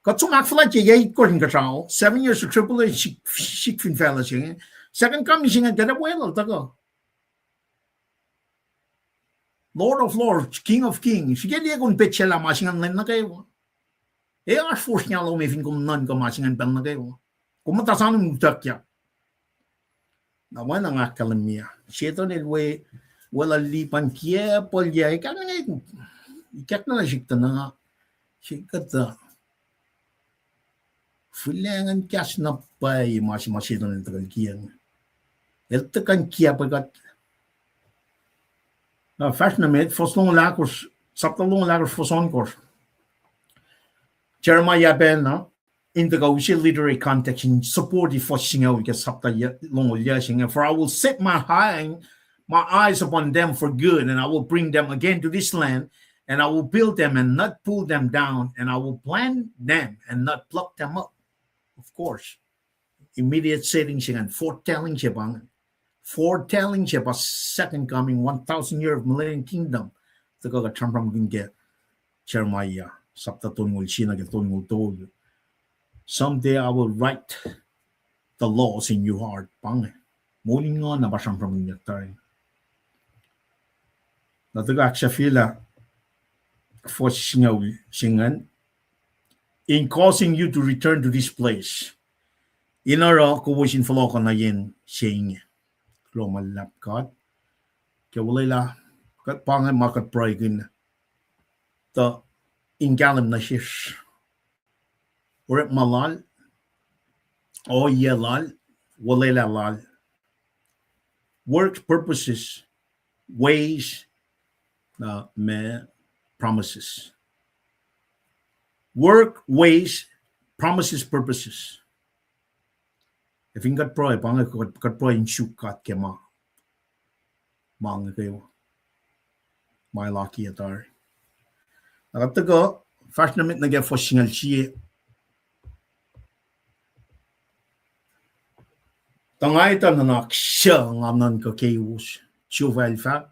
kuht som ahkfuhlwactye yac itkohsr inkuhsrao, seven years of tribulation, sik, sik fin facluh se inge. Second coming se inge, kuht ac weluhl tuhkuh. Lord of Lords, King of Kings, srihke liye kom petsac lah ma se ingacn lwen nuh kwewa. Ac oasr force nahlo me fin kom nuhnkuh ma se ingacn pacl nuh kwewa. Kom muhta soano in utuckyak. Na oacna nga ahkkahlwemye, Setuhn el we, weluhl lipan kiacpuhlyak, ikackna, ikackna nuh sihk tuh na, sihk kuhtuh fihlacngihn kahs na pwacye ma se ma Setuhn el tuhkuh kiyacng. El tuhkuh in kiacpwe kuht. Na fahsr nuh met, fuhs longoul ahkosr, sapta longoul ahkosr, fuhs ohnkohsr. Jeremiah pacna, in tuhkuh use literary context in support fuhs singucul ke sapta longoul yac se inge, for I will set my eye, my eyes upon them for good, and I will bring them again to this land, and I will build them and not pull them down, and I will plant them and not pluck them up. Of course, immediate setting se ingacn, foretelling se pa, foretelling se pa second coming, one thousand year of millennium kingdom. Tuhkuh kuht sramsramkihn ke Jeremiah sapta tolngoul sie nuh ke tolngoul tolu. Someday I will write the laws in your heart. Pa inge. Moul in nguhn na pa sramsramkihnyuck tari. Na tuhkuh ahksahfyelah fuhs singucul se ingacn, in causing you to return to this place. In oruh kowos in fohlohkoh nuh yen se inge. Kuloh ma luhlahp God. Ke olwelah, kuht pa inge ma kuht pruhekihn tuh in kahlwem nuh sesr orekma lal, ohiyac lal, olwelah lal, work, purposes, ways, uh, ma, promises. Work, ways, promises, purposes. Ac fin kuht pruhe, pa inge kuht, kuht pruhe in suk God ke ma, ma inge kwewa, ma el akiyac tari. Na kuht tuhkuh fahsr nuh met nuh ke fuhs singucul sie. Tuh nga etuh nuhnak suc nga nuhnkuh kewos, Jehovah el fahk,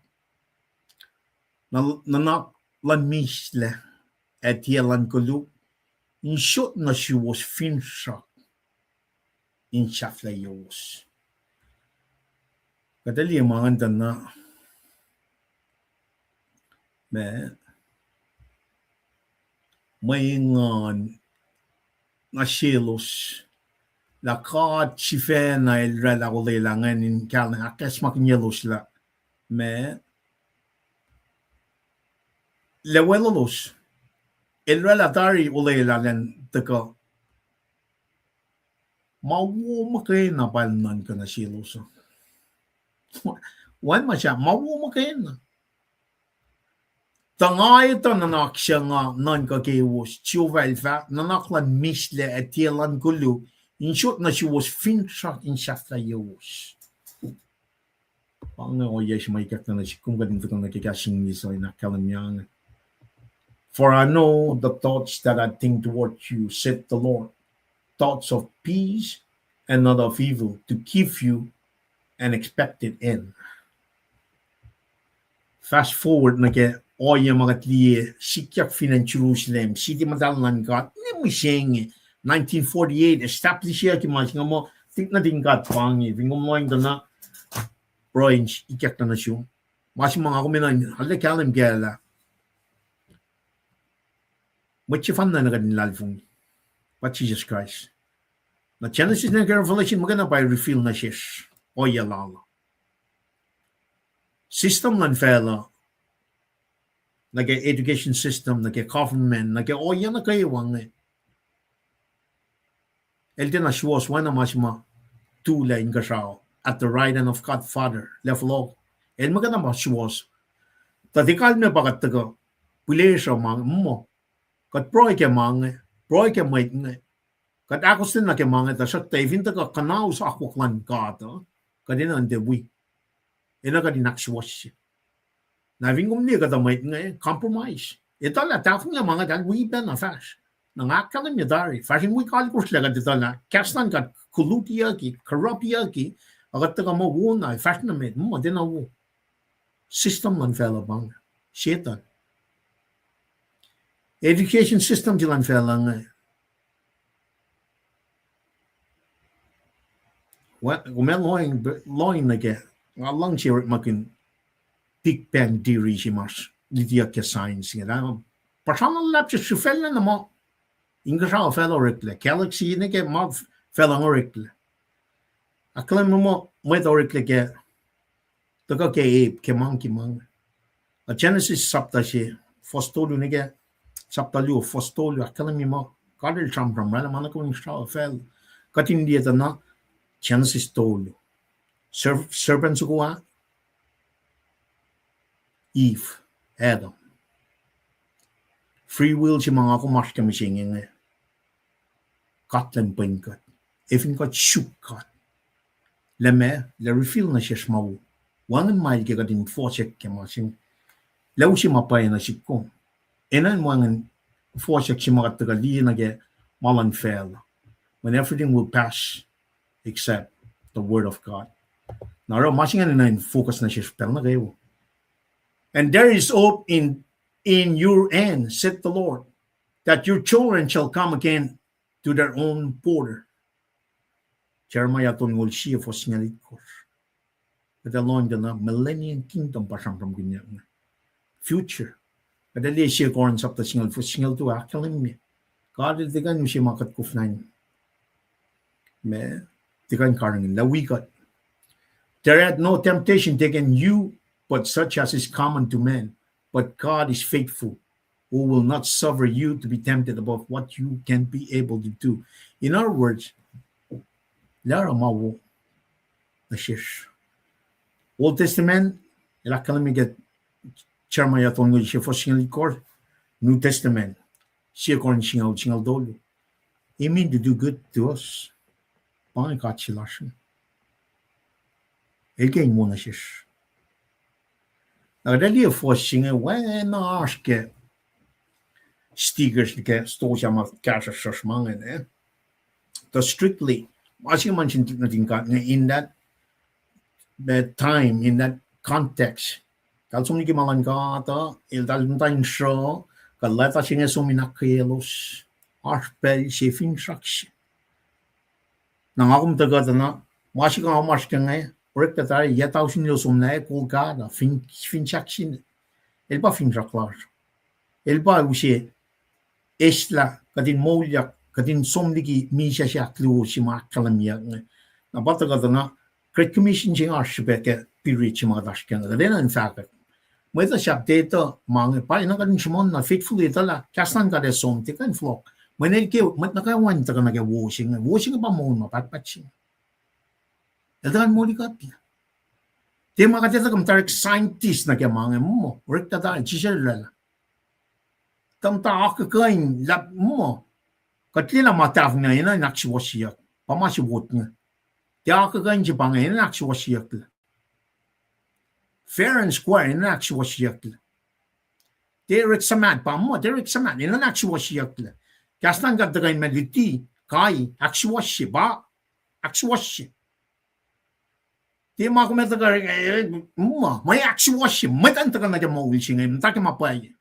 na, nuhnak luhn mislac ac tiac luhn koluk in sot nuh suwos finsrak in sahflahiyowos. Kuht ac liye ma ingacn tuh na, ma, mwe engan nuh selos lah God sifacna el oraclah olwelah ingacn in kahlwem ahkacsmakihnyelos lah ma, lewelos, el oraclah tari olwelah elan tuhkuh. Ma wo muhkwena pa el nuhnkuh nuh selos uh. Wacngihn ma sahyac, ma wo muhkwena. Tuh nga etuh nuhnak suc nga nuhnkuh kewos, Jehovah el fahk, nuhnak luhn mislac ac tiac luhn koluk in sot nuh suwos finsrak in sahflahiyowos. Pa inge ohiyac se ma ikackna nuh sihk, kom kuht in tuhkuh nuh ke kahs in English uh in ahkkahlwemye inge. For I know the thoughts that I think towards you, said the Lord, thoughts of peace and not of evil, to give you an expected end. Fast forward nuh ke ohiyac ma kuht liye sikyak fin acn Jerusalem, city muhtahl luhn God, ne mihsenge, nineteen forty-eight, establish-yucki ma se inge muh, tik nuhtin God pa inge, fin kom lohng tuh na, pruhe in ikackna nuh sum. Ma se ma nga kom enenuh in arlac kahlwem kac lah mwet sefanna na kuht in luhlahlfongi pa Jisus Kraist. Na Genesis nuh ke Revelation muhkwena pa reveal nuh sesr ohiyac lal uh. System luhn facluh, nuh ke education system, nuh ke government, nuh ke ohiyac nuh kwewa inge, el tiacna suwohs, oacna ma se ma tulac inkuhsrao at the right hand of God Father, lah fohlohk, el muhkwena pa suwohs. Tuh tiac kalmac pa kuht tuhkuh pihlesruh ma inge, muh kuht pruhe ke ma inge, pruhe ke mwet inge, kuht ahkostwen nuh ke ma inge, tuhsruhktuh fin tuhkuh kuhnaus akwuck luhn God uh, kuht enenuh in tiac wi, enenuh kuht in ahksuwohsye. Na fin kom liye kuhtuh mwet inge, compromise. Etuh lah tahfonglac ma inge, eltahl wi pacna fahsr. Na nga ahkkahlwemye tari, fahsr in wi kalkosr lah kuht etuh lah kahs luhn God kolukiyucki, corruptiyucki, ac kuht tuhkuh muh wo na, fahsr nuh met, muh tiacna wo. System luhn facluh pa inge. Setuhn. Education system se luhn facluh inge. Kom ac lohng, lohng nuh ke, nga luhngse orekmakihn Big Bang Theory se ma lutiyuck ke science inge. Puhsra na luhlahp se srihfacllah na ma inkuhsrao facluh oreklac, galaxy nuh ke ma facluh inge oreklac. Ahkkahlwemye muh mwet oreklac ke tuhkuh ke ape, ke monkey ma inge. Genesis sapta se, fuhs tolu nuh ke sapta luo, fuhs tolu, ahkkahlwemye muh God El sramsram oraclah ma nuh kwewa inkuhsrao facluh. Kuht in liye tuh na Genesis tolu. Serp-, serpent soko ah, Eve, Adam. Free will se ma nga kom oasr ke mihsenge inge, God Elan pwen kuht. Ac fin kuht suk God, lah meac, El ac reveal nuh sesr ma wo. Wacngihn ma El ke kuht in fohsack ke ma se inge. Lah use ma pwacye nuh sihk kom. Enenuh in wacngihn fohsack se ma kuht tuhkuh liye nuh ke ma luhn facluh. When everything will pass except the word of God. Na oruh ma se inge enenuh in focus nuh sesr pacl nuh kwewa. And there is hope in, in your end, said the Lord, that your children shall come again to their own border. Jeremiah tolngoul sie, fuhs singucul itkohsr. Kuht ac lohng tuh na millennium kingdom pa sramsramkihnyuck inge. Future. Kuht ac liye sie Corinth sapta singucul, fuhs singucul tolu ahkkahlwemye, God El tiac kuh in use ma kuht koflah in, ma, tiac kuh in karihngihn lah wi kuht. There hath no temptation taken you but such as is common to man, but God is faithful, who will not suffer you to be tempted above what you can be able to do. In other words, El oruh ma wo nuh sesr. Old Testament, el ahkkahlwemye ke Jeremiah tolngoul sie, fuhs singucul itkohsr. New Testament, sie Corinth singucul, singucul tolu. He mean to do good to us. Pa inge God se lasr. El ke in wo nuh sesr. Na kuht ac liye fuhs se inge, wacngihn oasr ke stickers ke stosah ma kahsruhsr ma inge, eh? Tuh strictly, ma se ma nuh sin God inge, in that, that time, in that context. Eltahl som liki ma luhn God uh, eltahl muhta in sruh, kuh leta se inge som in ahkkweyelos. Oasr pacl se finsrak se. Na nga kom tuhkuh tuh na, ma se nga oasr ke inge, orek tuh tari yac tausin luo somlah, kol God uh, fin, finsrak se inge. El pa finsrak lasr. El pa use eslah kuht in moulyak, kuht in som liki misac se ahkluo se ma ahkkahlwemyeyuck inge. Na pa tuhkuh tuh na, Great Commission se inge oasr srihpac ke period se ma kuht oasr ke inge. Kuht enenuh in fahkwack. Mwet uh sahp tiac etuh ma inge, pa enenuh kuht in sruhmuhn na faithfully etuh lah kahs luhn God ac som, tiac kuh in fohlohk. Mweyen el ke, mwet nuh kwewa in tuhkuh nuh ke wo se inge. Wo se inge pa moul ma pahtpaht se inge. El tuhkuh in molikuhtlac. Tiac ma kuht etuh kuh muhta orek scientist nuh ke ma inge, muh, orek tuh tari, Jisus El oraclah. Tuh muhta akuhkuhin lah, muh, kuht liye lah ma tahfonglac enenuh in ahksuwohsyeyuck. Pa ma se wot inge. Tiac akuhkuhin se pa inge, enenuh in ahksuwohsyeyucklac. Fair and square, enenuh in ahksuwohsyeyucklac. Tiac orek suhmaht pa, muh, tiac orek suhmaht, enenuh in ahksuwohsyeyucklac. Kahs luhn God tuhkuh in ma luti, kai, ahksuwohsye, pa, ahksuwohsye. Tiac ma kom ac tuhkuh, eh, muh, mwe ahksuwohsye, mwet an tuhkuh nuh ke moul se inge, muhta ke ma pwacye.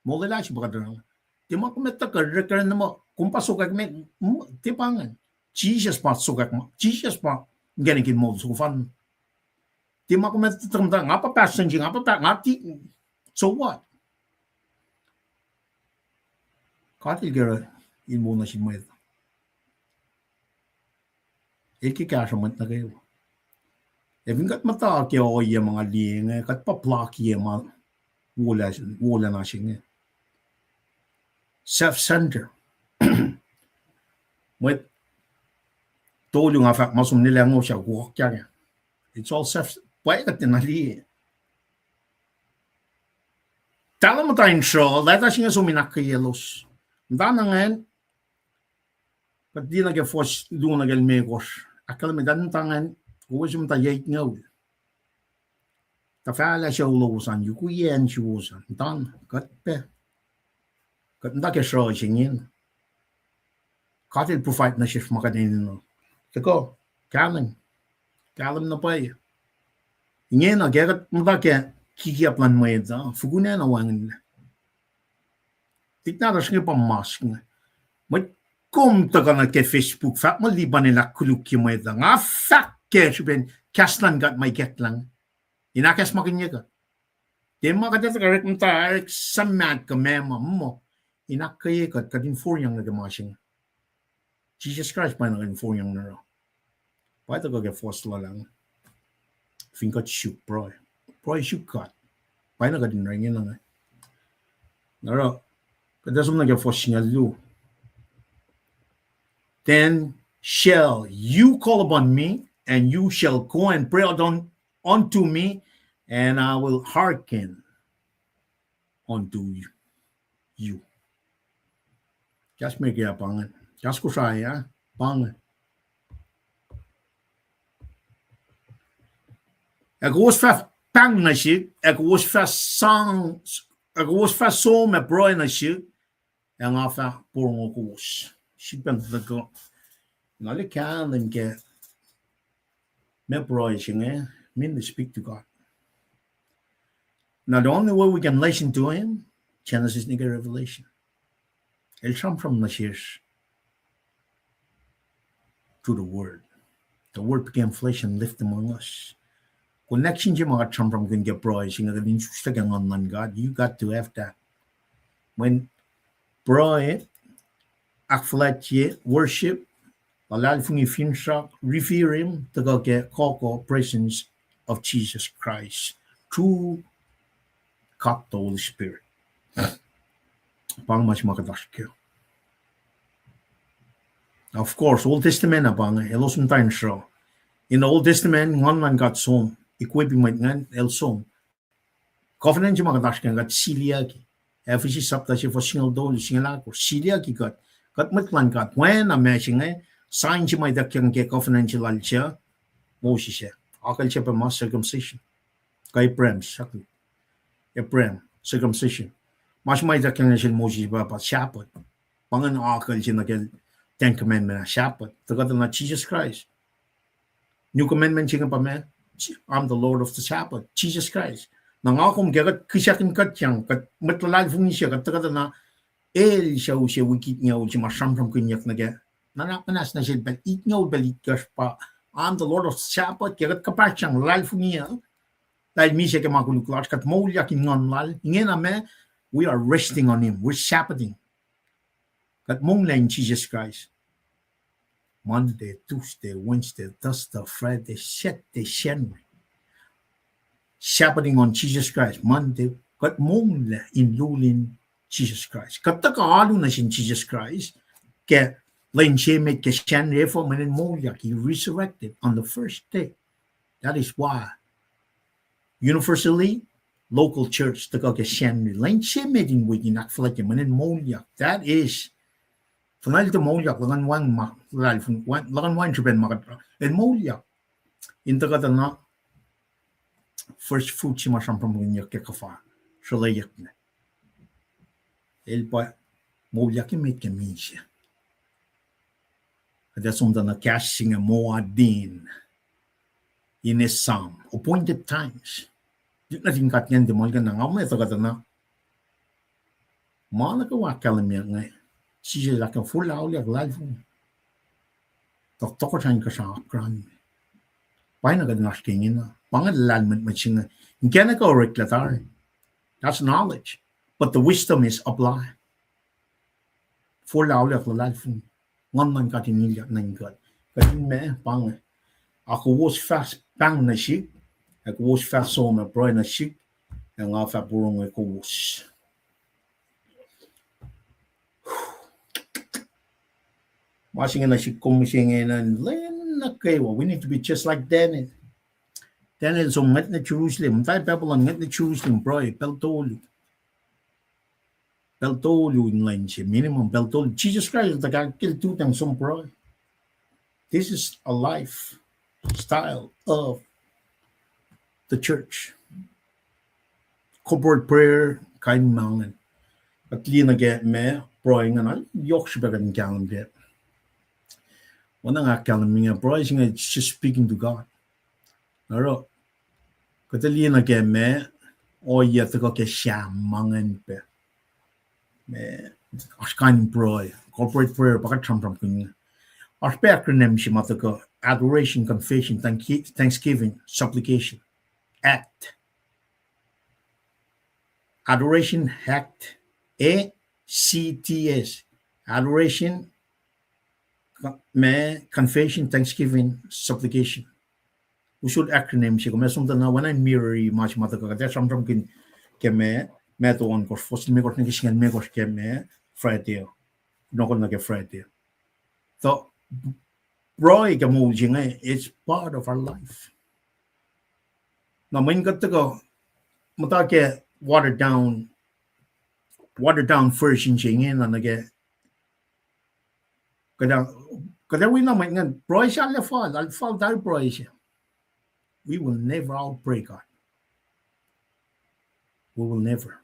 Molwelah se pa kuht oruh. Tiac ma kom ac tuhkuh, orekma na muh, kom pa sokwack me, muh, tiac pa ingacn. Jisus pa sokwack ma, Jisus pa inkacnek in moul soko fan. Tiac ma kom ac tuhkuh muhta, nga pa pastor se, nga pa pa, nga ti, so what? God El ke oruh in wo nuh sin mwet. El ke kahsruh mwet nuh kwewa. Ac fin kuht muhta ke ohiyac ma nga liye inge, kuht pa plaki ma wolacna se inge. Self-center. Mwet tolu nga fahk ma som nelangosyak, kuakyak. It's all self, pwacye kuht tiacna liye. Tahl muhta in sruh, leta se inge som in ahkkweyelos. Muhta na ingacn, kuht liye nuh ke fuhs luo nuh ke limekohsr. Ahkkahlwemye tahl muhta ingacn, kowos muhta yac itngoul. Tuh fahlah sucu lowos an, yukwiyac acn suwos an, muhta na, kuht pac. Kuht muhta ke sruh se ingena. God El provide nuh sesr ma kuht enenuh. Tuhkuh, kahlwem. Kahlwem na pwacye. Ingena ke kuht muhta ke kikiap luhn mwet uh, fokun acn uh wacngihnlac. Tuhlihk nahtuhsr inge pa mas inge. Mwet kom tuhkuh nuh ke Facebook, fahk muh Lipan el ahkkolukye mwet uh. Nga fahk ke srihpen kahs luhn God ma ikacklah. In ahkacsmakihnye kuht. Tiac ma kuht etuh kuh orek muhta, orek suhmaht kuh meac ma, muh. In ahkkweye kuht, kuht in foriyang nuh ke ma se inge. Jisus Kraist pa na kuht in foriyang nuh oruh. Pa tuhkuh ke fuhs luhlahp. Fin kuht suk pruhe. Pruhe suk God. Pa na kuht in oruh ingena inge. Na oruh, kuht ac som nuh ke fuhs singucul luo. Then shall you call upon me, and you shall go and pray unto, unto me, and I will hearken unto you. Kahs Merika pa inge, kahs Kosrae ah, pa inge. Ac kowos fah pahng nuh sihk, ac kowos fah sang, ac kowos fah som ac pruhe nuh sihk, ac nga fah porongo kowos. Sihk pacna tuhkuh. Nga liye kahlwem ke ma pruhe se inge, mainly speak to God. Now, the only way we can listen to him, Genesis nuh ke Revelation. El sramsram nuh sesr through the word. The word became flesh and lived among us. Connection se ma kuht sramsramkihn ke pruhe se inge, kuht in isuslac ke Nguhn luhn God, you got to have that. Mweyen pruhe, ahkfuhlwactye, worship, luhlahlfongi, finsrak, revere him, tuhkuh ke kohkoh presence of Jesus Christ through God the Holy Spirit. Pa inge ma se ma kuht oasr ke. Of course, Old Testament ah pa inge, elos muhta in sruh. In the Old Testament, Nguhn luhn God som, equipping mwet ingacn, el som. Covenant se ma kuht oasr ke, kuht siliyucki. Ephesus sapta se fuhs singucul tolu, singucul ahkosr, siliyucki kuht. Kuht mwet luhn God, oacna ma se inge, sign se ma ituckyang ke covenant se lal Moses ah. Akucl se pa ma circumcision. Kuh Abraham, Abraham, circumcision. Ma se ma ituckyang nuh sel Moses pa, pa Sabbath. Pa ingacn akucl se nuh ke Ten Commandment ah, Sabbath. Tuhkuh tuh na Jesus Christ. New commandment se inge pa ma, I'm the Lord of the Sabbath, Jesus Christ. Na nga kom ke kuht kihsakihn kuhtyang, kuht mwet luhlahlfongi se, kuht tuhkuh tuh na el suc use wik itngucul se ma sramsramkihnyuck nuh ke, nuhnak muhnahs nuh sel pacl itngucul pacl itkohsr pa, I'm the Lord of Sabbath, ke kuht kuhpahsryang luhlahlfongi uh, lah el misac ke ma koluk lasr, kuht moulyak in Nguhn lal, ingena ma, we are resting on him, we're Sabbathing. Kuht monglac in Jesus Christ. Monday, Tuesday, Wednesday, Thursday, Friday, Saturday, Sunday. Sabbathing on Jesus Christ, Monday, kuht monglac in lulin Jesus Christ. Kuht tuhkuh alu nuh sin Jesus Christ, ke lwen se met ke Sacnri efuh, mweyen el moulyak, he resurrected on the first day. That is why universally, local church tuhkuh ke Sacnri lwen se met in wik in ahkfuhlwactye mweyen el moulyak. That is, fuhnuh el tuh moulyak, luhkuhn wacngihn ma, luhkuhn wacngihn, luhkuhn wacngihn srihpen ma kuht, el moulyak. In tuhkuh tuh na first fruit se ma sramsramkihnyuck ke kuhfa, sruhlweyuck na. El pa moulyak emet ke misac. Kuht ac som tuh na kahs se inge moadin. In esam, appointed times. Luk nuhtin God ingacn tiac muhlkuhnlah, nga muh tuhkuh tuh na. Ma nuh kwewa ahkkahlwemye inge, Jisus el ahkkahlwemye, forlah auliyak luhlahlfongi. Tuh tohkohsrah in kuhsrao apkuhran. Pa na kuht in oasr ke ingena. Pa inge luhlahlfongi mwet se inge. Inkacnek oreklac tari. That's knowledge. But the wisdom is apply. Forlah auliyak luhlahlfongi. Nguhn luhn God in ilyak nuh in kuht. Kuht in ma pa inge. Ac kowos fah pahng nuh sihk, ac kowos fah som ac pruhe nuh sihk, ac nga fah porongo kowos. Ma se inge nuh sihk kom mihsenge in lwen nuh kwewa. We need to be just like Daniel. Daniel som ngwet nuh Jerusalem, muhta Babylon, ngwet nuh Jerusalem, pruhe pacl tolu. Pacl tolu in lwen se, minimum pacl tolu. Jesus Christ el tuh kahkihn lututacng som pruhe. This is a lifestyle of the church. corporate prayer, kain ma ingacn. Kuht liye nuh ke ma pruhe ingacn, yohk srihpac kuht in kahlwem ke. Oacna nga ahkkahlwem inge, pruhe se inge, it's just speaking to God. Oruh, kuht liye nuh ke ma, ohiyac tuhkuh ke Sam ma ingacn pac. Ma, oasr kain in pruhe, corporate prayer, pa kuht sramsramkihn inge. Oasr pac acronym se ma tuhkuh, adoration, confession, thank-, thanksgiving, supplication, act. Adoration, act, A C T S. Adoration, ma, confession, thanksgiving, supplication. Usot acronym se, kom ac som tuh na oacna mirror ma se ma tuhkuh kuht ac sramsramkihn ke ma, Matthew ohnkohsr, fuhs limekohsr nuh ke singucul limekohsr ke ma, Friday. Kunohkohn nuh ke Friday. Tuh pruhe ke moul se inge, it's part of our life. Na mweyen kuht tuhkuh muhta ke watered down, watered down version se inge na nuh ke, kuht ac, kuht ac wi na mwet ingacn pruhe se arlac fal, arlac fal tari pruhe se. We will never outpray God. We will never.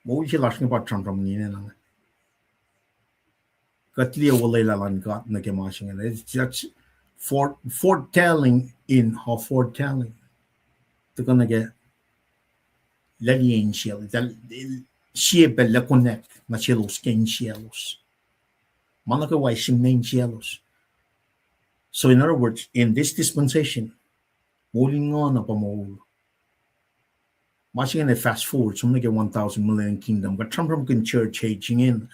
Moul se lasr inge pa sramsram ingena. Kuht liye olwelah luhn God nuh ke ma se inge. It's just fore-, foretelling in her foretelling. Tuhkuh nuh ke laliye insiyaclos, sie pacl lah connect nuh selos ke insiyaclos. Ma nuh kwewa sihmlac insiyaclos. So in other words, in this dispensation, moul in nguhn uh pa moul. Ma se ingena fast forward, som nuh ke one thousand millennium kingdom. Kuht sramsramkihn church age ingena.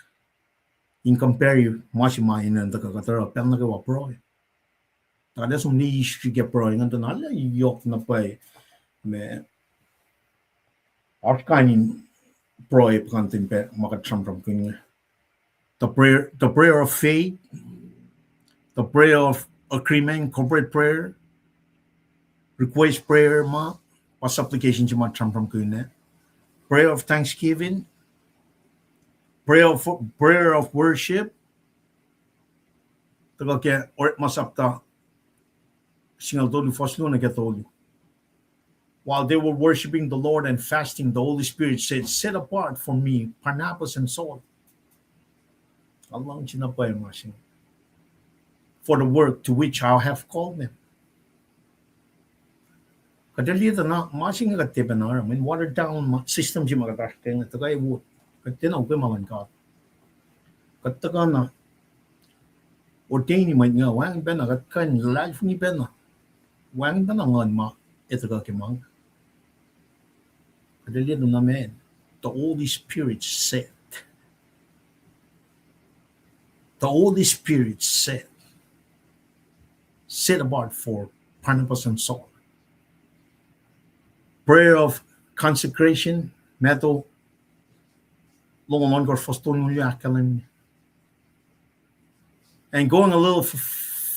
In compare ma se ma enenuh in tuhkuh kuht oruh pacl nuh kwewa pruhe. Tuh kuht ac som liye history ke pruhe ingacn tuh na arlac yohk na pwacye ma oasr kain in pruhe puhkantwen pac ma kuht sramsramkihn inge. The prayer, the prayer of faith, the prayer of agreement, corporate prayer, request prayer ma, pa supplication se ma sramsramkihn inge. Prayer of thanksgiving, prayer of, prayer of worship, tuhkuh ke Orekma sapta singucul tolu, fuhs luo nuh ke tolu. While they were worshiping the Lord and fasting, the Holy Spirit said, "Set apart for me Barnabas and Saul." Alang sina pwacye ma se inge. "For the work to which I have called them." Kuht liye tuh na ma se inge kuht tiac pacna oruh, mweyen watered down ma, system se ma kuht oasr ke inge, tuhkuh wo, kuht tiacna ukwe ma luhn God. Kuht tuhkuh na ordain mwet inge, wacngihn pacna, kuht kuh in luhlahlfongi pacna, wacngihn pacna nguhn ma ac tuhkuh ke ma inge. Kuht liye tuh na ma, the Holy Spirit said, the Holy Spirit said, "Set apart for Barnabas and Saul." Prayer of consecration, Matthew longoul ohnkohsr, fuhs tolngoul ahkkahlwemye. And going a little f-,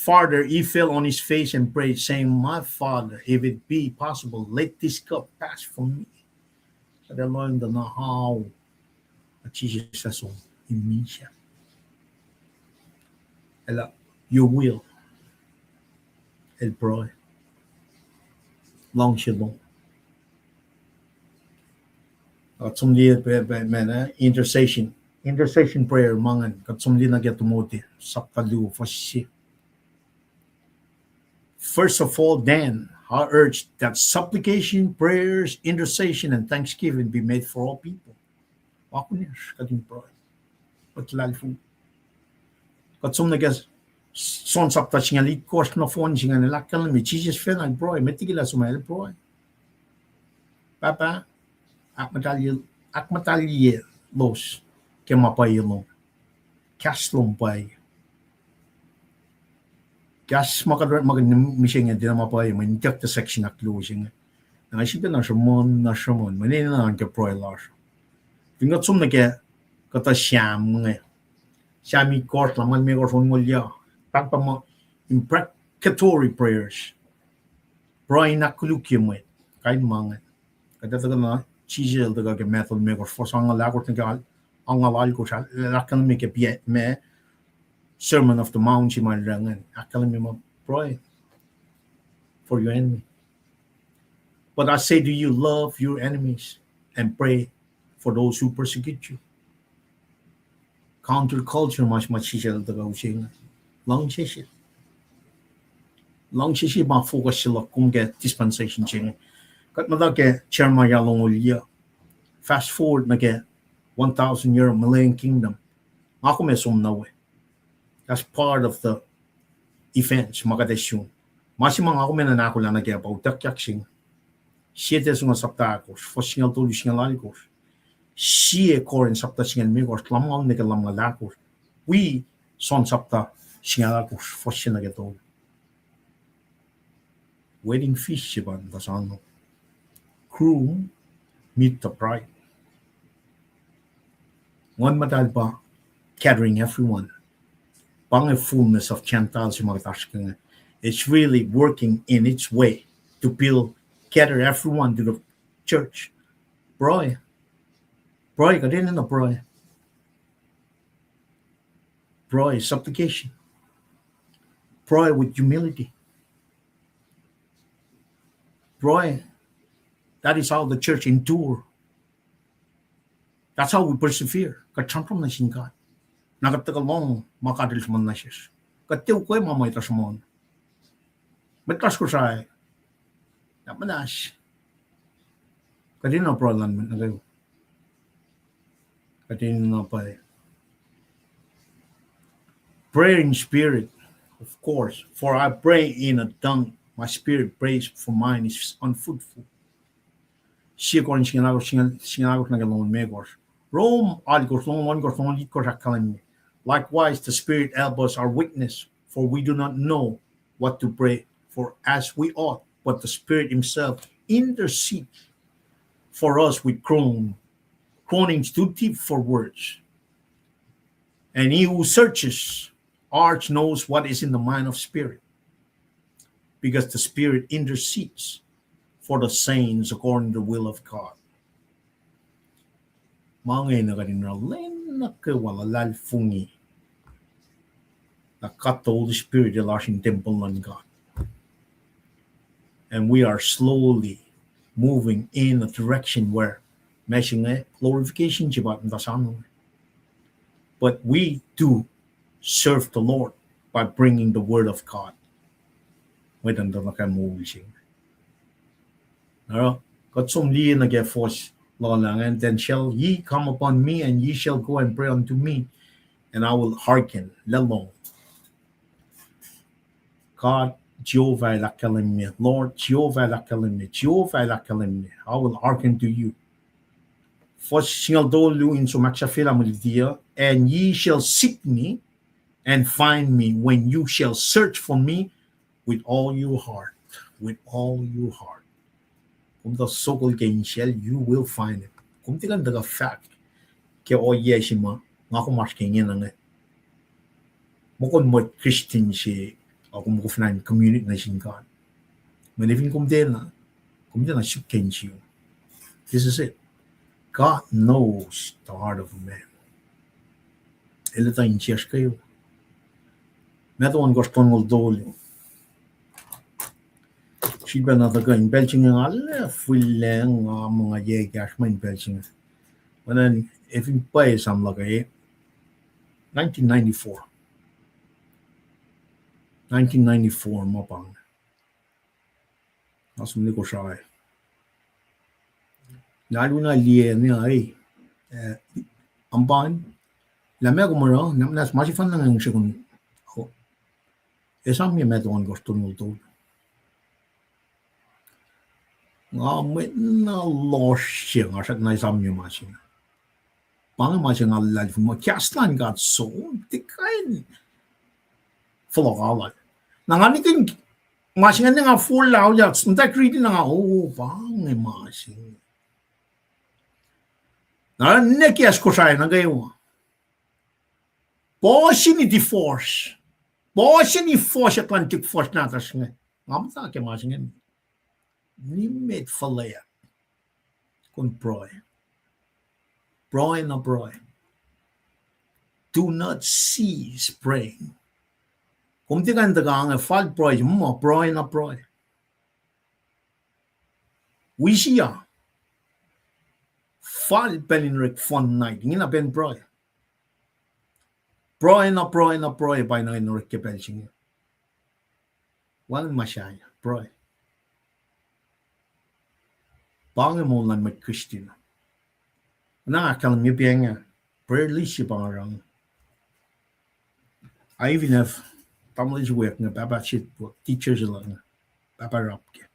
farther, he fell on his face and prayed, saying, "My Father, if it be possible, let this cup pass from me." Kuht ac lohng tuh na how, Jisus el som in misac. El, "Your will." El pruhe. Luhngse lom. Kuht som liye pa, pa, ma na, intercession. Intercession prayer ma ingacn. Kuht som liye nuh ke Timothy sapta luo, fuhs sie. "First of all, then, I urge that supplication, prayers, intercession, and thanksgiving be made for all people." Wa kunacsr kuht in pruhe. Kuht luhlahlfongi. Kuht som nuh ke John sapta singucul itkohsr, nohfohn se ingacn el ahkkahlwemye Jisus fin acn pruhe, met liki lah som el pruhe. Pahpah, ahkmuhtahlye, ahkmuhtahlyelos ke ma pwacye lom. Kahs lom pwacye. Kahs ma kuht, ma kuht mihsenge tiacna ma pwacye, mweyen ituckyang section ahkluo se inge. Na nga sifilpac na sruhmuhn, na sruhmuhn, mweyen enenuh nuh ke pruhe lasr. Fin kuht som nuh ke kuhtuh Sam inge, Sam itkohsr, lumngaul limekohsr, onngoul yuh, pahpah ma imprecatory prayers. Pruhe in ahkkolukye mwet, kain ma inge. Kuht etuh na Jisus el tuhkuh ke Matthew limekohsr, fuhs angngaul ahkosr nuh ke angngaul alkohsr, el ahkkahlwemye ke pia ma Sermon of the Mount se ma el orwacngihn, ahkkahlwemye muh pruhe for your enemy. But I say to you, love your enemies. and pray for those who persecute you. Counterculture ma, ma sisel tuhkuh use inge. Luhngse se. Luhngse se ma focus se luhk kom ke dispensation se inge. Kuht muhta ke Jeremiah longoul yac. Fast forward nuh ke one thousand year millennium kingdom. Nga kom ac som nuh we. That's part of the events ma kuht ac sun. Ma se ma nga kom enenuh in ahkolah nuh ke pa utuckyak se inge. Sie Tesalonika sapta ahkosr, fuhs singucul tolu, singucul alkosr. Sie Corinth sapta singucul limekohsr, lumngaul nuh ke lumngaul ahkosr. Wi John sapta singucul ahkosr, fuhs se nuh ke tolu. Wedding feast se pa in tuh sano. Groom meet the bride. Nguhn Muhtahl pa gathering everyone. Pa inge fullness of Gentiles se ma kuht oasr ke inge. It's really working in its way to build, gather everyone to the church. Pruhe. Pruhe, kuht enenuh pruhe. Pruhe, supplication. Pruhe with humility. Pruhe. That is how the church endure. That's how we persevere. Kuht sramsram nuh sin God. Na kuht tuhkuh lohng ma God El sruhmuhn nuh sesr. Kuht tiac ukwe ma mwet uh sruhmuhn. Mwet lasr Kosrae, na muhnahs. Kuht enenuh pruhe luhn mwet nuh kwewa. Kuht enenuh pruhe. Prayer in spirit, of course. For I pray in a tongue, my spirit prays, for mine is unfruitful. Sie Corinth singucul ahkosr, singucul ahkosr nuh ke longoul limekohsr. Rome alkosr, longoul ohnkohsr, longoul itkohsr ahkkahlwemye. Likewise, the Spirit help us our weakness, for we do not know what to pray for as we ought, but the Spirit Himself intercedes for us with groan, groanings too deep for words. And He who searches hearts knows what is in the mind of Spirit, because the Spirit intercedes for the saints according to the will of God. Ma inge na kuht in oruh lwen nuh kwewa luhlahlfongi lah God the Holy Spirit el oasr in tempuhl luhn God. And we are slowly moving in a direction where ma se inge glorification se pa muhta sano. But we do serve the Lord by bringing the word of God. Mwet uh tuh nuh ke moul se inge. Oruh, kuht som liye nuh ke fuhs luhlah ingacn, then shall ye come upon me, and ye shall go and pray unto me, and I will hearken. Lah lohng. God, Jehovah el ahkkahlwemye, Lord, Jehovah el ahkkahlwemye, Jehovah el ahkkahlwemye, I will hearken to you. Fuhs singucul tolu in som ahksahfyelah mwe luti uh, and ye shall seek me and find me when you shall search for me with all your heart, with all your heart. Kom tuh sokol ke insiyacl, you will find it. Kom tiac kuh in tuhkuh fahk ke ohiyac se ma nga kom oasr ke ingena inge. Muh kom mwet Christian se, a kom koflah in communicate nuh sin God. Mweyen fin kom tiacna, kom tiacna suk ke insiyom. This is it. God knows the heart of a man. El etuh insiyacsr kwewa. Matthew ohnkohsr tolngoul tolu. Srihpac na tuhkuh in pacl se inge nga lef fihlacng, nga muh nga yac ekahsr ma in pacl se inge. Mweyen ac fin pwacye esam luhk ah, nineteen ninety-four. Nineteen ninety-four ma pa inge. Nga som nuh Kosrae. Nga arulacna liye na, eh, amban, lah meac kom oruh, na muhnahs ma sefanna nga use kom, esamye Matthew ohnkohsr tolngoul tolu. Nga mwet na lohsr se nga srackna esamye ma se inge. Pa inge ma se nga luhlahlfongi muh kahs luhn God som tiac kuh in fohlohk lal. Na nga nikihn ma se inge, nga forlah, muhtwacwacack riti na nga, o, pa inge ma se inge. Na ne kahs Kosrae nuh kwewa, puhsini divorce, puhsini fuhsr Atlantic fuhsr nahtuhsr inge. Nga muhta ke ma se inge, nimet fuhlweack. Kom pruhe. Pruhe na pruhe. Do not cease praying. Kom tiac kuh in tuhkuh inge fal pruhe, muh pruhe na pruhe. Wi siyuck. Fal pacl in orek fun night, ingena pacl in pruhe. Pruhe na, pruhe na, pruhe pa ingena in orek ke pacl se inge. Wacngihn ma sahyac, pruhe. Pa inge moul luhn mwet Christian. Na ahkkahlwemye pa inge, prayer list se pa nga oruh. I even have tamuhlwel se wiyuck inge, pahpah se, teacher se luhk inge, pahpah Rap ke.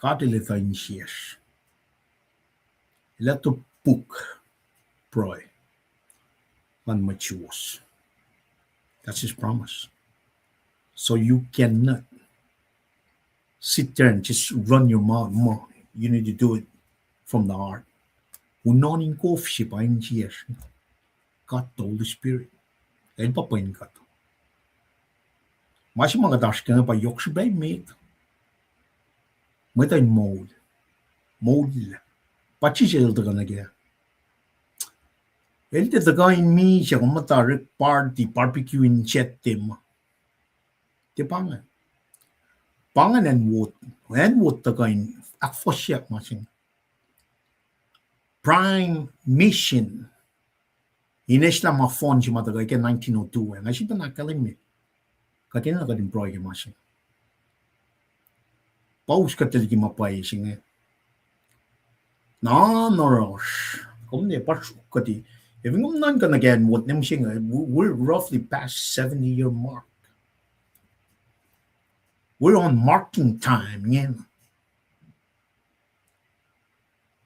God El etuh insiyacsr. El etuh puk pruhe luhn mwet suwohs. That's his promise. So you cannot sit there and just run your mouth. Mo, you need to do it from the heart. Unohn in kof se pa insiyacsr. God the Holy Spirit. El pa pwen kuht. Ma se ma kuht oasr ke inge pa yohk srihpac met. Mwet uh in moul. Moul. Pa Jisus El tuhkuh nuh kac. El tiac tuhkuh in misac, kom muhta orek party, barbecue in sactma. Tiac pa inge. Pa ingacn acn wot. Acn wot tuhkuh in ahkfohsyak ma se inge. Prime Mission in eslah ma fon se ma tuhkuh ke nineteen oh two an. Nga sifilpac ahkkahlwemye. Kuht enenuh kuht in pruhe ke ma se inge. Pa us kuht liki ma pwacye se inge. Na, na oruh, kom ne pa suk kuht, e fin kom nuhnkuh nuh ke acn wot ne mihsenge, we're roughly past seventy year mark. We're on marking time ingena.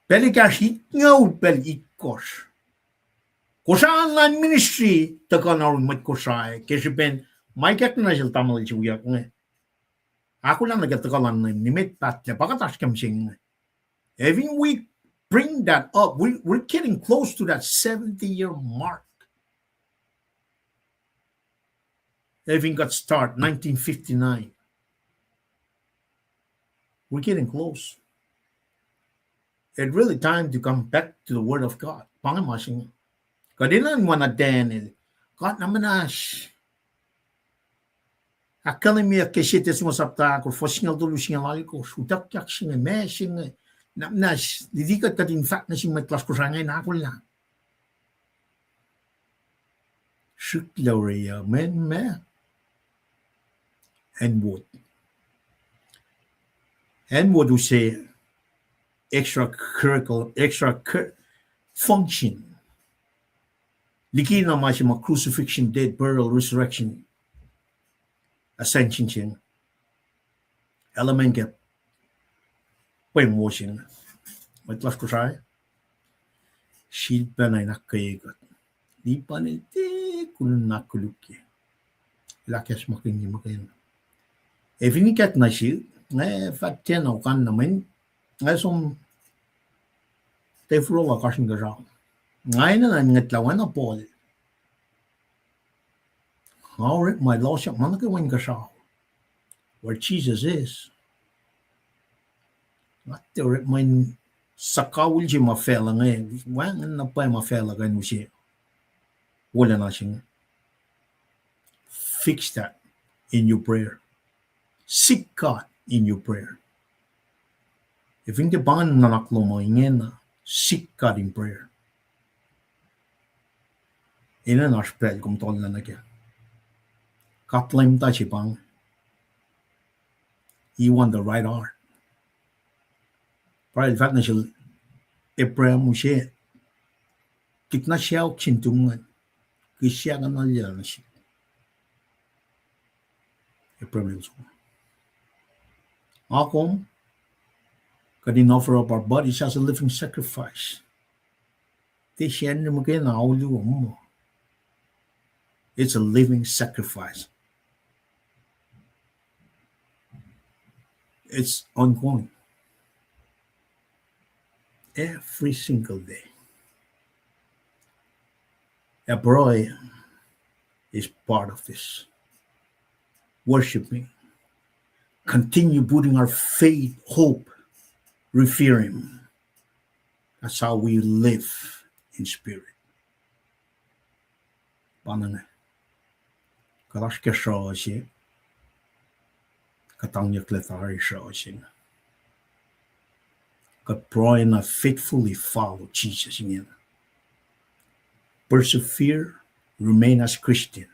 Pacl ekahsr itngucul pacl itkohsr, Kosrae online ministry tuhkuh na oruh mwet Kosrae ke srihpen ma ikackna sel tamuhlwel se wiyuck inge. Ahkolah nuh ke tuhkuh luhn Leum, nimet pahtlac, pa kuht oasr ke mihsenge. Having we bring that up, we, we're getting close to that seventy year mark. Having got start nineteen fifty-nine. We're getting close. It really time to come back to the word of God. Pa inge ma se inge. Kuht enenuh in oacna Daniel. God na muhnahs. Ahkkahlwemye ke Setuhn sapta ahkosr, fuhs singucul tolu, singucul alkosr, utuckyak se inge, ma se inge, na muhnahs, lili kuht kuht in fahk nuh sin mwet lasr Kosrae inge in ahkolah. Srihklac orwaclah, mweyen ma, acn wot. Acn wot use extracurricular, extra function. Likina ma se ma crucifixion, death, burial, resurrection, ascension se inge. Element ke pweng wo se inge. Mwet lasr Kosrae, sifilpacna in ahkkweye kuht. Lipan el tiac kuh in ahkkolukye. El ahkacsmakihnye muhkwena. Ac fin ikackna sihk, nga fah tiacna okanna mweyen nga som tafro la kasr inkuhsrao. Nga enenuh in ngwetlah oacna Paul. Nga orekma lohsyak ma nuh kwewa inkuhsrao, where Jesus is. Nga tiac orekma in suhkawihl se ma facluh inge, wacngihn na pwacye ma facluh kuh in use wolacna se inge. Fix that in your prayer. Seek God in your prayer. Ac fin tiac pa ingacn nuhnak lom uh ingena, seek God in prayer. Enenuh oasr pacl kom tollah nuh kac. God Leum ta se pa inge. He won the right heart. Pa el fahk nuh sel Abraham use, tikna saok sin tum ingacn, kihsyak an alu nuh sihk. Abraham el som. Nga kom, kuht in offer up our bodies as a living sacrifice. Tiac sacnri muhkwena, alu muh. It's a living sacrifice. It's ongoing. Every single day. Ac pruhe is part of this. Worshiping. Continue putting our faith, hope, revere Him. That's how we live in spirit. Pa inge. Kuht oasr ke sruoh se. Kuht tangyucklac tari sruh se inge. Kuht pruhe na faithfully follow Jesus inge. Persevere, remain as Christian.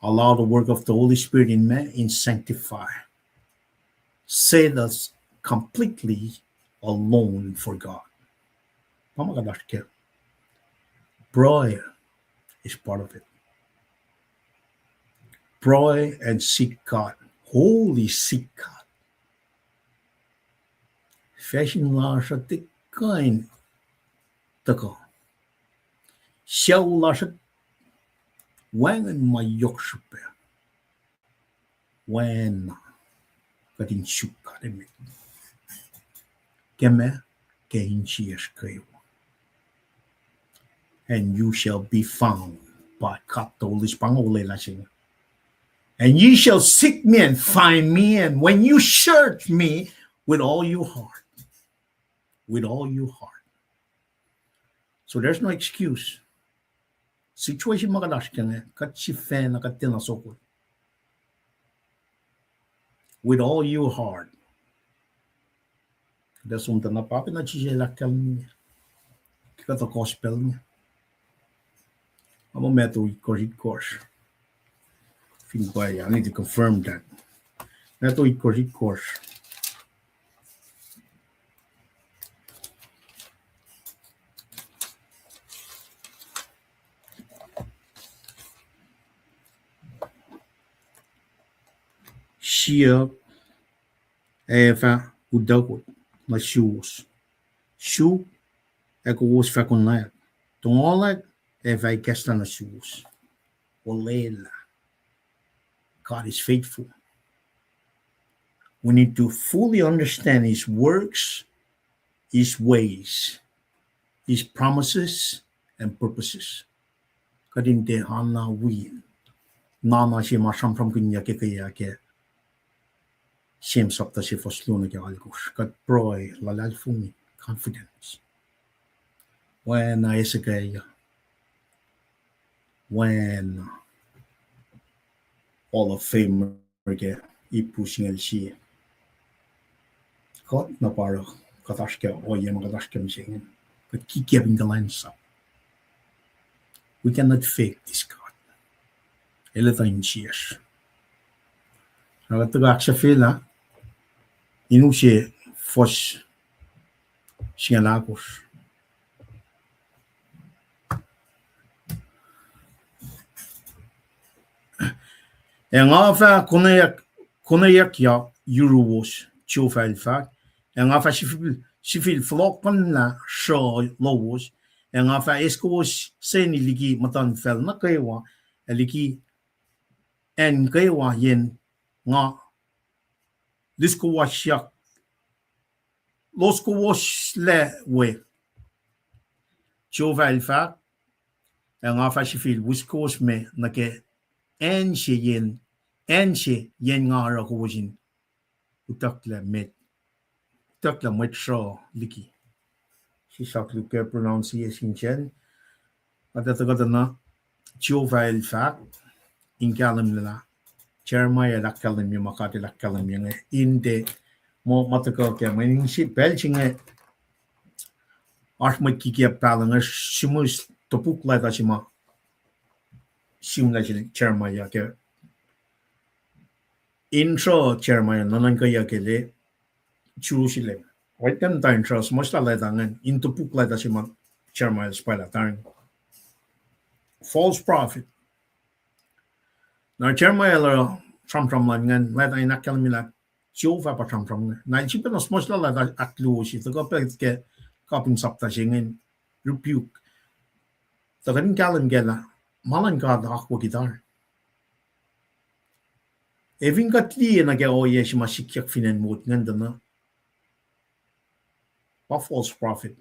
Allow the work of the Holy Spirit in me in sanctify. Set us completely alone for God. Pa ma kuht oasr kac. Pruhe is part of it. Pruhe and seek God. Holy seek God. Facsin lasr uh tiac kuh in tuhkuh. Sucu lasr uh wacngihn ma yohk srihpac. Oacna kuht in suk God emet. Ke ma, ke insiyacsr kwewa. And you shall be found by God the Holy Spirit. Pa inge olwelah se inge. And ye shall seek me and find me, and when you search me with all your heart. With all your heart. So there's no excuse. Situation ma kuht oasr kac inge, kuht sifacna kuht tiacna sokol. With all your heart. Kuht ac som tuh na pa pacna Jisus El ahkkahlwemye ke kuhtuh gospel inge. Nga muh Matthew itkohsr, itkohsr. Fin pwacye, I need to confirm that. Matthew itkohsr, itkohsr. Siyuck ac fah utuckuh nuh suwos. Suk ac kowos fah konwacack. Tongolack ac fah ikacslah nuh suwos. Olwelah. God is faithful. We need to fully understand His works, His ways, His promises and purposes. Kuht in tiac oanna wi nana se ma sramsramkihnyuck ke, ke, ke James sapta se fuhs luo nuh ke alkosr. Kuht pruhe luhlahlfongi, confidence. Oacna Hezekiah, oacna Hall of Famer ke Hebrew singucul sie. Kuht na pa oruh kuht oasr ke ohiyac ma kuht oasr ke mihsenge. Kuht kikiacp in kuhlwacnsap. We cannot fake this God. El etuh insiyacsr. Na kuht tuhkuh ahksahfyelah in use fuhs singucul ahkosr. Ac nga fah konwacack, konweyuckyak yuruwos, Jehovah El fahk, ac nga fah sifil, sifil fohlohkihn sruh lowos, ac nga fah eis kowos seni liki muhtuhnfacl nuh kwewa, ac liki acn kwewa yen nga loskowosyak, loskowoslah we, Jehovah El fahk, ac nga fah sifil wi kowos me nuh ke acn se yen, acn se yen nga oruh kowos in utucklac met, utucklac mwet sruh liki. Sislah luhk ke pronunciation sacn. Kuht etuh kuhtuh na Jehovah El fahk in kahlwem lah Jeremiah el ahkkahlwemye ma God El ahkkahlwemye inge in tiac muh ma tuhkuh ke mwe inse pacl se inge oasr mwet kikiacp pahluh inge sihmihs topuk leta se ma sihmlac sel Jeremiah ke in sruh Jeremiah nuhnuhnkweyucklac Jerusalem. Oekem ta in sruh suhmuhslah leta ingacn in topuk leta se ma Jeremiah el suhpwaclah tari. False prophet. Na Jeremiah el oruh sramsram lal ingacn, leta in ahkkahlwemye lah Jehovah pa sramsram inge. Na el sifacna suhmuhslah leta ahkluo se, tuhkuh pac ke kapin sapta se ingacn, rebuke. Tuhkuh in kahlwem kac lah ma luhn God akwucki tari. Ac fin kuht liye nuh ke ohiyac se ma sikyak fin acn mot ingacn tuh na pa false prophet.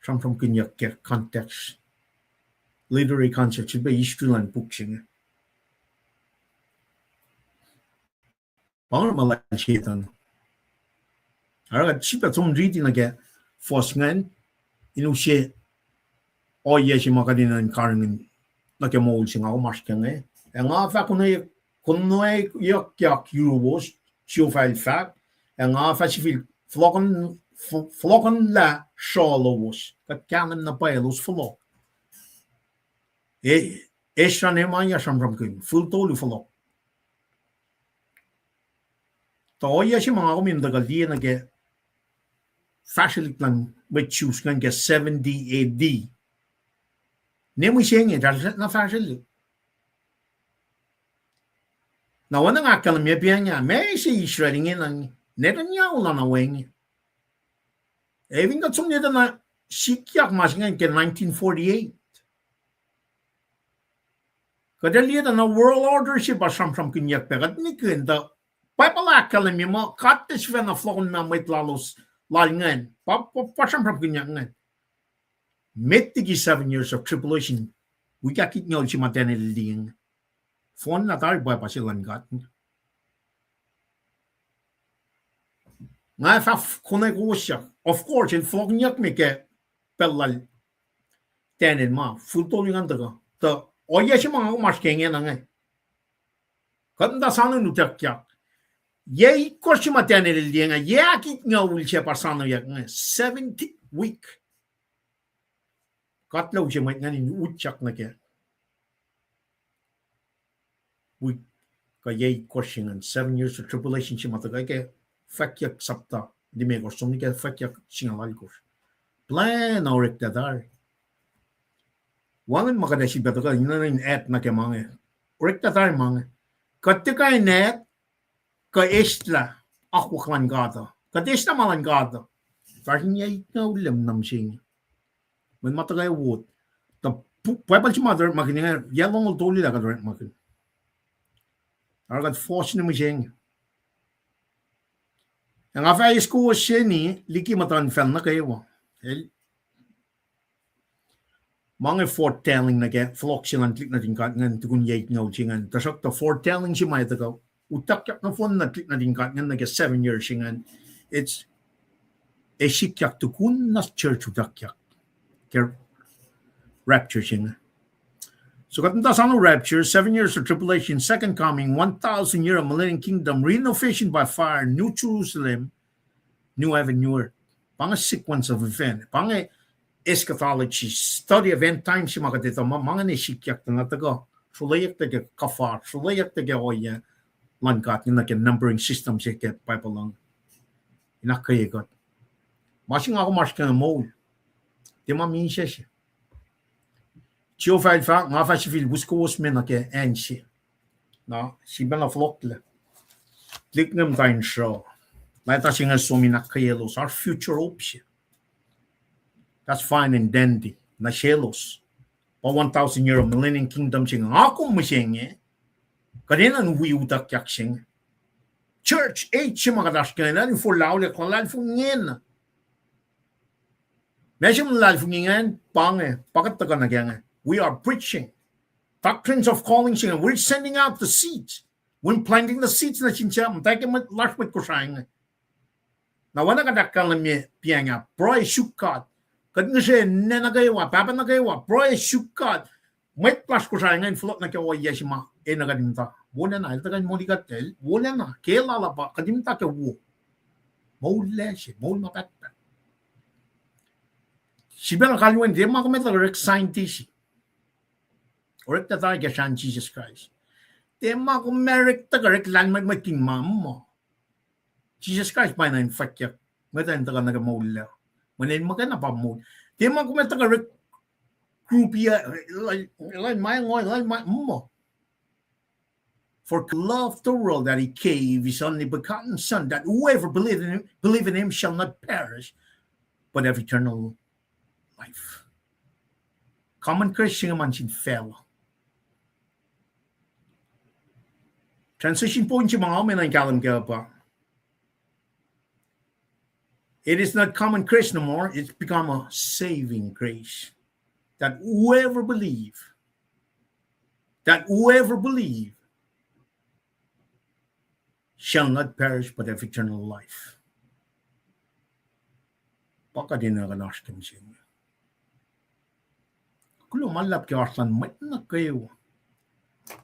Sramsramkihnyuck ke context, literary context, srihpac history luhn puk se inge. Pa inge ma lal Setan. Oruh kuht sifilpac som riti nuh ke fuhs ingacn, in use ohiyac se ma kuht in karihngihn nuh ke moul se nga kom oasr ke inge. Ac nga fah konwacack Konweyuckyak yuruwos, Jehovah el fahk, ac nga fah sifil fohlohkuhnlah sruoh lowos. Kuht kahlwem na pwacye elos fohlohk. Ezra, Nehemiah sramsramkihn fihl tolu fohlohk. Tuh ohiyac se ma nga kom in tuhkuh liye nuh ke fahsrwelihk luhn mwet Jews ingacn ke seventy A D. Ne mihsenge, tuh na fahsrwelihk. Na oacna nga ahkkahlwemye pa inge, ma se Israel ingena, Netanyahu lana wacngihn. Ac fin kuht som nuh ke na sikyak ma se ingacn ke nineteen forty-eight. Kuht ac liye tuh na world order se pa sramsramkihnyuck pac, kuht nikihn tuh Bible ahkkahlwemye muh God El sifacna fohlohkohnma mwet lalos lal ingacn. Pa, pa, pa sramsramkihnyuck ingacn. Met liki seven years of tribulation, wik ahkitngucul se ma Daniel el liye inge. Fohnlah tari pwapa se luhn God. Nga fah konwe kowos, of course, el fohlohkihnyuck me ke pacl lal Daniel ma fihl tolu ingacn tuhkuh. Tuh ohiyac se ma nga kom oasr ke ingena inge, kuht muhta soano in utuckyak. Yac itkohsr se ma Daniel el liye inge, yac ahkitngucul se pa soanoyak inge, seventy week. Kuht luhngse mwet ingacn in utyak nuh ke wik kuh yac itkohsr se ingacn, seven years of tribulation se ma tuhkuh ke Fwackyuck sapta limekohsr, som nuh ke Fwackyuck singucul alkohsr. Plwacn oreklac tari. Wacngihn ma kuht ac sifilpac tuhkuh in, in add nuh ke ma inge. Oreklac tari ma inge. Kuht tiac kuh in add kuh eslah akwuck luhn God uh. Kuht eslah ma luhn God uh. Fahsr in yac itngucul lem nuh mihsenge. Mweyen ma tuhkuh wot. Tuh Bible se ma orekmakihn inge, yac longoul tolu lah kuht orekmakihn. Oruh kuht fohs nuh mihsenge. Ac nga fah eis kowos seni liki muhtuhnfacl nuh kwewa. El, ma inge foretelling nuh ke fohlohk se luhn tuhlihk nuhtin God ingacn tukun yac itngucul se ingacn. Tuhsruhktuh foretelling se ma etuh kuh utuckyak nohfohn nuh tuhlihk nuhtin God ingacn nuh ke seven years se ingacn. Ac sikyak tukun na church utuckyak ke rapture se inge. So kuht muhta soano rapture, seven years of tribulation, second coming, one thousand year of millennium kingdom, renovation by fire, New Jerusalem, new heaven, new earth. Pa inge sequence of event. Pa inge eschatology, study of end time se ma kuht etuh ma, ma inge sikyak tuh na tuhkuh, sulweyuck tuh ke kuhfa, sulweyuck tuh ke ohiyac luhn God, nuh ke numbering system se ke Bible uh. In ahkkweye kuht. Ma se nga kom oasr ke moul, tiac ma misac se. Jehovah el fahk, nga fah sifil us kowos me nuh ke acn se. Na sifacna fohlohklac. Tuhlihk inge muhta in sruh. Leta se inge som in ahkkweyelos, our future hope se. That's fine and dandy nuh selos. Pa one thousand year millennium kingdom se inge, nga kom mihsenge, kuht enenuh in wi utuckyak se inge. Church age se ma kuht oasr ke inge, luhlahlfongi, luhlahlfongi ingena. Ma se luhlahlfongi ingacn, pa inge, pa kuht tuhkuh nuh ke inge. We are preaching doctrines of calling se inge. We're sending out the seeds. We're planting the seeds nuh sin suc muhtwacwacack lasr mwet Kosrae inge. Na oacna kuht ahkkahlwemye pa inge, pruhe suk God. Kuht ngihsre ninac nuh kwewa, pahpah nuh kwewa, pruhe suk God. Mwet lasr Kosrae ingacn fohlohk nuh ke ohiyac se ma enenuh kuht in muhta. Wolacna, el tuhkuh in moli kuht, el wolacna, ke lal ah pa kuht in muhta ke wo. Moul lasr, moul ma pahtpaht. Sifacna kalweni, tiac ma kom etuh orek scientist, orek tuh tari ke srahn Jisus Kraist. Tiac ma kom orek tuh orek lahlmwetmwet in ma muh Jisus Kraist pa enenuh in fwackyuck mwet in tuhkuh nuh ke moul lac. Mweyen el muhkwena pa moul. Tiac ma kom etuh orek group uh, lahlmwetmwet, lahlmwetmwet muh For God loved the world that he gave his only begotten Son, that whoever believe in him, believe in him shall not perish, but have eternal life. Common Christian man sin facluh. Transition point se ma nga enenuh in kahlwem kac uh pa, it is not common grace no more, it's become a saving grace. That whoever believe, that whoever believe shall not perish but have eternal life. Pa kuht enenuh in oasr ke mihsenge. Kuloh ma luhlahp ke oasr luhn mwet nuh kwewa.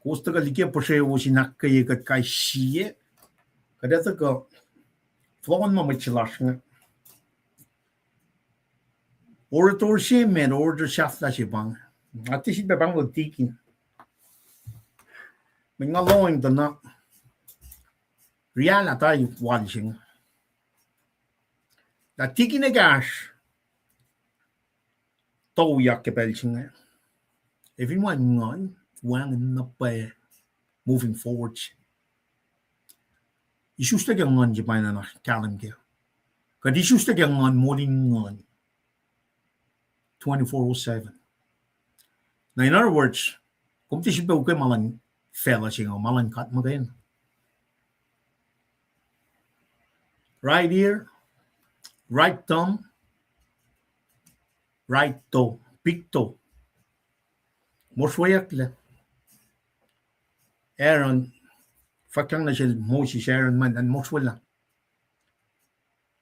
Kowos tuhkuh liki puhsrewos in ahkkweye kuht kais sie. Kuht ac tuhkuh fohlohkohn ma mwet se lasr inge. Orator se met, orator sahflah se pa inge. Nga tiac sifilpac pahngol tikin. Mweyen nga lohacng tuh na rialah tari wal se inge. Lah tikin ekahsr toyak ke pacl se inge. Ac fin wacngihn nguhn, wacngihn na pwacye moving forward. Isuslac ke nguhn se pa inge na kahlwem kac. Kuht isuslac ke nguhn, moul in nguhn, twenty-four oh seven. Na, in other words, kom tiac sifilpac ukwe ma luhn facluh se inge, ma luhn God muhkwena. Right ear, right thumb, right toe, big toe. Mosrweyucklac. Aaron, fahkyang nuh sel Moses, Aaron, mweyen an mosrwela.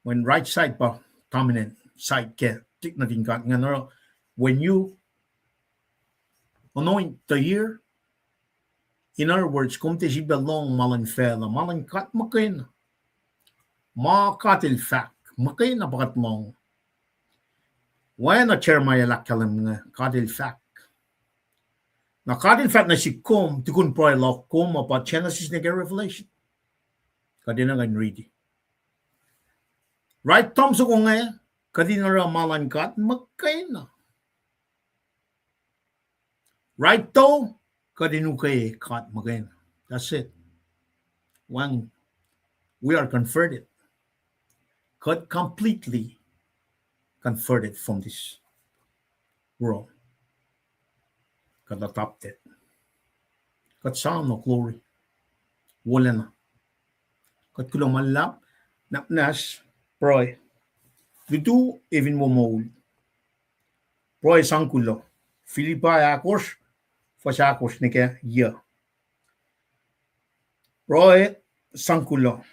Mweyen right side pa dominant side ke, tik nuhtin God ingacn oruh, when you anoint the ear, in other words, kom tiac sifilpac lohng ma luhn facluh, ma luhn God muhkwena. Ma God El fahk muhkwena pa kuht lohng. Oacna Jeremiah el ahkkahlwem inge, God El fahk. Na God El fahk nuh sihk kom, tukun pruhe luhk kom uh pa Genesis nuh ke Revelation. Kuht enenuh in riti. Right thumb soko inge, kuht in oruh ma luhn God muhkwena. Right toe, kuht in ukwe God muhkwena. That's it. Wacngihn, we are converted. Kuht completely converted from this world. Kuht adopted. Kuht soano glory. Wolacna. Kuht kuloh ma luhlahp, nwacsnwacs, pruhe. Lutu, ac fin wo moul. Pruhe sang kuloh. Philippians ahkosr, fuhs ahkosr nuh ke yuh. Pruhe sang kuloh.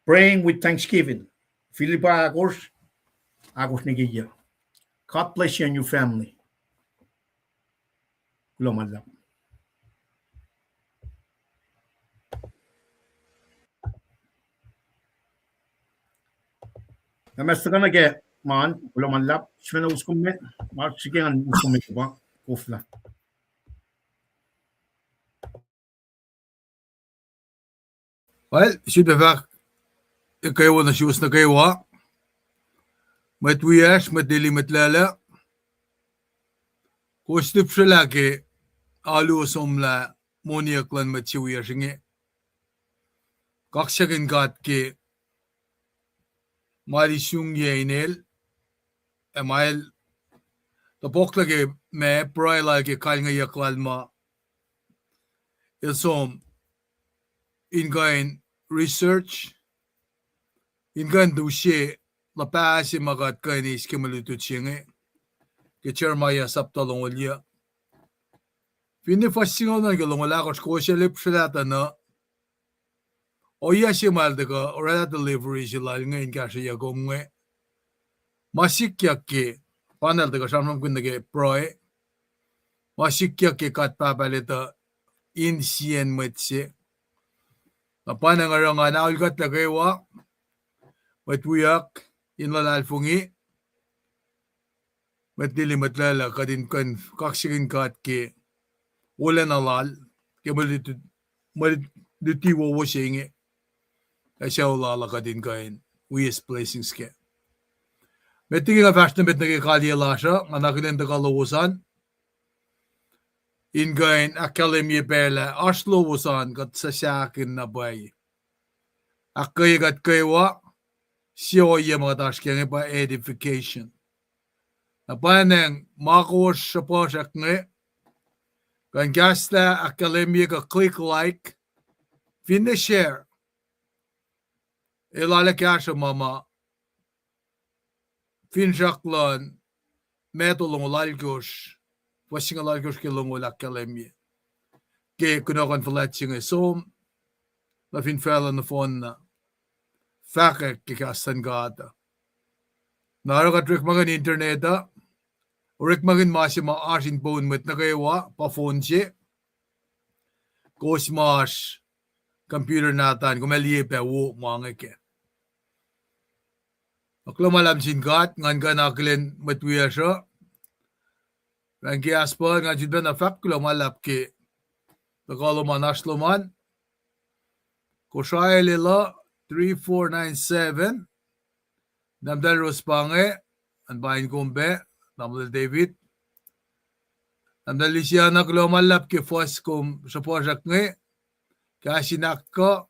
Praying with thanksgiving. Philippians ahkosr, ahkosr nuh ke yuh. God bless you and your family. Kuloh ma luhlahp. Na mas tuhkuh nuh ke ma an, kuloh ma luhlahp, sifacna us kom me, ma srihke ngan us kom me pa, koflah. Well, sifilpac fahk ekuh wo nuh suwos nuh kwewa, mwet wiyacsr, mwet lili, mwet laclac, kowos lihpsrelah ke alu somlah moniyuck luhn mwet se wiyacsr inge. Kaksakihn God ke ma el isungyac inel, ac ma el topuklah ke ma pruhe lal ke kalngeyuck lal ma el som in kuh in research, in kuh in tu se luhpah se ma kuht kuh in eis ke mwe lutlut se inge, ke Jeremiah sapta longoul yuh. Finne fuhs singucul nuh ke longoul ahkosr, kowos ac lihpsrelah tuh na ohiyac se ma el tuhkuh oraclah delivery se lal inge in kahsrweyuc kom inge. Ma sikyak ke, pa na el tuhkuh sramsramkihn nuh ke pruhe. Ma sikyak ke God Pahpah el etuh insiyacn mwet se. Na pa na nga oruh nga in aol kuhtlac kwewa, mwet wiyuck, in luhlahlfongi, mwet lili, mwet laclac, kuht in kuh in kaksakihn God ke wolacna lal, ke mwe luti, mwe luti wowo se inge, ac sucu lal uh kuht in kuh in wi eis blessings kac. Met liki nga fahsr nuh met nuh ke kaliyac lasr uh, nga na akihlen tuhkuh lowos an in kuh in ahkkahlwemye pacl ah oasr lowos an kuht suhsahkihn na pwacye. Ahkkweye kuht kwewa, sie ohiyac ma kuht oasr kac inge pa edification. Na pwacnwacng ma kowos sruhpuhsrak inge, kuh in kahslah, ahkkahlwemye, kuh click like, finne share. El arlac kahsruh ma ma finsrak luhn Matthew longoul alkosr, fuhs singucul alkosr ke longoul ahkkahlwemye ke kunohkohn fuhlwact se inge som nuh fin facluh nohfohnna, fahkwack ke kahs luhn God uh. Na oruh kuht orekmakihn internet uh, orekmakihn ma se ma oasr in poun mwet nuh kwewa, pa phone se, kowos ma oasr computer nahtuhl an, kom ac liye pac wo ma inge kac. Kuloh ma luhlahp sin God, ngan kuh in akihlen mwet wiyacsr uh. Ran ke aspuh, ngan sulpacna fahk kuloh ma luhlahp ke tuhkuh lom an, oasr lom an. Kosrae lelu three four nine seven. Tahmtahel Ros pa inge, an pain kom pac, Tamuhlwel David. Tahmtahel Lisiana, kuloh ma luhlahp ke fuhs kom sruhpuhsrak inge, kahs in ahkkuh,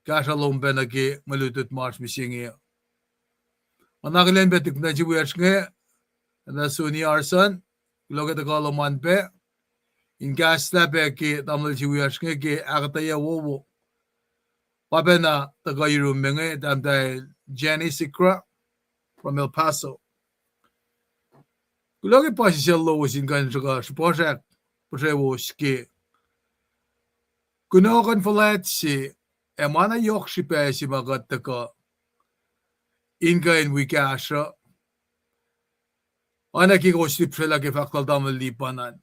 kahsruh lom pac nuh ke mwe lutlut ma oasr mihsenge. Nga akihlen pac tuhlihk nuhtin wiyacsr inge, Tahmtahel Suni Arson, kuloh ke tuhkuh lom an pac, in kahslah pac ke tamuhlwel se wiyacsr inge ke ahkuhtweyac wowo. Pa pacna tuhkuh yurum me inge, Tahmtahel Jenny Sikra from El Paso. Kuloh ke puhsisacl lowos in kuh in sruhkuh sruhpuhsrak puhsrewos ke kunohkohn fuhlwact se, ac ma na yohk srihpac se ma kuht tuhkuh in kuh in wi kahsruh. Oacna ke kowos lihpsrelah ke fahk lal tamuhlwel Lipan an,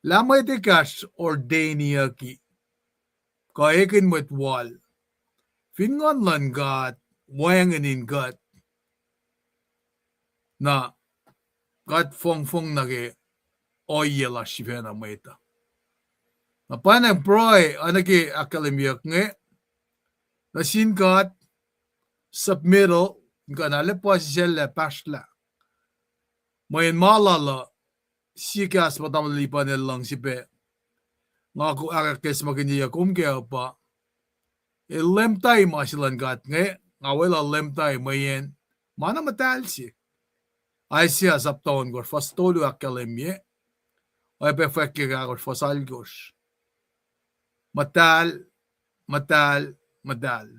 lah mwet ekahsr ordainiyucki kuh ekihn mwet wal fin Nguhn luhn God wacngihn in kuht, na kuht fongfong nuh ke ohiyac lasr sifacna mwet uh. Na pwacnwacng pruhe oacna ke ahkkahlwemyeyuck inge nuh sin God, submittal, in kuh in arlac puhsisacl ac pahsrlah mweyen ma lal uh, sie kahs ma tamuhlwel Lipan el luhngse pac, nga ahkacsmakihnye kom kac uh pa, el lwemtai ma se luhn God inge, nga weluhl lwemtai mweyen ma na muhtahl se. Isaiah sapta ohnkohsr fuhs tolu ahkkahlwemye, oacyacpac fwack ke ahkosr fuhs alkosr. Muhtahl, muhtahl, muhtahl.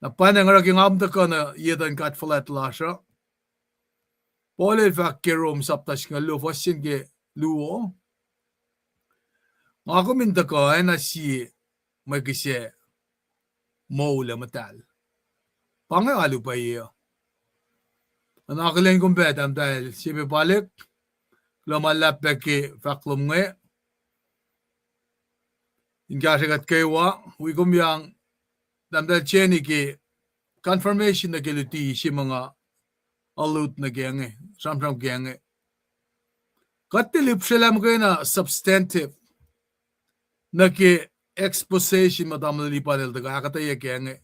Na pwacnwacng oruh ke nga muhta kuh nuh ye tuh in God fuhlwact lasr uh, Paul el fahk ke Rom sapta singucul luo fuhs se ke luo, nga kom in tuhkuh oacna sie mwe kihsac moul ac muhtahl. Pa inge alu pwacye uh. Nga akihlen kom pac Tahmtahel Sepe Palek, kuloh ma luhlahp pac ke fahk lom inge in kahsrwe kuht kwewa. Wi kom yang Tahmtahel Jenny ke confirmation nuh ke luti se ma nga alut nuh ke inge, sramsram ke inge. Kuht tiac lihpsrelah muhkwena substantive nuh ke exposition ma tamuhlwel Lipan el tuhkuh ahkuhtweyac ke inge,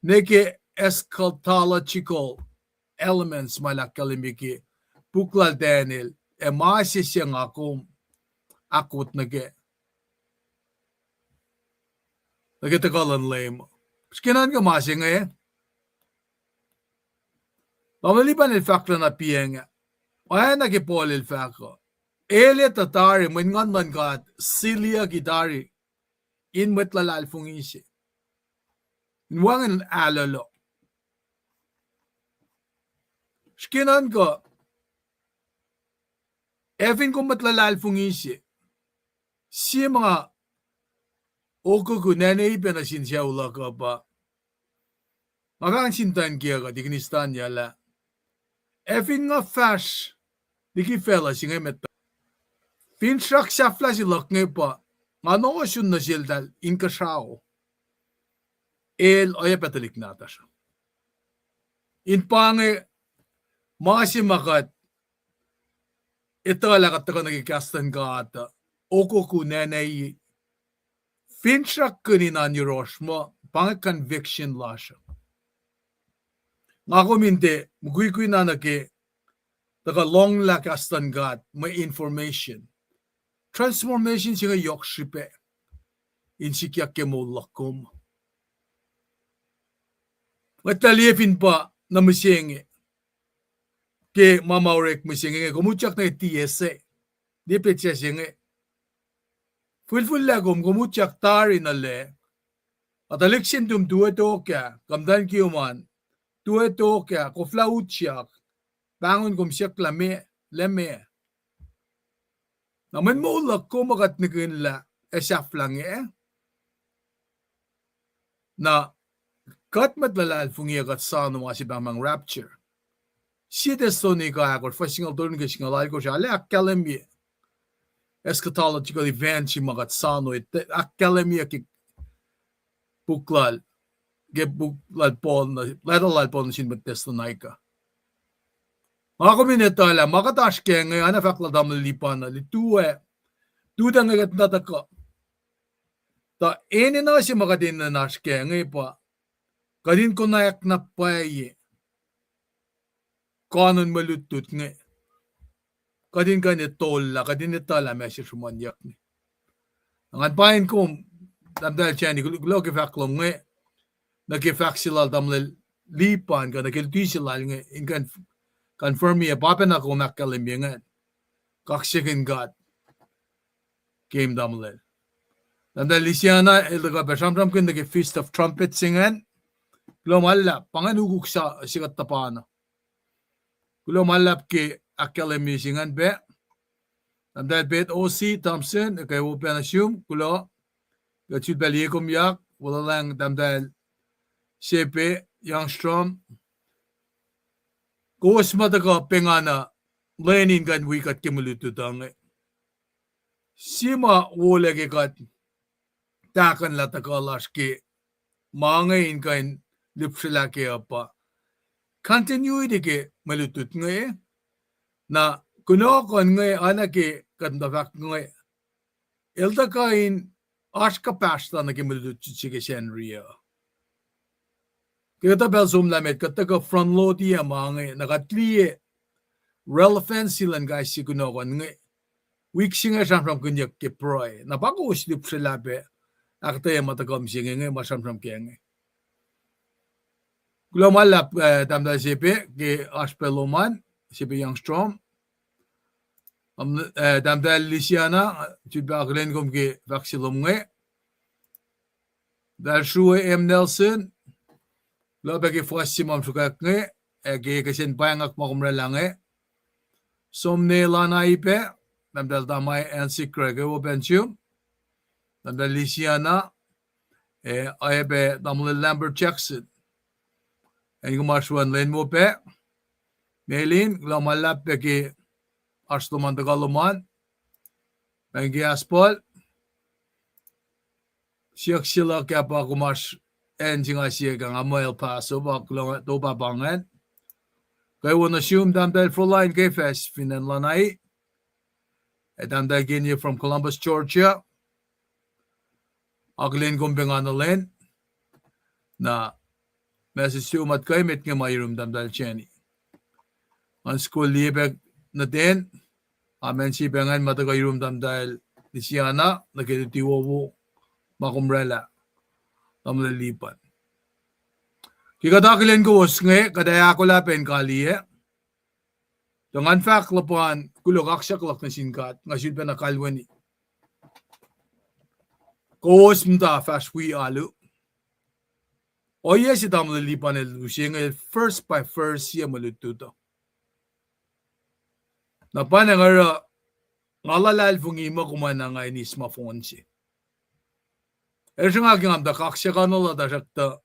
nuh ke eschatological elements ma el ahkkahlwemye ke puk lal Daniel, ac ma se se nga kom ahkot nuh ke nuh ke tuhkuh luhn Leum. Srihke nuhnkuh ma se inge, tamuhlwel Lipan el fahk lah na piacng ah, oacna ke Paul el fahk uh, el etuh tari mweyen Nguhn luhn God siliyucki tari in mwet luhlahlfongi se in wacngihn ahlolo. Srihke nuhnkuh, ac fin kom mwet luhlahlfongi se, sie ma nga okoko nwanwacpac nuh sin sucu luhk uh pa, nga fahk nuh sin tuh in kiyuhk uh, Tikinis Tanya lah, ac fin nga fahsr liki facluh se inge met, finsrak sahflah se luhk inge pa, nga ohsun nuh seltahl inkuhsrao, el oacyacpac tuhlihk nahtuhsr uh. In pa inge ma se ma kuht etuh lah kuht tuhkuh nuh ke kahs luhn God uh, okoko nwanwa, finsrakkihn in oan yohrohsr muh pa inge conviction lasr uh. Nga kom in tiac mukwikwi na nuh ke tuhkuh lohnglah kahs luhn God mwe information. Transformation se inge yohk srihpac in sikyak ke moul luhk kom. Mwet lah liye fin pa nuh mihsenge ke ma ma orek mihsenge inge, kom utyak nuh ke tiac se, liye petsac se inge. Fihlfihl lah kom, kom utyak tari nuh lac, a tuhlihk se nuhtum tuh tok ah, kuh muhtwacn kiyom an tuh tok ah, koflah utyak, pahngon kom siyuck lah meac, lah meac. Na mweyen moul luhk kom uh kuht nihkihn lah ac sahflah inge. Na kuht mwet luhlahlfongi uh kuht soano ma se pahngpahng rapture. Sie Thessalonica ahkosr fuhs singucul tolu nuh ke singucul alkosr ah ahkkahlwemye eschatological event se ma kuht soano, ahkkahlwemye ke puk lal, ke puk lal Paul, letter lal Paul nuh sin mwet Thessalonica. Nga kom in etuh lah ma kuht oasr kac inge, oacna fahk lal tamuhlwel Lipan, lituwe, tuta inge kuht na tuhkuh. Tuh enenuh se ma kuht enenuh in oasr kac inge pa kuht in konwacack na pwacye koanon mwe lutlut inge. Kuht in kuh in etollah, kuht in etuh lah ma se sruhmuhnyuck inge. Ngan pain kom, tahmtahel Jenny, kuloh ke fahk lom inge, nuh ke fahk se lal tamuhlwel Lipan, kuh nuh ke luti se lal inge, in kuh in confirm-i, pa pacna kom ahkkahlwemye ingacn. Kaksakihn God. Ke tamuhlwel, tahmtahel Lisiana, el tuhkuh pac sramsramkihn nuh ke Feast of Trumpets ingacn. Kuloh ma luhlahp, pa ingacn ukuk se kuht tuhpan. Kuloh ma luhlahp ke ahkkahlwemye se ingacn pac. Tahmtahel Pet Osi Thompson, kwewa pac nuh sum, kuloh. Kuht sulpac liye kom yak, wolacna tahmtahel Sepe Youngstrom. Kowos ma tuhkuh pengana lwen in kuh in wi kuht ke mwe lutlut uh inge. Sie ma wolac ke kuht tahkuhnlah tuhkuh lasr ke ma inge in kuh in lihpsrelah kac uh pa continuity ke mwe lutlut inge. Na kunohkohn inge, oacna ke kuht muhta fahk inge, el tuhkuh in oasr kuhpahsrlah nuh ke mwe lutlut se ke Sacnri uh. Ke kuhtuh pacl somlah met, kuht tuhkuh front load-i ma inge, na kuht liye relevancy luhn kais sie kunohkohn inge. Wik se inge sramsramkihnyuck ke pruhe. Na pa kowos lihpsrelah pac ahkuhtweyac ma tuhkuh mihsenge inge ma sramsram kac inge. Kuloh ma luhlahp, eh, tahmtahel Sepe ke oasr pac lom an, Sepe Youngstrom. Am, eh, tahmtahel Lisiana, sulpac akihlen kom ke fahk se lom inge. Tahmtahel Srue M. Nelson, kuloh pac ke fuhs se ma sruhkwack inge, ac ke kihsen pwacngak ma kom oraclah inge. Som ne lana ipac, tahmtahel Tamai Ansi Craig, kwewa pac nuh sum, tahmtahel Lisiana, ac oacyacpac tamuhlwel Lambert Jackson. Acn kom oasr wen, lwen wo pac. Melin, kuloh ma luhlahp pac ke oasr lom an tuhkuh lom an. Pahng ke aspuhl. Siyuck se luhk ah pa kom oasr acn se nga siyuck ah, nga muh El Paso, pa kuloh, top ah pa ingacn. Kwewa nuh sum, tahmtahel Froline Kefas fin acn Lanai, ac tahmtahel Kenye from Columbus, Georgia. Akihlen kom pacngana lwen. Na message se ma tuhkuh met inge ma yurum tahmtahel Jenny. Ngan suk liye pac nuh ten, amen, sie pacngacn ma tuhkuh yurum tahmtahel Lisiana nuh ke luti wowo ma kom oraclah, tamuhlwel Lipan. Ke kuht akihlen kowos inge, kuht ac ahkolah pac in kaliyac. Tuh ngan fahk luhpan kuloh, kaksak luhk nuh sin God, nga sulpacna kalweni kowos muhta fahsr wi alu. Ohiyac se tamuhlwel Lipan el use inge, verse by verse sie mwe lutlut uh. Na pa nga oruh, nga luhlahlfongi muh kom an na nga in eis ma fohn se. El sruhnga ke nga muhta kaksak nuh lah tuhsruhktuh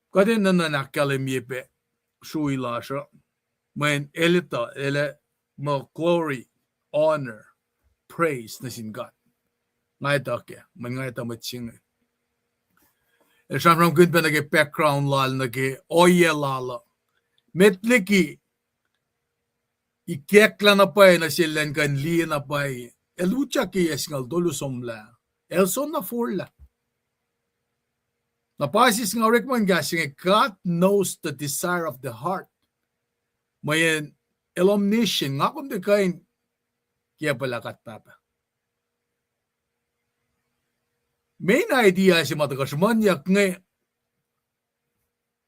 kuht enenuh in ahkkahlwemye pac srui lasr uh, mweyen el etuh, el ac muh glory, honor, praise nuh sin God. Nga etuh kac, mweyen nga etuh mwet se inge. El sramsramkihn pac nuh ke background lal, nuh ke ohiyac lal uh. Met liki ikacklah na pwacye nuh sel elan kuh in liye na pwacye. El utyak ke yac singucul tolu somlah. El soenna forlah. Na pa sis nga orekma in kahs se inge, God knows the desire of the heart. Mweyen El omniscient, nga kom tiac kuh in kiacpwelah God Pahpah. Main idea se ma tuhkuh sruhmuhnyuck inge,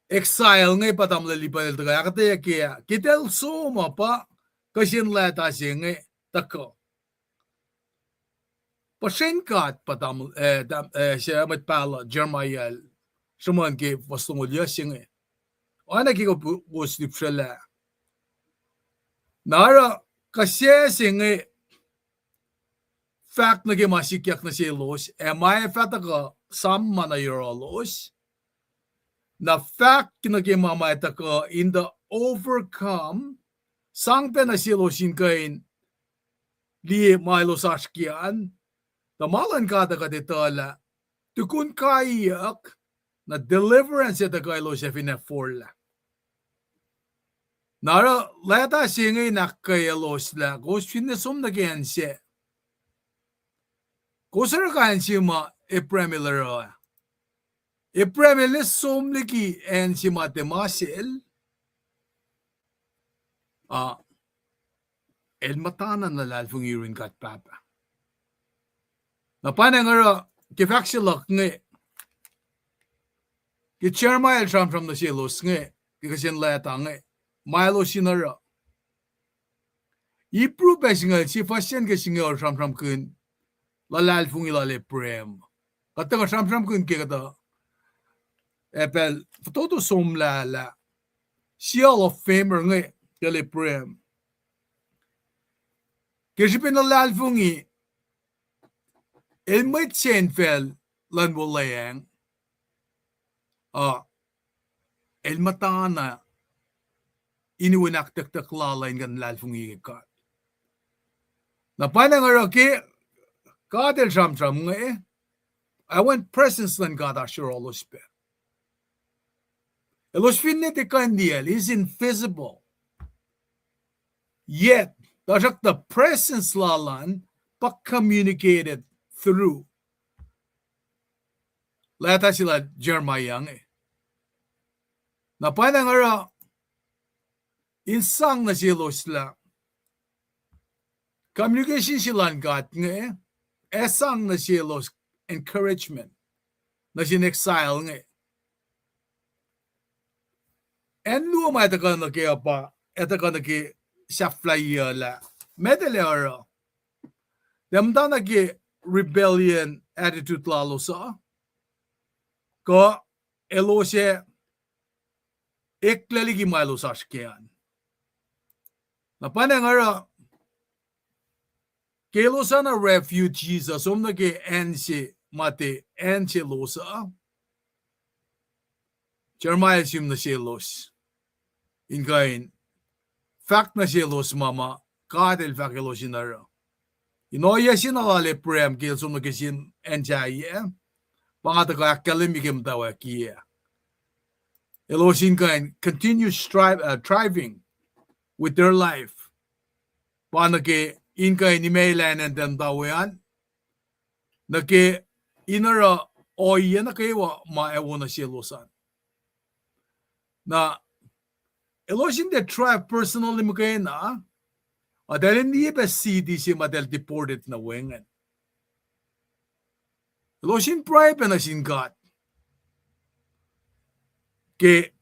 exile inge pa tamuhlwel Lipan el tuhkuh ahkuhtweyac ke ah, ke el som uh pa kihsen leta se inge tuhkuh. Puhsren God pa tamuhl-, eh, tam-, eh, se mwet pahluh Jeremiah el sruhmuhn ke fuhs longoul yuc se inge. Oacna ke kowos lihpsrelah. Na oruh, kihsac se inge fahk nuh ke ma sikyak nuh selos, ac ma ac fah tuhkuh sam ma nuh yohrohlos. Na fahk nuh ke ma ma ac tuhkuh in tuh overcome, sang pac nuh selos in kuh in liye ma elos oasr ke an, tuh ma luhn God uh kuht etuh lah tukun kaiyuck, na deliverance ac tuhkuh elos ac finne forlah. Na oruh leta se inge in ahkkweyaclos lah kowos finne som nuh ke acn sac, kowos oruh kain se ma Abraham el oruh ah. Abraham el som liki acn se ma tiac ma sel, a, el muhtana in luhlahlfongi yurin God Pahpah. Na pa inge oruh ke fahk se luhk inge, ke Jeremiah el sramsram nuh selos inge, ke kihsen leta inge, ma elos in oruh. Hebrew pac singucul sie, fuhs se ke singucul, sramsramkihn luhlahlfongi lal Abraham. Kuht tuhkuh sramsramkihn ke kuhtuh, ac pacl fototo somlah lah, sie Hall of Famer inge kacl Abraham. Ke srihpen luhlahlfongi, el mwet se in facl luhn wuhlweacng, a, el muhtana in wi ahktucktuck lal uh in kuh in luhlahlfongi ke God. Na pa inge oruh ke God el sramsram inge, a, presence luhn God oasr yohrohlos pac. Elos finne tiac kuh in liyacl, he's invisible. Yet, tuhsruhktuh presence lal an pa communicated through leta se lal Jeremiah inge. Na pa inge oruh in sang nuh selos lah communication se lal God inge, ac sang nuh selos encouragement nuh sin exile inge. Acn luo ma ac tuhkuh nuh ke uh pa, ac tuhkuh nuh ke sahflahiyac lah, met el ac oruh. Tiac muhta nuh ke rebellion attitude lalos uh, kuh elos ac eklac liki ma elos oasr ke an. Na pa inge oruh ke elos oacna refugees uh som nuh ke acn se ma tiac acn selos uh, Jeremiah el sim nuh selos in kuh in fahk nuh selos ma ma God el fahk elos in oruh. In ohiyac se na lal Abraham ke el som nuh ke sie acn sahyac, pa nga tuhkuh ahkkahlwemye ke muhtwacwacackiyac. Elos in kuh in continue strive, uh, thriving with their life. Pa nuh ke in kuh in imac elan acn muhtwacwacack an, nuh ke in oruh ohiyac nuh kwewa ma ac wo nuh selos an. Na elos in tiac thrive personally muhkwena, a eltahl in liye pac city se ma eltahl deported nuh we ingacn. Elos in pruhe pac nuh sin God ke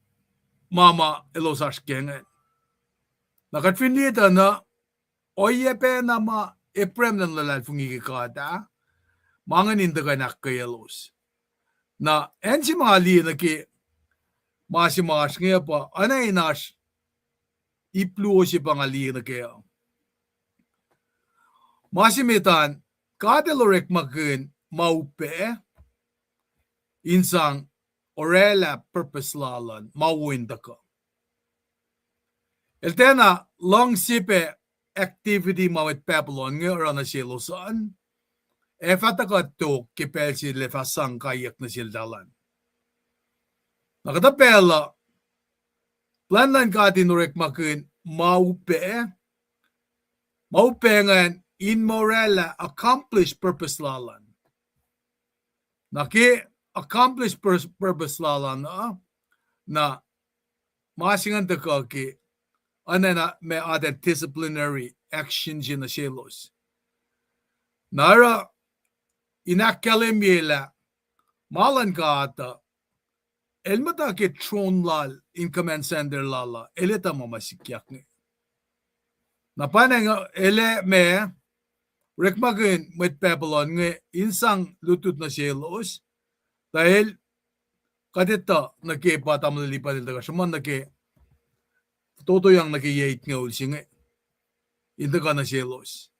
ma ma elos oasr ke ingacn. Na kuht fin liye tuh na ohiyac pacna ma Abraham elan luhlahlfongi ke God ah, ma ingacn in tuhkuh in ahkkweyaclos. Na acn se ma nga liye nuh ke ma se ma oasr inge pa, oacna in oasr ip luo se pa nga liye nuh ke uh. Ma se met an, God el orekmakihn ma upac in sang orwaclah purpose lal an, ma wo in tuhkuh. El tiacna luhngse pac activity ma mwet Babylon inge oruh nuh selos an, ac fah tuhkuh tok ke pacl se el ac fah sang kaiyuck nuh seltahl an. Na kuhtuh pacl uh, plwacn luhn God in orekmakihn ma upac, ma upac ingacn in orwaclah accomplish purpose lal an. Na ke accomplish pur-, purpose lal an uh, na ma se ingacn tuhkuh ke, oacna ma atacn disciplinary action se nuh selos. Na oruh in ahkkahlwemye lah ma luhn God uh, el muhta ke throne lal in command center lal uh, el etuh ma ma sikyak inge. Na pa inge el ac ma orekmakihn mwet Babylon inge in sang lutlut nuh selos, tuh el, kuht etuh nuh ke pa tamuhlwel Lipan el tuhkuh sruhmuhn nuh ke fototoyang nuh ke yac itngoul se inge in tuhkuh nuh selos.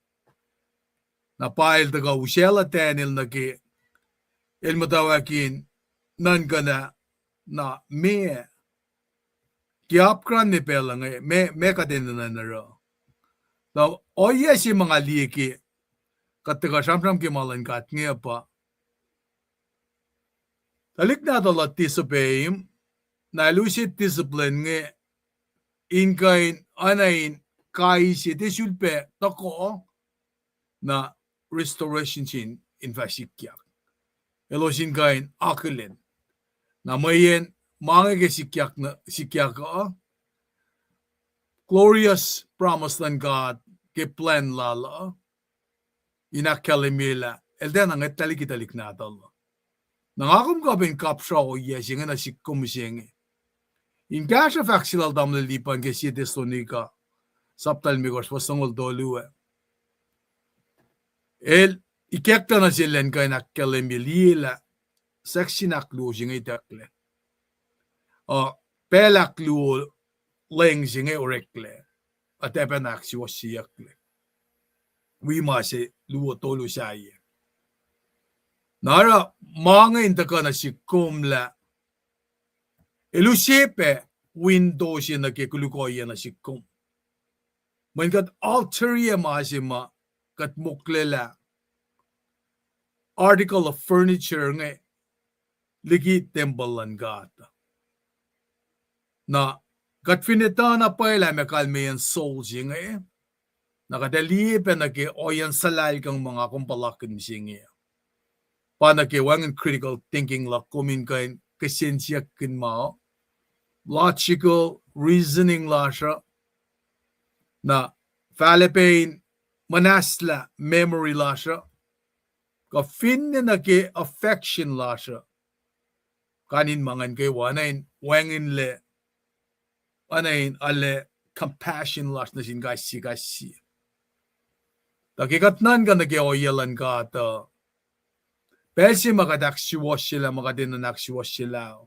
Na pa el tuhkuh usaclah Daniel nuh ke el muhtwacwacack in nuhnkuh na, na meac ke apkuhran ne pacl inge, meac, meac kuht enenuh in oruh. Na ohiyac se ma nga liye ke kuht tuhkuh sramsram ke ma luhn God inge pa tuhlihk nahtuhl uh disobey, na el use discipline inge in kuh in, oacna in kais sie tiac sulpac tuhkuh, na restoration se in fah sikyak. Elos in kuh in akihlen. Na mweyen ma inge ke sikyak, sikyak uh, glorious promise luhn God ke plwacn lal uh, in ahkkahlwemye lah el tiacna ngwetlah liki tuhlihk nahtuhl uh. Na nga kom kuh pac in kapsrao ohiyac se inge nuh sihk kom mihsenge. In kahsruh fahk se lal tamuhlwel Lipan ke sie Thessalonica, sapta limekohsr, fuhs singucul tolu ah. El ikacklah nuh sel in kuh in ahkkahlwemye liye lah section ahkluo se inge itucklac. Uh, pacl ahkluo leng se inge oreklac. Atac pacna ahksuwohsyeyucklac wi ma se luo tolu sahyac. Na oruh ma inge in tuhkuh nuh sihk kom lah el use pac window se nuh ke koluk ohiyac nuh sihk kom. Mweyen kuht alteriyac ma se ma kuht moklelah article of furniture inge liki tempuhl luhn God. Na kuht fin etuh na pwacye lah meac kalmeyacn soul se inge, na kuht ac liye pac nuh ke ohiyacn suhlahlkihn ma nga kom puhlakihn mihsenge. Pa nuh ke wacngihn critical thinking luhk kom in kuh in kihsen siyuck kihn ma, logical reasoning lasr uh, na fahla pac in muhnahslah memory lasr uh, kuh finne nuh ke affection lasr uh, kain in ma ingacn kwewa, oacna in wacngihnlac, oacna in arlac compassion lasr nuh sin kais sie kais sie. Tuh ke kuht nuhnkuh nuh ke ohiyac luhn God uh, pacl se ma kuht ahksuwohsyelah, ma kuht enenuh in ahksuwohsyelah,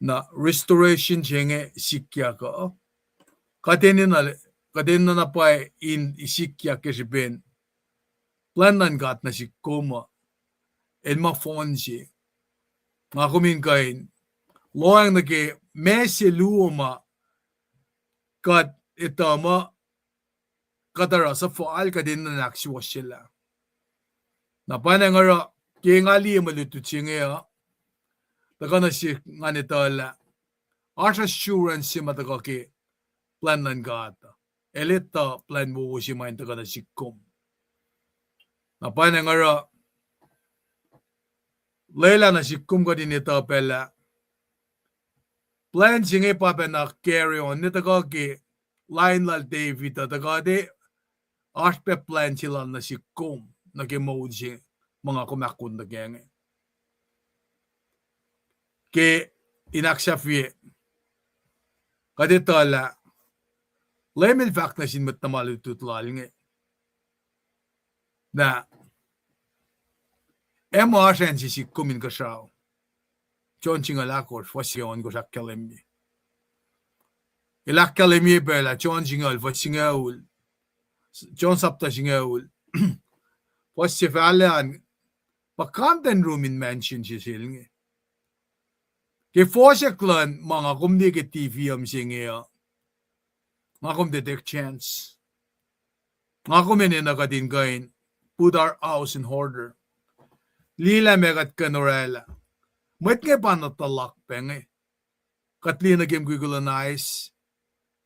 na restoration se inge sikyak uh, kuht enenuh, kuht enenuh na pwacye in sikyak ke srihpen plwacn luhn God nuh sihk kom uh, el ma fohn se. Nga kom in kuh in lohacng nuh ke ma se luo ma kuht etuh muh kuht oruh suhfal, kuht enenuh in ahksuwohsyelah. Na pwacnwacng oruh ke nga liye mwe lutlut se inge uh, tuhkuh nuh sihk ngan etuh lah oasr assurance se ma tuhkuh ke plwacn luhn God. El etuh plwacn wowo se ma in tuhkuh nuh sihk kom. Na pwacnwacng oruh lwelah nuh sihk kom kuht in etuh pac lah plwacn se inge pa pacna carry on, ne tuhkuh ke lain lal David uh tuhkuh te, oasr pac plwacn se lal nuh sihk kom nuh ke moul se ma nga kom ahkoo nuh kac inge. Ke in ahksahfye, kuht etuh lah Leum El fahk nuh sin mwet tuhma lutlut Lal inge, na ac muh oasr acn se sihk kom inkuhsrao. John singucul ahkosr, fuhs se ohnkohsr ahkkahlwemye. El ahkkahlwemye pac lah John singucul, fuhs singucul, John sapta singucul, fuhs se fahlac an, pa common room in mansion se sel inge. Ke fohsack luhn ma nga kom liye ke T V uh mihsenge uh, nga kom tiac take chance. Nga kom enenuh kuht in kuh in put our house in order. Liye lah meac kuht kuh in orwaclah. Mwet inge pa na tuhlahk pac inge. Kuht liye nuh ke mukwikwi luhn ice,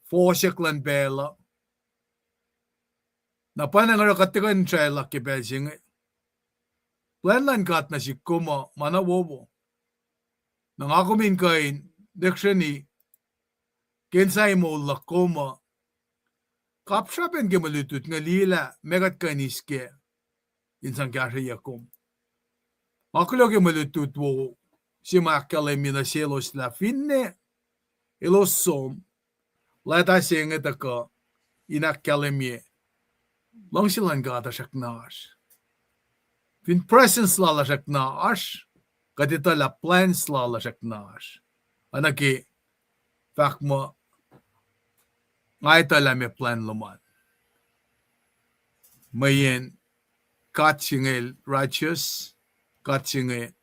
fohsack luhn pacl uh. Na pwacnwacng oruh kuht tiac kuh in sraeluhk ke pacl se inge. Plwacn luhn God nuh sihk kom uh ma na wowo. Na nga kom in kuh in lihksreni ke insahi moul luhk kom uh, kapsrapacn ke mwe lutlut inge, liye lah meac kuht kuh in eis kac in sang kahsrweyuc kom. Nga kuloh ke mwe lutlut wowo se ma ahkkahlwemye nuh selos lah finne elos som, leta se inge tuhkuh in ahkkahlwemye luhngse luhn God uh srackna oasr. Fin presence Lal uh srackna oasr, kuht etuh lah plans Lal uh srackna oasr. Oacna ke fahk muh, nga etuh lah meac plwacn lom an. Mweyen God se inge el righteous, God se inge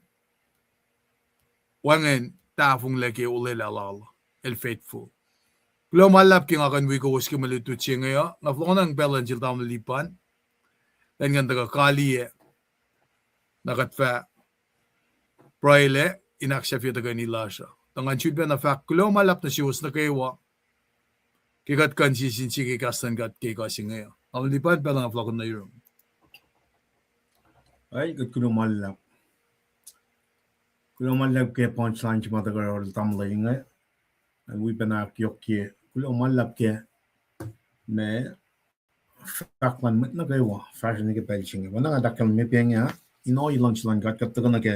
wacngihn tahfonglac ke olwelah Lal, el faithful. Kuloh ma luhlahp ke nga kuh in wi kowos ke mwe lutlut se inge uh. Nga fohlohkohnacng pacl luhn sel tamuhlwel Lipan, elan kuh in tuhkuh kaliyac, na kuht fah pruhelac in ahksahfye tuhkweni lasr uh. Tuh ngan sulpac na fahk kuloh ma luhlahp nuh suwos nuh kwewa ke kuht kuh in sie sin sie ke kahs luhn God ke ekuh se inge uh. Tamuhlwel Lipan, pacl uh nga fohlohkohn nuh yurum. Ai, kuht kuloh ma luhlahp. Kuloh ma luhlahp ke punchline se ma tuhkuh oruh tamuhlwel inge. Ac wi pacna ahkyohkye kuloh ma luhlahp ke ma fahk luhn mwet nuh kwewa fahsruh nuh ke pacl se inge. Oacna nga ahkkahlwemye pac inge, in ohiyac luhngse luhn God, kuht tuhkuh nuh ke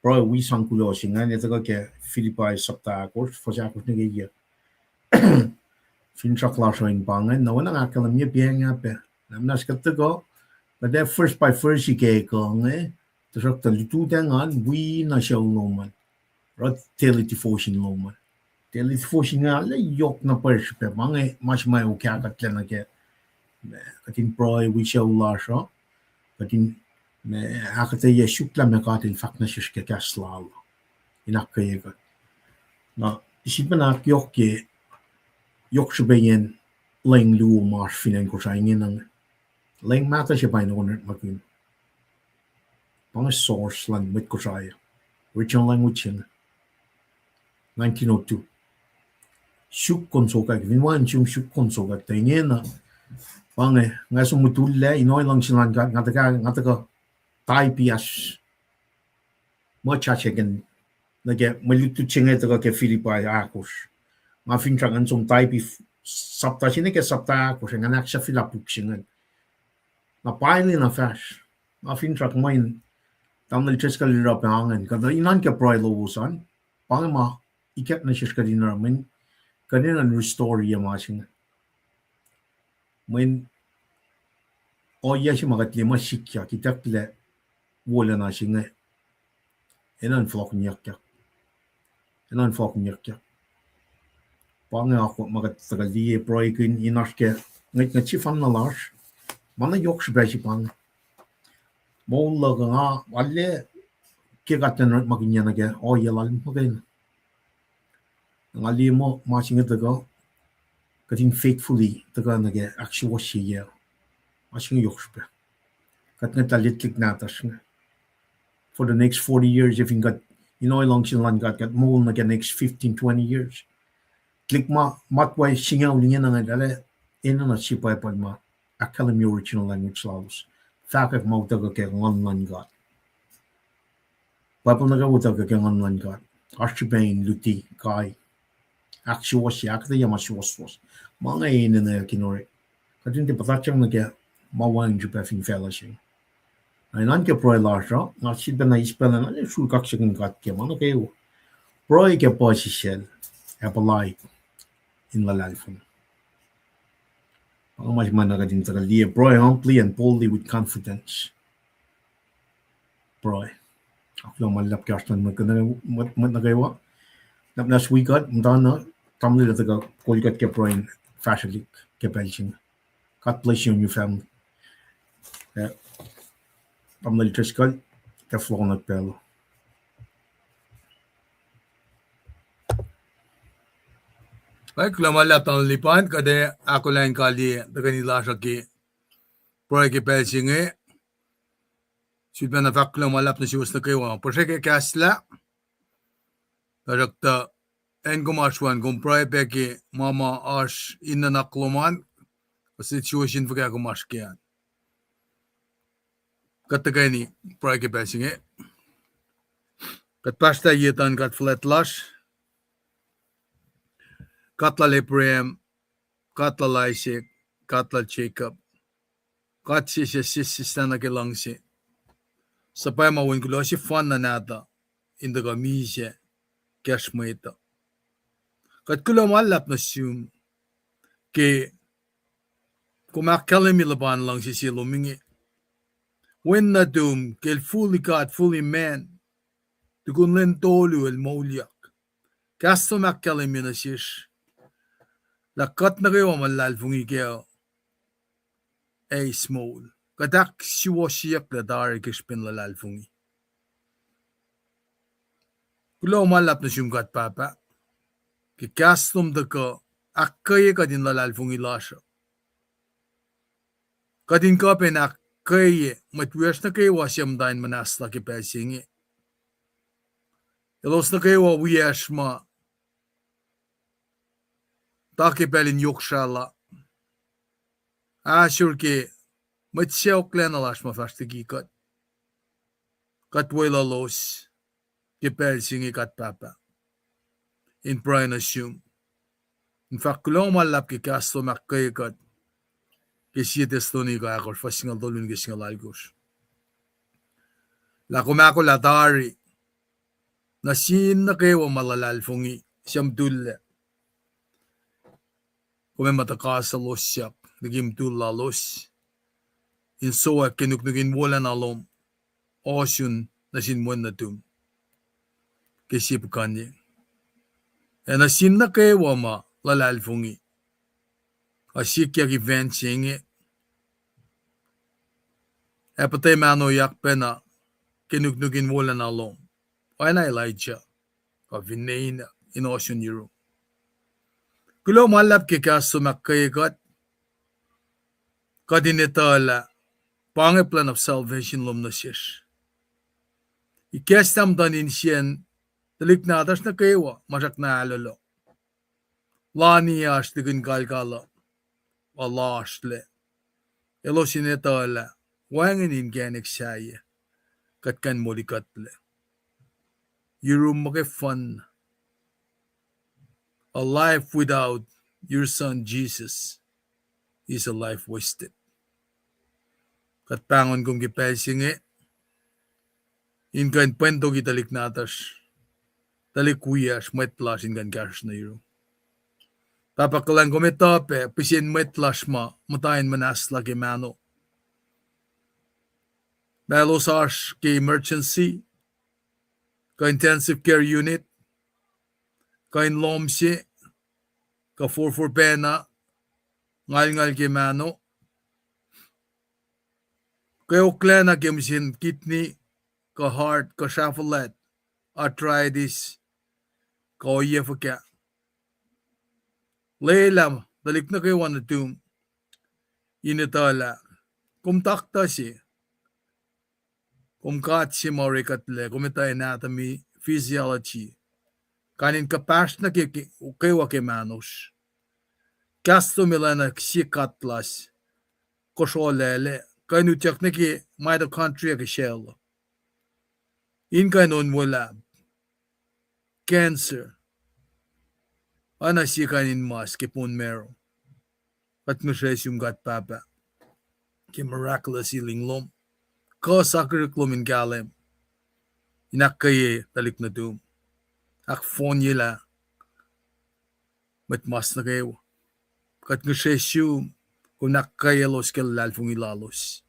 pruhe wi sang kuloh se inge, ac tuhkuh ke Philippi sapta ahkosr, fuhs ahkosr nuh ke yac. Finsrak lasr uh in pa inge, na oacna nga ahkkahlwemye pac inge pac. Na muhnahs kuht tuhkuh, kuht ac verse by verse ke ekuh inge, tuhsruhktuh lututacng an wi na sucu lom an, oruh daily devotion lom an. Daily devotion inge arlac yohk na pwacr srihpac, ma inge ma se ma okah kuhtlac nuh ke, kuht in pruhe wi sucu lasr uh, kuht in, ma, ahkuhtweyac suk lah ma God El fahk nuh sesr ke kahs lal uh in ahkkweye kuht. Na sifilpac na ahkyohkye, yohk srihpacyacn leng luo ma oasr fin acn Kosrae ingena inge. Leng mahtuh se pa in orekmakihn. Pa inge source luhn mwet Kosrae, original language in nineteen oh two. Suk kom sokwack, fin wacngihn sum suk kom sokwack, tuh ingena. Pa inge, nga som mutullac, in ohiyac luhngse luhn God, nga tuhkuh, nga tuhkuh type-i as much as I can nuh ke mwe lutlut se inge tuhkuh ke Philippi ahkosr. Nga finsrak ngan som type-i sapta se nuh ke sapta ahkosr, ngan ahksahfyelah puk se ingacn. Na pwacye na fahsr. Nga finsrak mweyen tamuhlwel Driscoll el oruh pac ingacn. Kuht in oan ke pruhe lowos an, pa inge ma ikack nuh sesr kuht in oruh mweyen kuht enenuh in restore-ye ma se inge. Mweyen ohiyac se ma kuht liye ma sikyak, itucklac wolacna se inge enenuh in fohlohkihnyuckyak. Enenuh in fohlohkihnyuckyak. Pa inge akwuck ma kuht tuhkuh liye pruhekihn in oasr ke ngwetngwet sefanna lasr. Ma na yohk srihpac se pa inge. Moul luhk uh nga arlac ke kuht in orekmakihn nuh ke ohiyac lal muhkwena. Nga liye muh ma se inge tuhkuh, kuht in faithfully tuhkuh nuh ke ahksuwohsye yac. Ma se inge yohk srihpac. Kuht ngwetlah lihtlihk nahtuhsr inge for the next forty years, if in kuht, in ohiyac luhngse luhn God, kuht moul nuh ke next fifteen, twenty years. Tuhlihk ma, matwac singucul ingena inge, arlac enenuh sie Bible ma ahkkahlwemye original language lalos. Fahkwack ma utuckuh ke Nguhn luhn God. Bible nuh kwewa utuckuh ke Nguhn luhn God. Oasr srihpac in luti, kai, ahksuwohsye, ahkuhtweyac ma suwohswohs. Ma inge enenweyuck in oruh kuht in tiac puhtatyang nuh ke ma wacngihn srihpac fin facluh se inge. Na in oan ke pruhe lasr uh, nga sifilpac na eis pacl an, arlac srui kaksakihn God ke ma nuh kwewa. Pruhe ke puhsisacl, ac puhlaik in luhlahlfongi. Pa inge ma se ma na kuht in tuhkuh liye, pruhe humbly and boldly with confidence. Pruhe. Kuloh ma luhlahp ke oasr luhn mwet nuh kwewa. Nap muhnahs wi kuht muhta na, tamuhlwel ac tuhkuh kol kuht ke pruhe in fahsrwelihk ke pacl se inge. God bless you and your family. Eh, tamuhlwel Driscoll, ke fohlohkohnuhk pacl. Ac kuloh ma luhlahp tamuhlwel Lipan, kuht ac ahkolah in kaliye tuhkweni lasr uh ke pruhe ke pacl se inge. Sifilpac na fahk kuloh ma luhlahp nuh suwos nuh kwewa puhsrwe ke kahslah. Tuhsruhktuh acn kom oasr we an, kom pruhe pac ke ma ma oasr in nuhnak lom an, kuh situation fuhkah kom oasr ke an. Kuht tuhkweni pruhe ke pacl se inge. Kuht pahsrlah ye tuhn God fuhlwact lasr, God lal Abraham, God lal Isaac, God lal Jacob, God se sesseslah nuh ke luhngse, suhpwacma wen kuloh sefanna nahtuh in tuhkuh misac kacsr mwet uh. Kuht kuloh ma luhlahp nuh sum ke kom ahkkahlwemye luhpan luhngse se lom inge. Wen nuhtum ke el fully God, fully man, tukun lwen tolu el moulyak. Kahs lom ahkkahlwemye nuh sesr lah kuht nuh kwewa ma luhlahlfongi kac uh eis moul. Kuht ahksuwohsyeyucklac tari ke srihpen luhlahlfongi. Kuloh ma luhlahp nuh sum God Pahpah, ke kahs lom tuhkuh ahkkweye kuht in luhlahlfongi lasr uh. Kuht in kuh pac in ahkkweye mwet wiyacsr nuh kwewa suc muhta in muhnahslah ke pacl se inge. Elos nuh kwewa wiyacsr ma ta ke pacl in yohk srahla, ahsor ke mwet sacohklacna lasr ma fahsr liki kuht. Kuht weluhlos ke pacl se inge, God Pahpah, in pruhe nuh sum. In fahk kuloh ma luhlahp ke kahs lom ahkkweye kuht ke Sie Thessalonica ahkosr, fuhs singucul tolu nuh ke singucul alkosr, lah kom ahkolah tari nuh sin nuh kwewa ma luhlahlfongi, suc mutullac. Kom ac muh tuhka suhlossiyuck liki mutul lalos, in sowack ke nuknuk in wolacna lom ohsun nuh sin wen nuhtum ke sie puhkuhnyeng. Ac nuh sin nuh kwewa ma luhlahlfongi, ac sikyak event se inge, ac puhtac mahnoyak pacna ke nuknuk in wolacna lom, oacna Elijah, kuh fin ne in, in ohsun yurum. Kuloh ma luhlahp ke kahs lom ahkkweye kuht, kuht in etuh lah pa inge plan of salvation lom nuh sesr. Ikacslah muhtuhn insiyacn tuhlihk nahtuhsr nuh kwewa ma srackna ahlolo, lani oasr lihkihn kalkal uh, a lasrlac. Elos in etuh lah wacngihn inkacnek sahyac kuht kuh in molikuhtlac. Yurum muhkwena. A life without your son Jesus is a life wasted. Kuht pahngon kom ke pacl se inge in kuh in pwentoki tuhlihk nahtuhsr, tuhlihk wiyacsr, mwet lasr in kuh in kahsruhsr nuh yurum. Pahpah kuhlwacng, kom etuh pac pihsen mwet lasr ma muhta in muhnahslah ke mahno, ma elos oasr ke emergency, kuh intensive care unit, kuh in lohm se, kuh forfor pacna, ngalngal ke mahno. Kweoklacna ke mihsen kidney, kuh heart, kuh srahfuhlwact, arthritis, kuh ohiyac fuhkah. Lwelah tuhlihk nuh kwewa nuhtum in etuh lah kom taktuh se, kom God se ma orekuhtlac, kom etuh anatomy, physiology, kain in kuhpahsr nuh ke, ke, kwewa ke mahnosr. Kahs lom el oacna sie katlas, kosrolaclac, kuh in utyak nuh ke mitochondria ke cell, in kuh in onwelah cancer, oacna sie kain in mas ke bone marrow. Kuht ngihsre sum God Pahpah ke miraculous healing lom, kuh sakihrihk lom in kahlwem, in ahkkweye tuhlihk nuhtum, ahkfohnyelah mwet mas nuh kwewa. Kuht ngihsre sum, kom in ahkkweyelos ke luhlahlfongi lalos.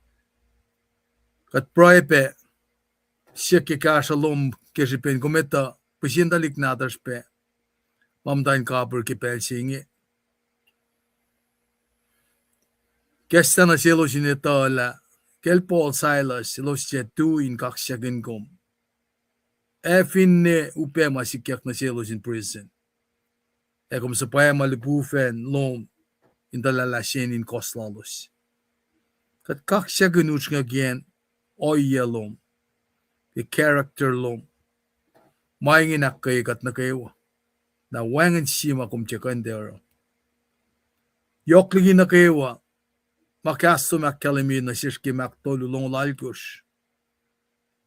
Kuht pruhe pac, siyuck ke kahsruh lom ke srihpen kom etuh pihsen tuhlihk nahtuhsr pac ma muhta in kapihr ke pacl se inge. Ikacslah nuh selos in etuh lah kacl Paul, Silas, elos tiac tui in kaksakihn kom, ac finne upac ma sikyak nuh selos in prison, ac kom suhpwacma lihpufacn lom in tuhlahlah seni in kohs lalos. Kuht kaksakihn usrnguckiyacn ohiyac lom, ke character lom. Ma inge in ahkkweye kuht nuh kwewa. Na wacngihn sie ma kom tiac kuh in tiac oruh. Yohk liki nuh kwewa ma kahs lom ahkkahlwemye nuh sesr ke Mark tolu, longoul alkosr,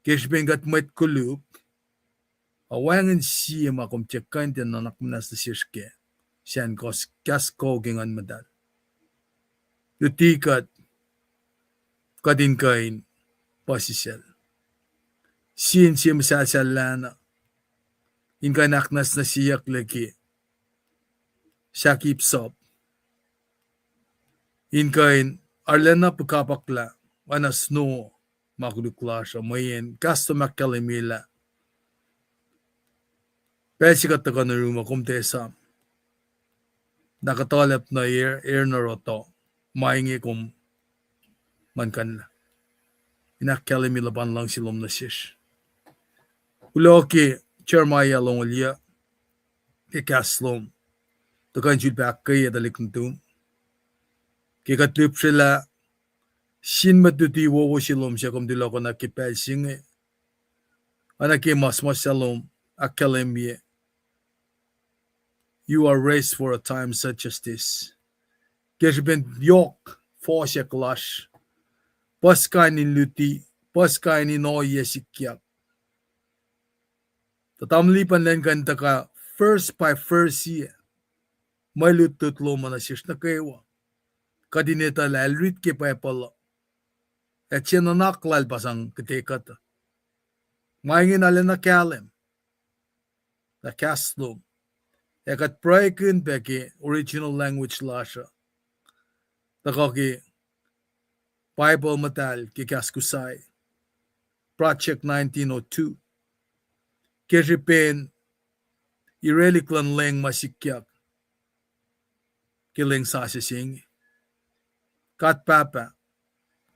ke srihpen kuht mwet koluk, a wacngihn sie ma kom tiac kuh in tiac nuhnak muhnahs nuh sesr kac, sacn kos kahs kuh ke Nguhn Muhtahl. Luti kuht, kuht in kuh in puhsisacl, sie in sie muhsahlsahllah na, in kuh in ahknwacsnwacsyeyucklac ke sahk ip sap, in kuh in arulacna puhkapaklah oacna snow ma koluk lasr uh, mweyen kahs lom ahkkahlwemye lah pacl se kuht tuhkuh nuh yurum uh, kom tiac esam. Na kuhtuhlacp nuh er, er nuh roto, ma inge kom muhlkuhnlah in ahkkahlwemye luhpan luhngse lom nuh sesr. Kuloh ke Jeremiah longoul yuh, ke kahs lom Tuhkuh in sulpac ahkkweye tuhlihk nuhtum ke kuht lihpsrelah sin mwet luti wowo se lom suc kom tulohkohnak ke pacl se inge, oacna ke ma suhmuhslah lom ahkkahlwemye, you are raised for a time such as this. Ke srihpen yohk fohsack lasr, puhs kain in luti, puhs kain in ohiyac sikyak. Tuh tamuhlwel, pa lwen kuh in tuhkuh verse by verse, mwe lutlut lom uh nuh sesr nuh kwewa. Kuht in etuh lah el rit ke Bible uh, ac sie nuhnak lal pa sang kuht ac kuht. Ma inge arulacna kahlwem lah kahs lom. Ac kuht pruhekihn pac ke original language lasr uh, tuhkuh ke Bible Muhtahl ke Kahs Kosrae, Project nineteen oh two, ke srihpen irelihk luhn lweng ma sikyak ke lweng sasuc se inge. God Pahpah,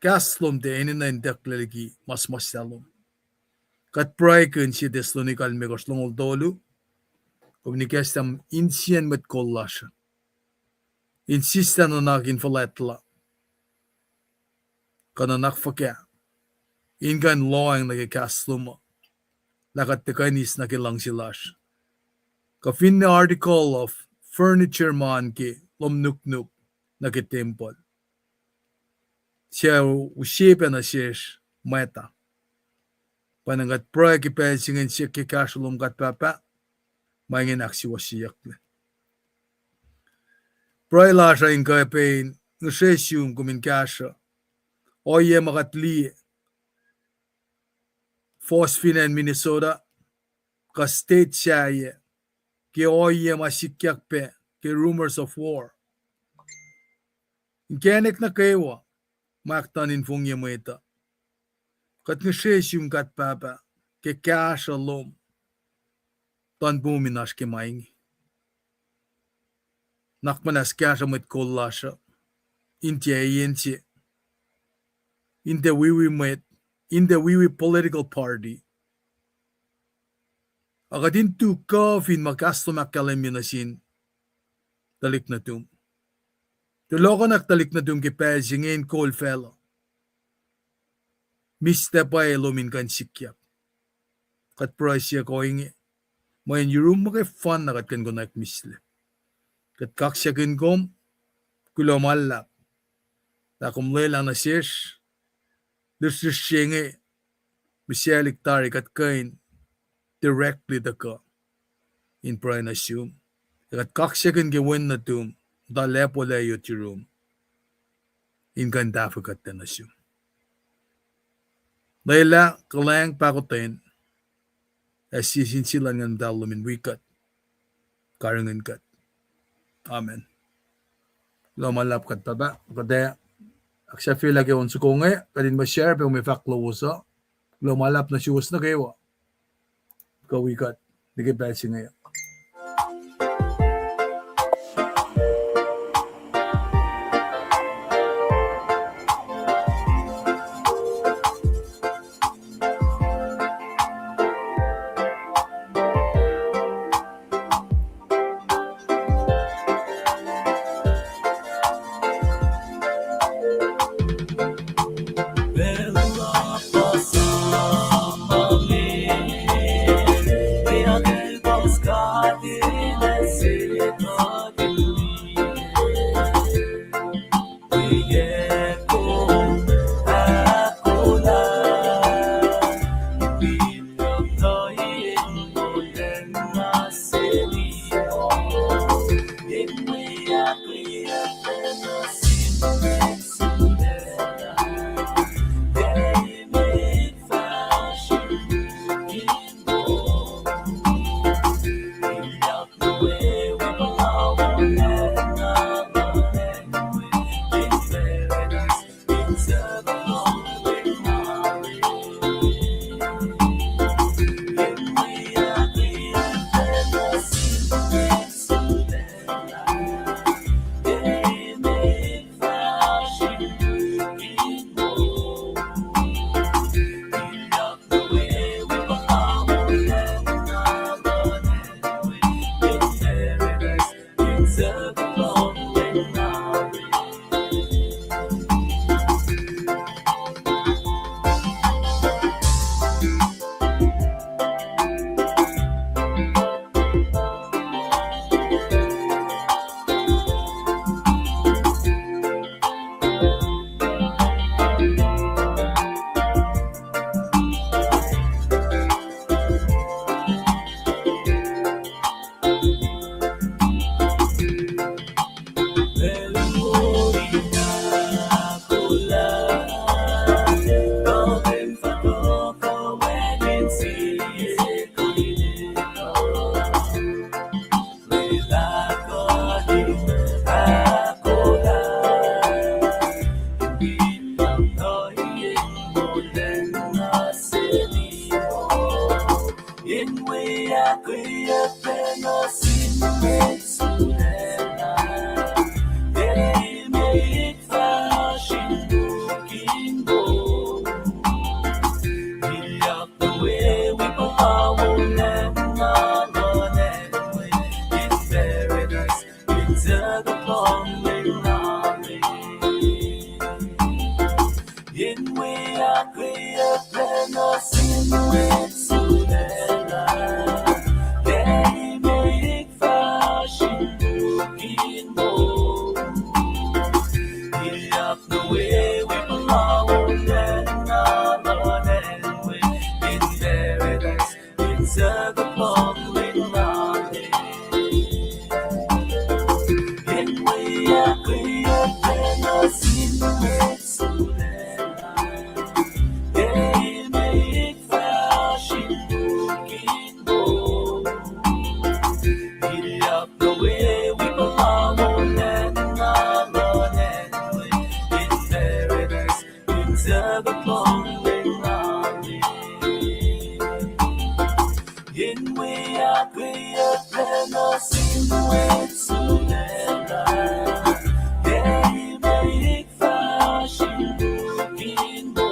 kahs lom tiac enenuh in itucklac liki ma suhmuhslah lom. Kuht pruhekihn Sie Thessalonica limekohsr, longoul tolu, kom in ikacslah insiyacn mwet kol lasr uh in sislah nuhnak in fuhlwactlah kuh nuhnak fuhkah in kuh in lohacng nuh ke kahs lom uh, lah kuht tiac kuh in eis nuh ke luhngse lasr, kuh finne article of furniture ma oan ke lohm nuknuk nuh ke tempuhl, suc use pac nuh sesr mwacta. Pwacnwacng kuht pruhe ke pacl se inge in siyuck ke kahsruh lom, God Pahpah, ma ingacn ahksuwohsyeyucklac. Pruhe lasr uh in kuh pac in ngihsre sum kom in kahsruh ohiyac ma kuht liye fohs fin acn Minnesota kuh state sahyac ke ohiyac ma sikyak pac ke rumors of war. Inkacnek nuh kwewa ma ahktuhn in fongye mwet uh, kuht ngihsre sum, God Pahpah, ke kahsruh lom tuhn pum in oasr ke ma inge. Nuhnak muhnahs kahsruh mwet kol lasr uh in tiac eis, in tiac wiwi mwet, in tiac wiwi political party. A kuht in tu kuh fin ma kahs lom ahkkahlwemye nuh sin tuhlihk nuhtum. Tulohkohnak tuhlihk nuhtum ke pacl se inge in kol facluh, mihslac pwacye lom in kuh in sikyak. Kuht pruhe siyuck ohinge, mweyen yurum muhkwena kuht kuh in konwacack mihslac. Kuht kaksakihn kom, kuloh ma luhlahp lah kom lwelah nuh sesr lihsrlihsr se inge, mihsaclihk tari kuht kuh in directly tuhkuh in pruhe nuh sum. Ac kuht kaksakihn ke wen nuhtum, muhta lacpo layot yurum, in kuh in tahfuh kuht nuh sum. Lwelah kuhlwacng, pahkotwen, ac sie sin sie luhn Nguhn Muhtahl lom in wi kuht, karihngihn kuht. Amen. Kuloh ma luhlahp kuht Pahpah, kuht ac ahksahfyelah ke on soko inge, kuht in muh share pac mwe fahk lowos uh. Kuloh ma luhlahp nuh suwos nuh kwewa kuh wi kuht nuh ke pacl se inge. Eklac nuh sin mwet sulaclah, emet fahsr in lukingbo. Ilyak nuh we wi puhla wolacna luhn acn we in paradise, in tuhkuh lohng lwen lal. In wi ahkkweyeyucklac nuh sin mwet sulaclah, emet fahsr in lukingbo. Ilyak nuh we wi puhla wolacna luhn acn we in paradise, in tuhkuh lohng lwen lal. In wi ahkkweyeyucklac nuh sin mwet sulaclah, emet fahsr in lukingbo. Ilyak nuh we wi puhla wolacna luhn acn we in paradise, in tuhkuh lohng lwen lal. In wi ahkkweyeyucklac nuh sin mwet sulaclah, emet fahsr in lukingbo.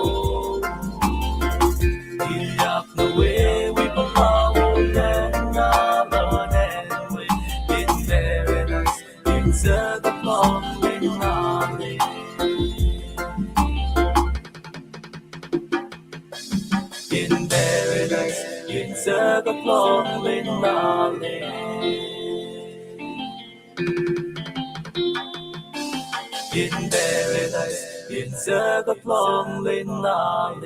Ilyak nuh we wi puhla wolacna luhn acn we in paradise, in tuhkuh lohng lwen lal. In paradise, in tuhkuh lohng lwen lal. In paradise, in tuhkuh lohng lwen lal.